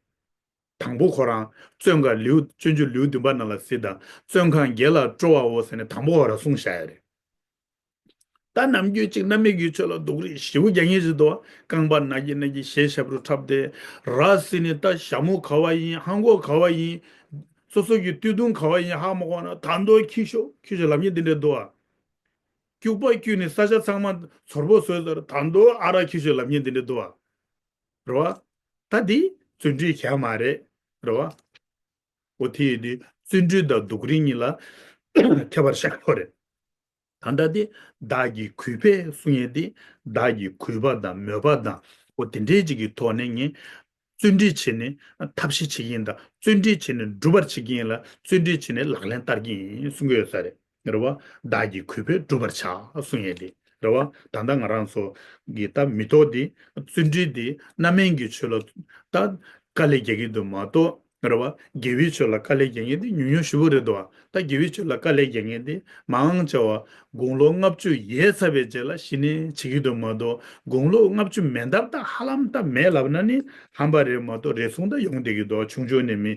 དང་པོ་ཁོ་རང་བརྩོན་ག་ལེའུ་སྤྱོད་འཇུག་ལེའུ་བདུན་པ་ནང་ལ་གཟིགས་དང་། བརྩོན་གང་དགེ་ལ་སྤྲོ་བའོ་ཟེར་ནས་དང་པོ་ཁོ་རང་གསུངས་བཞག་ཡ་རེད། ད་ནམ་རྒྱུན་གཅིག་རྣམ་སྨིན་གྱི་ཆོས་ལ་སྡུག་རུས་ཞེ་པོ་རྒྱག་མཁན་ཞིག་འདུག་རྐང་པ་ན་གི་ན་གི་ཞེ་ཞབས་བྲོ་འཁྲབ་སྟེ། ར་བཟི་ནས་ད་ཞྭ་མོ་ག་བ་ཡིན། ཧང་གོག་ག་བ་ཡིན། སོ་སོ་གི་སྟོད་ཐུང་ག་བ་ཡིན་ཧ་མ་གོ་ན་ད་དུང་ཁྱི་ཤོག་ཁྱི་ཤོག་ལབ་མཁན་དེ་འདྲ་འདུག་ཨ། སྐྱུག་པ་སྐྱུགས་ནས་ས་ཆ་ཚང་མ་ཚོར་པོ་བཟོས་ཚར། ད་དུང་ཨ་རག་ཁྱི་ཤོག་ལབ་མཁན་དེ་འདྲ་འདུག་ཨ། རེད་བ། ད་འདི་བརྩོན་འགྲུས་ཡོད་མ་རེད། རེད་བ། འོ་དེ་ཡིན་དུས་བརྩོན་འགྲུས་དང་སྡུག་རུས་གཉིས་ལ་ཁྱད་པར་ཤེས་དགོས་རེད། ད་ལྟ་དེ་བདག་གི་གུས་པས་གསུང་ཡས་དེ། བདག་གི་གུས་པ་དང་མོས་པ་དང་འོ་དེ་འདྲའི་ཅིག་གི་ཐོག་ནས་ངས་བརྩོན་འགྲུས་བྱས་ནས་ཐབས་ཤེས་བྱེད་ཀྱི་ཡིན་དང་། བརྩོན་འགྲུས་བྱས་ནས་སྒྲུབ་པར་བྱེད་ཀྱི་ཡིན་ལ། བརྩོན་འགྲུས་བྱས་ནས་ལག་ལེན་བསྟར་གྱི་ཡིན་གསུང་གི་ཡོད་ས་རེད། རེད་བ། བདག་གི་གུས་པས་བསྒྲུབ་པར་བྱ་གསུང་ཡས་དེ། རེད་བ། ད་ལྟ་ང་རང་ཚོ་གི་ད་མི་ཐོག་འདི་བརྩོན་འགྲུས་འདི་རྣམ་སྨིན་གྱི་ཆོས་ལ་ད་དཀའ་ལས་རྒྱག་གི་འདུག་མ་གཏོགས། རེད་བ། དགེ་བའི་ཆོས་ལ་དཀའ་ལས་རྒྱག་མཁན་དེ་ཉུང་ཉུང་ཞེ་པོ་རེད་འདུག་ད་དགེ་བའི་ཆོས་ལ་དཀའ་ལས་རྒྱག་མཁན་དེ་མང་ཆེ་བ་དགུང་ལོ་ལྔ་བཅུ་ཡས་ཚར་བའི་རྗེས་ལ་གཞི་ནས་བྱེད་ཀྱི་འདུག་མ་གཏོགས། དགུང་ལོ་ལྔ་བཅུ་མན་འདབས་ད་ཧ་ལམ་ད་མེད་ལབ་ན་ནི་ཧམ་པ་རེད་མ་གཏོགས། རེ་ཟུང་ད་ཡོང་བསྡད་ཀྱི་འདུག་ཆུང་ཆུང་ནས་མི་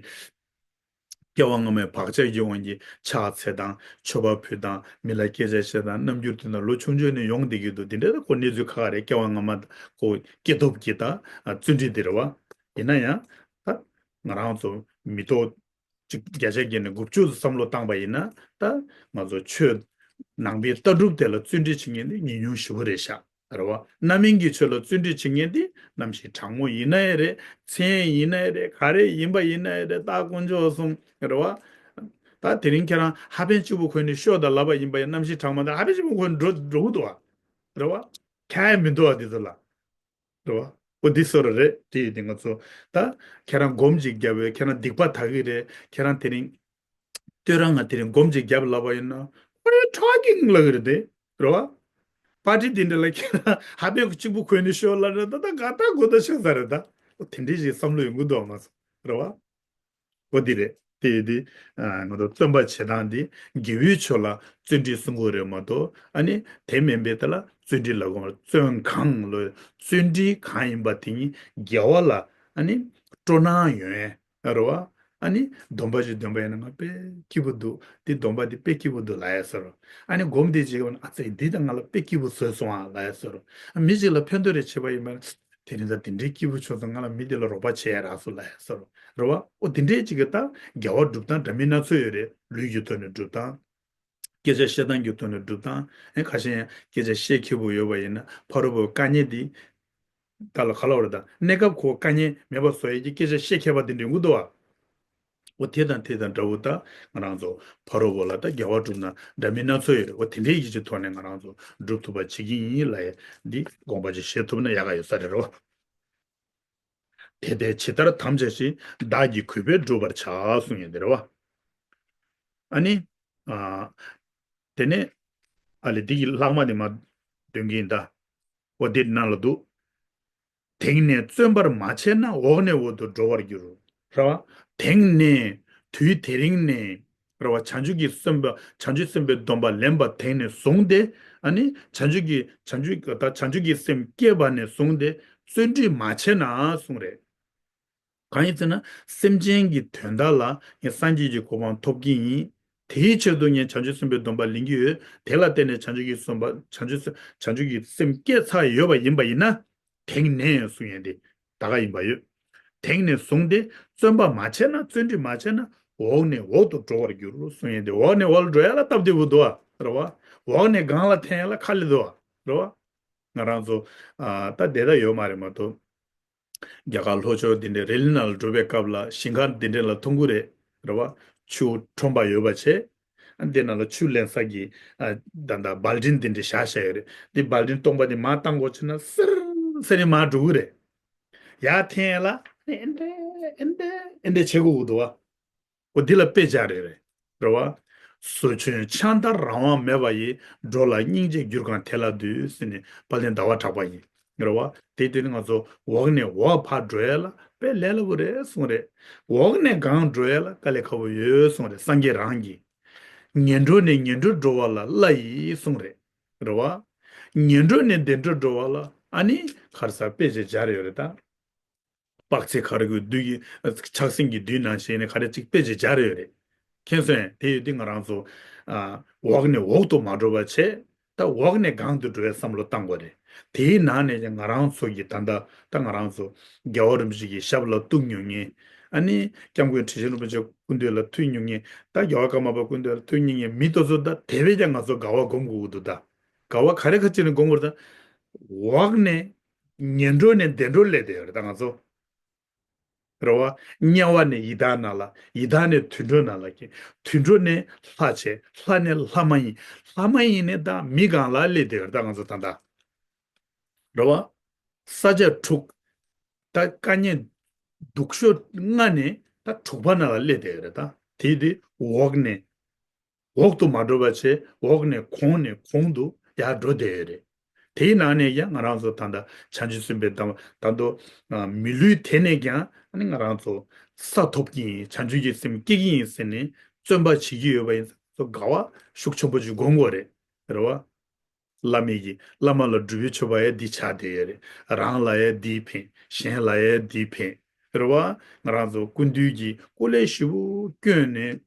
སྐྱེ་བ་སྔ་མའི་བག་ཆགས་ཀྱི་དབང་གིས་ཕྱག་འཚལ་དང་མཆོད་པ་ཕུལ་དང་མི་ལ་སྐད་ཆ་བཤད་དང་རྣམ་འགྱུར་དེ་དག་ལོ་ཆུང་ཆུང་ནས་ཡོང་བསྡད་ཀྱི་འདུག་དེ་འདྲ་ད་ཁོ་གནས་ཚུལ་ཁག་ཁག་རེད། སྐྱེ་བ་སྔ་མ་ཁོ་སྐྱེས་སྟོབས་ཀྱི་ད་བརྩོན་འགྲུས་དེ་རེད་བ། ཡིན་ན་ཡང་ད་ང་རང་ཚོ་མི་ཐོག་གཅིག་བརྒྱ་ཆ་བརྒྱ་ནས་དགུ་བཅུ་བསམ་བློ་བཏང་པ་ཡིན་ན། ད་ང་ཚོ་ཆོས་ནང་པའི་ལྟ་གྲུབ་དེ་ལ་བརྩོན་འགྲུས་བྱེད་མཁན་དེ་ཉུང་ཉུང་ཞེ་པོ་རེད་ཤག་རེད་བ། རྣམ་སྨིན་གྱི་ཆོས་ལ་བརྩོན་འགྲུས་བྱེད་མཁན་དེ་རྣམ་ཤེས་གྲང་མོ་ཡིན་ན་ཡང་རེད། མཚན་ཡིན་ན་ཡང་རེད། ག་རེ་ཡིན་པ་ཡིན་ན་ཡང་རེད། ད་དཀོན་མཆོག་གསུམ་རེད་བ། ད་དེ་རིང་ཁྱེད་རང་ཧ་པན་གཅིག་པུ་གོན་ནས་ཤོག་ད་ལབ་པ་ཡིན་པ་ཡང་རྣམ་ཤེས་གྲང་མོ་ད་ཧ་པན་གཅིག་པུ་གོན་འགྲོ་འགྲོ་གི་འདུག་བ། རེད་བ། ཁྱད་མི་འདུག་བ་དེ་ཚོ་ལ། རེད་བ། འོ་འདི་བཟོ་འདྲ་རེད། དེ་ཡིན་དུས་ང་ཚོ་ད་ཁྱེད་རང་སྒོམ་ཅིག་བརྒྱབ་པས་ཁྱེད་རང་སྡིག་པ་དག་གི་རེད། ཁྱེད་རང་དེ་རིང་ལྟོས་རང་ང་དེ་རིང་སྒོམ་ཅིག་བརྒྱབ་ལབ་པ་ཡིན་ན། ཁོ་རེ་ཁྲག་གི་ངུ་ལ་གི་རེད་དེ། རེད་བ། པར་ཊི་དེ་འདྲ་ལ་ཁྱེད་རང་ཧ་པན་གཅིག་པུ་གོན་ནས་ཤོག་ལབ་ན་ད་ད་ག་ད་དགོས་ད་ཤོག་ས་རེད་ད། འོ་དེ་འདྲའི་ཞིག་བསམ་བློ་ཡོང་གི་འདུག་ང་ཚོ། རེད་བ། འོ་འདི་རེད། དེ་ཡིན་དུས་ང་ཚོ་བརྩོན་པ་བྱེད་སྟངས་འདི་དགེ་བའི་ཕྱོགས་ལ་བརྩོན་འགྲུས་གསུང་དགོས་རེད་མ་གཏོགས། ཨ་ནི་དེ་མིན་པའི་དེ་ལ་བརྩོན་འགྲུས་ལ་གོ་བརྩོན་གང་ལོ། བརྩོན་འགྲུས་གང་ཡིན་པ་དེ་ཉིད་དགེ་བ་ལ་ཨ་ནི་སྤྲོ་སྣང་ཡོང་ཡས་རེད་བ། ཨ་ནི་སྡོམ་པ་ཞིག་འདོན་པ་ཡིན་ན་ང་དཔེ་སྐྱིད་པོ་འདུག་འདི་སྡོམ་པ་འདི་དཔེ་སྐྱིད་པོ་འདུག་ལབ་ཡས་ཟེར་རོ། ཨ་ནི་སྒོམ་དེ་བྱེད་དགོས་ན་ཨ་ཙི་འདི་ད་ང་ལ་དཔེ་སྐྱིད་པོ་བཟོས་སོང་ཨ་ལབ་ཡས་ཟེར་རོ། ཨ་མི་ཞིག་ལ་ཕན་ཐོགས་རེ་བྱེད་པ་ཡིན་པ་ན། དེ་རིང་ད་དེ་འདྲའི་སྐྱིད་པོ་བྱུང་སོང་། ང་ལ་མི་དེ་ལ་རོགས་པ་བྱེད་ཡ་རག་སོང་ལབ་ཡ་ཟེར་རོ། རེད་བ། ཨོ་དེ་འདྲའི་ཅིག་གི་ད་དགེ་བ་སྒྲུབ་སྟངས་འདྲ་མིན་སྣ་ཚོགས་ཡོད་རེད། ལུས་ཀྱི་ཐོག་ནས་སྒྲུབ་སྟངས། སྐད་ཆ་བཤད་སྟངས་ཀྱི་ཐོག་ནས་སྒྲུབ་སྟངས། ཨེ་ཁ་ཤས་ཡང་སྐད་ཆ་བཤད་མཁས་པོ་ཡོད་པ་ཡིན་ན་ཕ་རོལ་པོའི་དཀའ་ངལ་འདི་ད་ལ་ག་ལ་བར་ད་གནས་སྐབས་ཁོ་དཀའ་ངལ་མེད་པ་བཟོ་ཡས་ཀྱི་སྐད་ཆ་བཤད་མཁས་པ་དེ་འདྲ་ཡོང་གི་འདུག་བ། འོ་དེ་དང་དེ་དང་འདྲ་བོ་ད་ང་རང་ཚོ་ཕ་རོལ་པོ་ལ་ད་དགེ་བ་སྒྲུབ་ན་འདྲ་མིན་སྣ་ཚོགས་ཡོད་རེད། འོ་དེ་འདྲའི་ཡིད་ཆེས་ཐོག་ནས་ང་རང་ཚོ་སྒྲུབ་ཐུབ་པ་བྱེད་ཀྱི་ཡིན་ལབ་ཡ་འདི་དགོངས་པ་ཅིག་བཞེས་ཐུབ་ན་ཡག་ག་ཡོད་ས་རེད་རོ། དེ་ལྟར་ཇི་ལྟར་དམ་བཅའ་ཞིང་། བདག་གི་གུས་པས་བསྒྲུབ་པར་བྱ་གསུངས་ཡོད་འདི་རེད་བ། ཨ་ནི། ཨ། དེ་ནས་ཨ་ལས་འདི་གི་ལྷག་མ་དེ་མ་འདོན་གྱིན་ད། འོ་དེ་ནང་ལ་འདུག་དེང་ནས་བརྩོན་པར་མ་བྱས་ན་འོག་ནས་འོག་ཏུ་འགྲོ་བར་འགྱུར། རེད་བ། དེང་ནས་དུས་དེ་རིང་ནས་རེད་བ། བྱང་ཆུབ་ཀྱི་སེམས་པ་བྱང་ཆུབ་སེམས་དཔའི་སྡོམ་པ་ལེན་པ་དེང་ནས་བཟུང་སྟེ། ཨ་ནི་བྱང་ཆུབ་ཀྱི་བྱང་ཆུབ་ད་བྱང་ཆུབ་ཀྱི་སེམས་བསྐྱེད་པ་ནས་བཟུང་སྟེ་བརྩོན་འགྲུས་མ་བྱས་ན་གསུངས་རེད། གང་ཡིན་ཟེར་ན་སེམས་ཅན་གྱི་དོན་དག་ལ་ངས་སངས་རྒྱས་ཀྱི་གོ་འཕང་ཐོབ་ཀྱི་ཡིན། དེའི་ཆེད་དུ་ངས་བྱང་ཆུབ་སེམས་དཔའི་སྡོམ་པ་ལེན་གྱི་ཡོད། དེ་ལ་བརྟེན་ནས་བྱང་ཆུབ་ཀྱི་སེམས་པ་བྱང་ཆུབ་སེམས་བྱང་ཆུབ་ཀྱི་སེམས་བསྐྱེད་ཚར་ཡོད་པ་ཡིན་པ་ཡིན་ན། དེང་ནས་གསུང་ཡས་འདི་ད་ག་ཡིན་པ་ཡོད། དེང་ནས་བཟུང་སྟེ་བརྩོན་པ་མ་བྱས་ན་བརྩོན་འགྲུས་མ་བྱས་ན་འོག་ནས་འོག་ཏུ་འགྲོ་བར་འགྱུར་གསུང་ཡས་འདི་འོག་ནས་འོག་ལ་འགྲོ་ཡ་ལ་སྟབས་བདེ་པོ་འདུག་བ། རེད་བ། འོག་ནས་སྒང་ལ་འཐེན་ཡ་ལ་ཁ་ལས་འདུག་བ། རེད་བ། ང་རང་ཚོ་ཨ་ད་བསྡད་ད་ཡོད་མ་རེད་མ་གཏོགས། རྒྱ་གར་ལྷོ་ཕྱོགས་འདི་འདྲའི་རི་ལི་ནང་ལ་འགྲོ་བའི་སྐབས་ལ་ཞིང་ཁ་འདི་འདྲ་ལ་མཐོང་གི་རེད། རེད་བ། ཆུ་ཁྲོམ་པ་ཡོད་པ་བྱས། ཨ་འདི་ནང་ལ་ཆུ་ལེན་ས་གི་ཨ་ད་ད་སྦལ་ཏིན་འདི་འདྲ་བཞག་བཞག་ཡོད་རེད། འདི་སྦལ་ཏིན་སྟོང་པ་འདི་མར་བཏང་དགོས་བྱས་ན་སིར་སིར་ནས་མར་འགྲོ་གི་རེད། ཡར་འཐེན་ཡ་ལ་ཨེ་འདྲ་ཨེ་འདྲ་ཨེ་འདྲ་བྱེད་དགོས་ཀྱི་འདུག་བ། འོ་འདི་ལ་དཔེ་བྱ་རེ་རེད། རེད་བ། ཟོ་ཆུན་ཆང་ལྟར་རང་དབང་མེད་པ་ཡི། འགྲོ་ལ་སྙིང་རྗེ་གྱུར་གང་དེ་ལ་འདུད་ཟེར་ནས་དཔལ་ལྡན་ཟླ་བ་གྲགས་པ་ཡིན། རེད་བ། དེ་དུས་ནི་ང་ཚོ་འོག་ནས་འོག་ཕར་འགྲོ་ཡ་ལ་དཔེ་ལས་སླ་པོ་རེད་གསུངས་རེད། འོག་ནས་སྒང་འགྲོ་ཡ་ལ་དཀའ་ལས་ཁག་པོ་ཡོད་གསུངས་རེད་སངས་རྒྱས་རང་གིས། ངན་འགྲོ་ནས་ངན་འགྲོར་འགྲོ་བ་ལ་སླ་ཡིས་གསུངས་རེད། རེད་བ། ངན་འགྲོ་ནས་བདེ་འགྲོར་འགྲོ་བ་ལ་ཨ་ནི་ཁར་ས་དཔེ་ཆ་སྦྱར་ཡོད་རེད་ད། དཔག་ཚད་ག་རེ་གི་བདུད་ཀྱི་ཆགས་སེམས་ཀྱི་བདུད་ནང་བཞིན་ནས་ག་རེ་གཅིག་དཔེ་ཆ་སྦྱར་ཡོད་རེད། མཁྱེན་སོང་། དེ་ཡོད་དུས་ང་རང་ཚོ་ཨ་འོག་ནས་འོག་ཏུ་མ་འགྲོ་བ་བྱས། ད་འོག་ནས་སྒང་དུ་འགྲོ་བའི་བསམ་བློ་བཏང་དགོས་རེད། དེའི་ནང་ནས་ཀྱང་ང་རང་ཚོ་གི་ད་ལྟ་ད་ང་རང་ཚོ་རྒྱལ་བ་རིན་པོ་ཆེ་གི་ཞབས་ལ་གཏུགས་མྱོང་མཁན། ཨ་ནི་སྐྱབས་མགོན་ཁྲི་ཆེན་རིན་པོ་ཆེ་སྐུ་མདུན་ལ་ཐུག་མྱོང་མཁན། ད་རྒྱལ་བ་ཀརྨ་པ་སྐུ་མདུན་ལ་ཐུག་མྱོང་མཁན་མི་དེ་ཚོ་ད་དེ་བས་ཀྱང་ང་ཚོ་དགའ་བ་སྒོམ་དགོས་ཀྱི་འདུག་ད་དགའ་བ་ག་རེ་ག་ཅིག་ནས་སྒོམ་དགོས་རེད། ད་འོག་ནས་ཉལ་འགྲོ་ནས་བདེ་འགྲོ་སླེབས་བསྡད་ཡོད་རེད་ད་ང་ཚོ། རེད་བ། དམྱལ་བ་ནས་ཡི་དྭགས་ནང་ལ། ཡི་དྭགས་ནས་དུད་འགྲོ་ནང་ལ་སྐྱེས། དུད་འགྲོ་ནས་ལྷ་བྱས། ལྷ་ནས་ལྷ་མ་ཡིན། ལྷ་མ་ཡིན་ནས་ད་མི་སྒང་ལ་སླེབས་བསྡད་ཡོད་རེད་ད་ང་ཚོ་ད་ལྟ། རེད་བ། ས་ཆ་དྲུག་ད་དཀའ་ངལ་སྡུག་ཤོས་ལྔ་ནས་ད་དྲུག་པ་ནང་ལ་སླེབས་བསྡད་ཡོད་རེད་ད། དེ་དེ་འོག་ནས། འོག་ཏུ་མ་འགྲོ་བ་བྱས། འོག་ནས་གོང་ནས་གོང་དུ་ཡར་འགྲོ་བསྡད་ཡོད་རེད། དེའི་ནང་ནས་ཡང་ང་རང་ཚོ་ད་ལྟ་བྱང་ཆུབ་སེམས་དཔའི་གདམས་ད་དུང་མི་ལུས་དེ་ནས་ཀྱང་ཨ་ནི་ང་རང་ཚོ་ས་ཐོབ་ཀྱི་ཡིན། བྱང་ཆུབ་ཀྱི་སེམས་སྐྱེ་གི་ཡིན་ཟེར་ནས་བརྩོན་པ་བྱེད་ཀྱི་ཡོད་པ་ཡིན་ཙང་དགའ་བ་ཤུགས་ཆེན་པོ་ཅིག་སྒོམ་དགོས་རེད། རེད་བ། བླ་མེད་ཀྱི་བླ་མ་ལ་སྒྲུབ་པའི་མཆོད་པ་ཡང་འདི་ཆགས་བསྡད་ཡོད་རེད། རང་ལ་ཡང་འདིས་ཕན། གཞན་ལ་ཡང་འདིས་ཕན། རེད་བ། ང་རང་ཚོ་སྐུ་མདུན་གྱི་སྐུ་ལས་ཞེ་པོ་བསྐྱོན་ནས།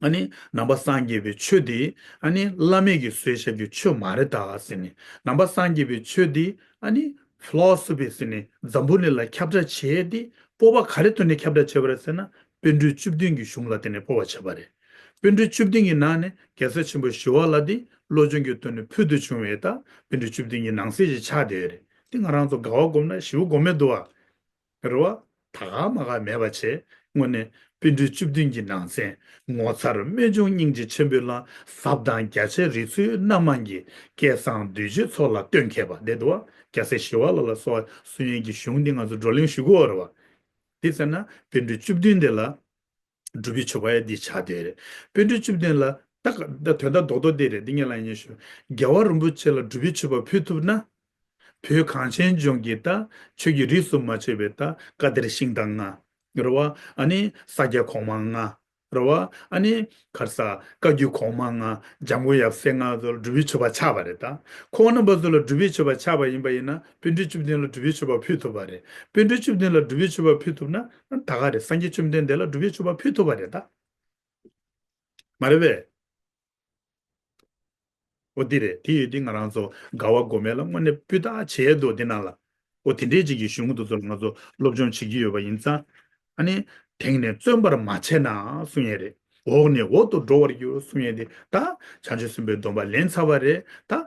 ཨ་ནི་ནང་པ་སངས་རྒྱས་པའི་ཆོས་འདི་ཨ་ནི་བླ་མེད་ཀྱིས་བཟོས་བཞག་རྒྱུ་ཆོས་མ་རེད་ད་ཟེར་ནས། ནང་པ་སངས་རྒྱས་པའི་ཆོས་འདི་ཨ་ནི་ཕི་ལོ་སོ་ཕི་ཟེར་ནས་འཛམ་བུ་གླིང་ལ་ཁྱབ་བསྒྲགས་བྱས་ཏེ། སྤོབས་པ་ག་རེ་ཐོག་ནས་ཁྱབ་བསྒྲགས་བྱས་པ་རེད་ཟེར་ན། པཎ་གྲུབ་བཅུ་བདུན་གྱི་གཞུང་ལ་བརྟེན་ནས་སྤོབས་པ་བྱས་པ་རེད། པཎ་གྲུབ་བཅུ་བདུན་གྱི་ནང་ནས་རྒྱལ་སྲས་ཆེན་པོ་ཞི་བ་ལྷ་འདི་བློ་སྦྱོང་གི་དོན་ནི་ཕུལ་དུ་བྱུང་བའི་ད་པཎ་གྲུབ་བཅུ་བདུན་གྱི་ནང་གསེས་ཤིག་ཆགས་བསྡད་ཡོད་རེད། འདི་ང་རང་ཚོ་དགའ་བ་སྒོམ་ན་ཞེ་པོ་སྒོམ་མེད་འདུག་བ། རེད་བ། ད་ག་མ་ག་མེད་པ་བྱས། དངོས་གནས་པཎ་གྲུབ་བཅུ་བདུན་གྱི་ནང་ཚན། ངོ་མཚར་རྨད་བྱུང་སྙིང་རྗེ་ཆེན་པོའི་ལྷ། ཟབ་དང་རྒྱ་ཆེ་རིགས་ཚུལ་རྣམ་མང་གི། སྐལ་བཟང་གདུལ་བྱའི་ཚོགས་ལ་སྟོན་མཁས་པ། དེ་འདུག་བ། རྒྱལ་སྲས་ཞི་བ་ལྷ་ལ་གསོལ་བ་གསུང་ཡས་ཀྱི་གཞུང་འདི་ང་ཚོ་བགྲོ་གླེང་ཞུ་དགོས་རེད་བ། དེ་ཟེར་ན་པཎ་གྲུབ་བཅུ་བདུན་དེ་ལ་སྒྲུབ་པའི་མཆོད་པ་ཡང་འདི་ཆགས་བསྡད་རེད། པཎ་གྲུབ་བཅུ་བདུན་ལ་ད་ག་ད་དོན་དག་རྡོག་རྡོག་དེ་རེད། འདི་ངས་ལ་ཡིན་ཞུ། རྒྱལ་བ་རིན་པོ་ཆེ་ལ་སྒྲུབ་པའི་མཆོད་པ་ཕུལ་ཐུབ་ན། བོད་གངས་ཅན་ལྗོངས་ཀྱི་ད་ཆོས་ཀྱི་རིས་སུ་མ་ཆད་པའི་ད་བཀའ་གཏེར་ཤིང་རྟ་ལྔ། རེད་བ། ཨ་ནི་ས་སྐྱ་གོང་མ་ལྔ། རེད་བ། ཨ་ནི་ག་རེ་ཟ། བཀའ་བརྒྱུད་གོང་མ་ལྔ། འཇམ་མགོན་ཡབ་སྲས་ལྔ་ཚོ་ལ་སྒྲུབ་པའི་མཆོད་པ་ཆགས་པ་རེད་ད། ཁོང་རྣམ་པ་ཚོ་ལ་སྒྲུབ་པའི་མཆོད་པ་ཆགས་པ་ཡིན་པ་ཡིན་ན། པཎ་གྲུབ་བཅུ་བདུན་ལ་སྒྲུབ་པའི་མཆོད་པ་ཕུལ་ཐུབ་པ་རེད། པཎ་གྲུབ་བཅུ་བདུན་ལ་སྒྲུབ་པའི་མཆོད་པ་ཕུལ་ཐུབ་ན། ད་ག་རེད། སངས་རྒྱས་བཅོམ་ལྡན་འདས་ལ་སྒྲུབ་པའི་མཆོད་པ་ཕུལ་ཐུབ་པ་རེད་ད། མ་རེད་པས། འོ་འདི་རེད། དེ་ཡོད་དེ་ང་རང་ཚོ་དགའ་བ་སྒོམ་ཡས་ལ་དངོས་གནས་སྤུས་དག་བྱས་འདུག་དེ་ནང་ལ། འོ་དེ་འདྲའི་ཅིག་གི་གཞུང་དེ་ཚོ་ལ་ང་ཚོ་སློབ་སྦྱོང་བྱེད་ཀྱི་ཡོད་པ་ཡིན་ཙང་། ཨ་ནི་དེང་ནས་བརྩོན་པར་མ་བྱས་ན་གསུང་ཡས་རེད། འོག་ནས་འོག་ཏུ་འགྲོ་བར་འགྱུར་གསུང་ཡས་དེ་ད་བྱང་ཆུབ་སེམས་དཔའི་སྡོམ་པ་ལེན་ཚར་བ་རེད་ད།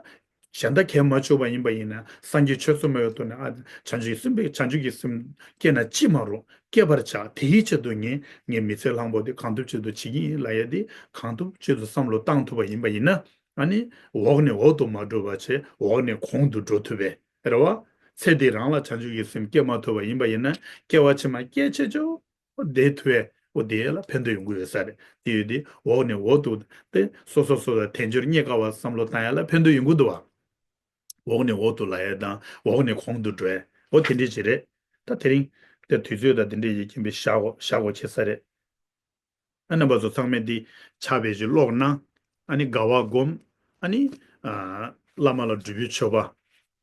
གཞན་དག་གིས་མ་ཆོག་པ་ཡིན་པ་ཡིན་ན། སངས་རྒྱས་ཆོས་ཚོགས་མ་ཡོད་དུས་ན། ཨ། བྱང་ཆུབ་སེམས་དཔའི་བྱང་ཆུབ་ཀྱི་སེམས་སྐྱེས་ན་ཅི་མ་རུང་སྐྱེ་བར་བྱ། དེའི་ཆེད་དུ་ངས་ངའི་མི་ཚེ་བླང་དོར་དེ་གང་ཐུབ་ཆེད་དུ་བྱེད་ཀྱི་ཡིན་ལབ་ཡ་དེ་གང་ཐུབ་ཆེད་དུ་བསམ་བློ་བཏང་ཐུབ་པ་ཡིན་པ་ཡིན་ན། ཨ་ནི་འོག་ནས་འོག་ཏུ་མ་འགྲོ་བ་བྱས། འོག་ནས་གོང་དུ་འགྲོ་ཐུབ་པས་རེད་བ། ཚེ་འདི་རང་ལ་བྱང་ཆུབ་ཀྱི་སེམས་སྐྱེ་མ་ཐུབ་པ་ཡིན་པ་ཡིན་ན། སྐྱེ་བ་ཕྱི་མ་སྐྱེ་ཆེ་ཆུང་། འོ་དེ་ཐུབ་པས། འོ་དེ་ལ་ཕན་ཐོགས་ཡོང་གི་ཡོད་ས་རེད། དེ་ཡོད་དེ་འོག་ནས་འོག་ཏུ་དེ་སོ་སོ་སོ་ལ་དལ་འབྱོར་རྙེད་དཀའ་བ་བསམ་བློ་བཏང་ཡ་ལ་ཕན་ཐོགས་ཡོང་གི་འདུག་བ། འོག་ནས་འོག་ཏུ་ལབ་ཡ་དང་འོག་ནས་གོང་དུ་འགྲོ་ཡ། འོ་དེ་འདྲས་ཅིག་རེད། ད་དེ་རིང་དེ་དུས་ཚོད་དང་དེ་འདྲས་ཀྱི་རྐྱེན་པས་བཞག་དགོས་བཞག་དགོས་བྱེད་ས་རེད། ཨ། རྣམ་པ་ཚོ་ཚང་མས་འདི་ཕྱག་དཔེ་ཞིག་ཀློག་གནང་། ཨ་ནི་དགའ་བ་སྒོམ། ཨ་ནི་ཨ། བླ་མ་ལ་སྒྲུབ་པའི་མཆོད་པ་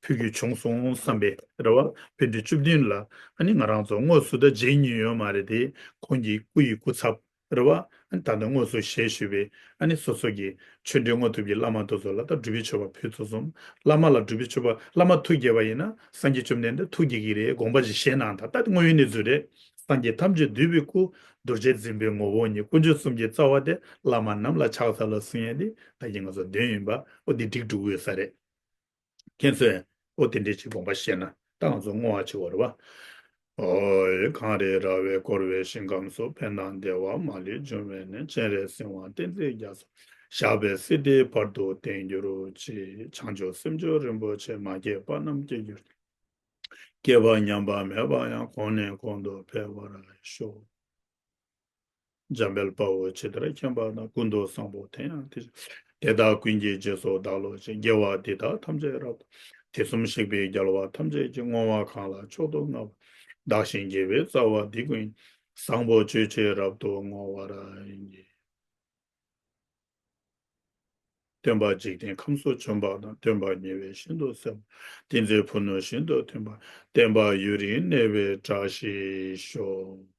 ཕུལ་རྒྱུ་བྱུང་སོང་བསམ་པའི་རེ་བ། པཎ་གྲུབ་བཅུ་བདུན་ལ་ཨ་ནི་ང་རང་ཚོ་དངོས་སུ་ད་མཇལ་མྱོང་ཡོད་མ་རེད་དེ། ཁོང་གི་སྐུ་ཡི་སྐུ་ཚབ་རེ་བ། ཨ་ནི་ད་ལྟ་དངོས་སུ་ཞལ་བཞུགས་པའི་ཨ་ནི་སོ་སོ་གི་ཆོས་འབྲེལ་དངོས་ཐུབ་ཀྱི་བླ་མ་དེ་ཚོ་ལ་ད་སྒྲུབ་པའི་མཆོད་པ་ཕུལ་ཚུལ་སོང་། བླ་མ་ལ་སྒྲུབ་པའི་མཆོད་པ། བླ་མ་ཐུགས་དགྱེས་པ་ཡིན་ན་སངས་རྒྱས་བཅོམ་ལྡན་འདས་ཐུགས་དགྱེས་ཀྱི་རེད། དགོངས་པ་ཞིག་བཞེས་གནང་དང་། ད་དེ་དངོས་ཡོད་གནས་ཚུལ་རེད། སངས་རྒྱས་ཐམས་ཅད་འདུས་པའི་སྐུ། རྡོ་རྗེ་འཛིན་པའི་ངོ་བོ་ཉིད། དཀོན་མཆོག་གསུམ་གྱི་རྩ་བ་སྟེ། བླ་མ་རྣམས་ལ་ཕྱག་འཚལ་ལོ་གསུང་ཡས་འདི་ད་གིན་ང་ཚོ་འདོན་ཡིན་པ། འོ་འདི་འགྲིག་འགྲོ་གི་ཡོད་ས་རེད། ཁྱེད་ཚོས་འོ་དེ་འདྲས་ཅིག་དགོངས་པ་བཞེས་ན་ད་ང་ཚོ་བསྔོ་བ་བྱེད་དགོས་རེད་བ། ཨོ་ཡེ། གངས་རི་ར་བས་བསྐོར་བའི་ཞིང་ཁམས་སུ། ཕན་དང་བདེ་བ་མ་ལུས་འབྱུང་བའི་གནས། སྤྱན་རས་གཟིགས་དབང་བསྟན་འཛིན་རྒྱ་མཚོ། ཞབས་པད་སྲིད་མཐའི་བར་དུ་བརྟན་གྱུར་ཅིག། བྱང་ཆུབ་སེམས་མཆོག་རིན་པོ་ཆེ། མ་སྐྱེས་པ་རྣམས་སྐྱེ་གྱུར་ཅིག། སྐྱེས་པ་ཉམས་པ་མེད་པ་ཡང་། གོང་ནས་གོང་དུ་འཕེལ་བར་ཤོག། འཇམ་དཔལ་དཔའ་བོས་ཇི་ལྟར་མཁྱེན་པ་དང་། ཀུན་ཏུ་བཟང་པོ་དེ་ཡང་དེ་བཞིན་ཏེ། དེ་དག་ཀུན་གྱི་རྗེས་སུ་བདག་སློབ་ཅིང་། དགེ་བ་འདི་དག་ཐམས་ཅད་རབ་ཏུ། དུས་གསུམ་གཤེགས་པའི་རྒྱལ་བ་ཐམས་ཅད་ཀྱིས། བསྔོ་བ་གང་ལ་མཆོག་ཏུ་བསྔགས་པ། བདག་གཞན་དགེ་བའི་རྩ་བ་འདི་ཀུན་ཡིད། བཟང་པོ་སྤྱོད་ཕྱིར་རབ་ཏུ་བསྔོ་བར་བགྱི། སྟོན་པ་འཇིག་རྟེན་ཁམས་སུ་བྱོན་པ་དང་། སྟོན་པ་ཉེ་བས་ཤིན་ཏུ་གསལ་བ། ཏིང་འཛིན་ཕུ་ནུ་བཞིན་དུ་ཐོན་པ། བསྟན་པ་ཡུན་རིང་གནས་པའི་བཀྲ་ཤིས་ཤོག།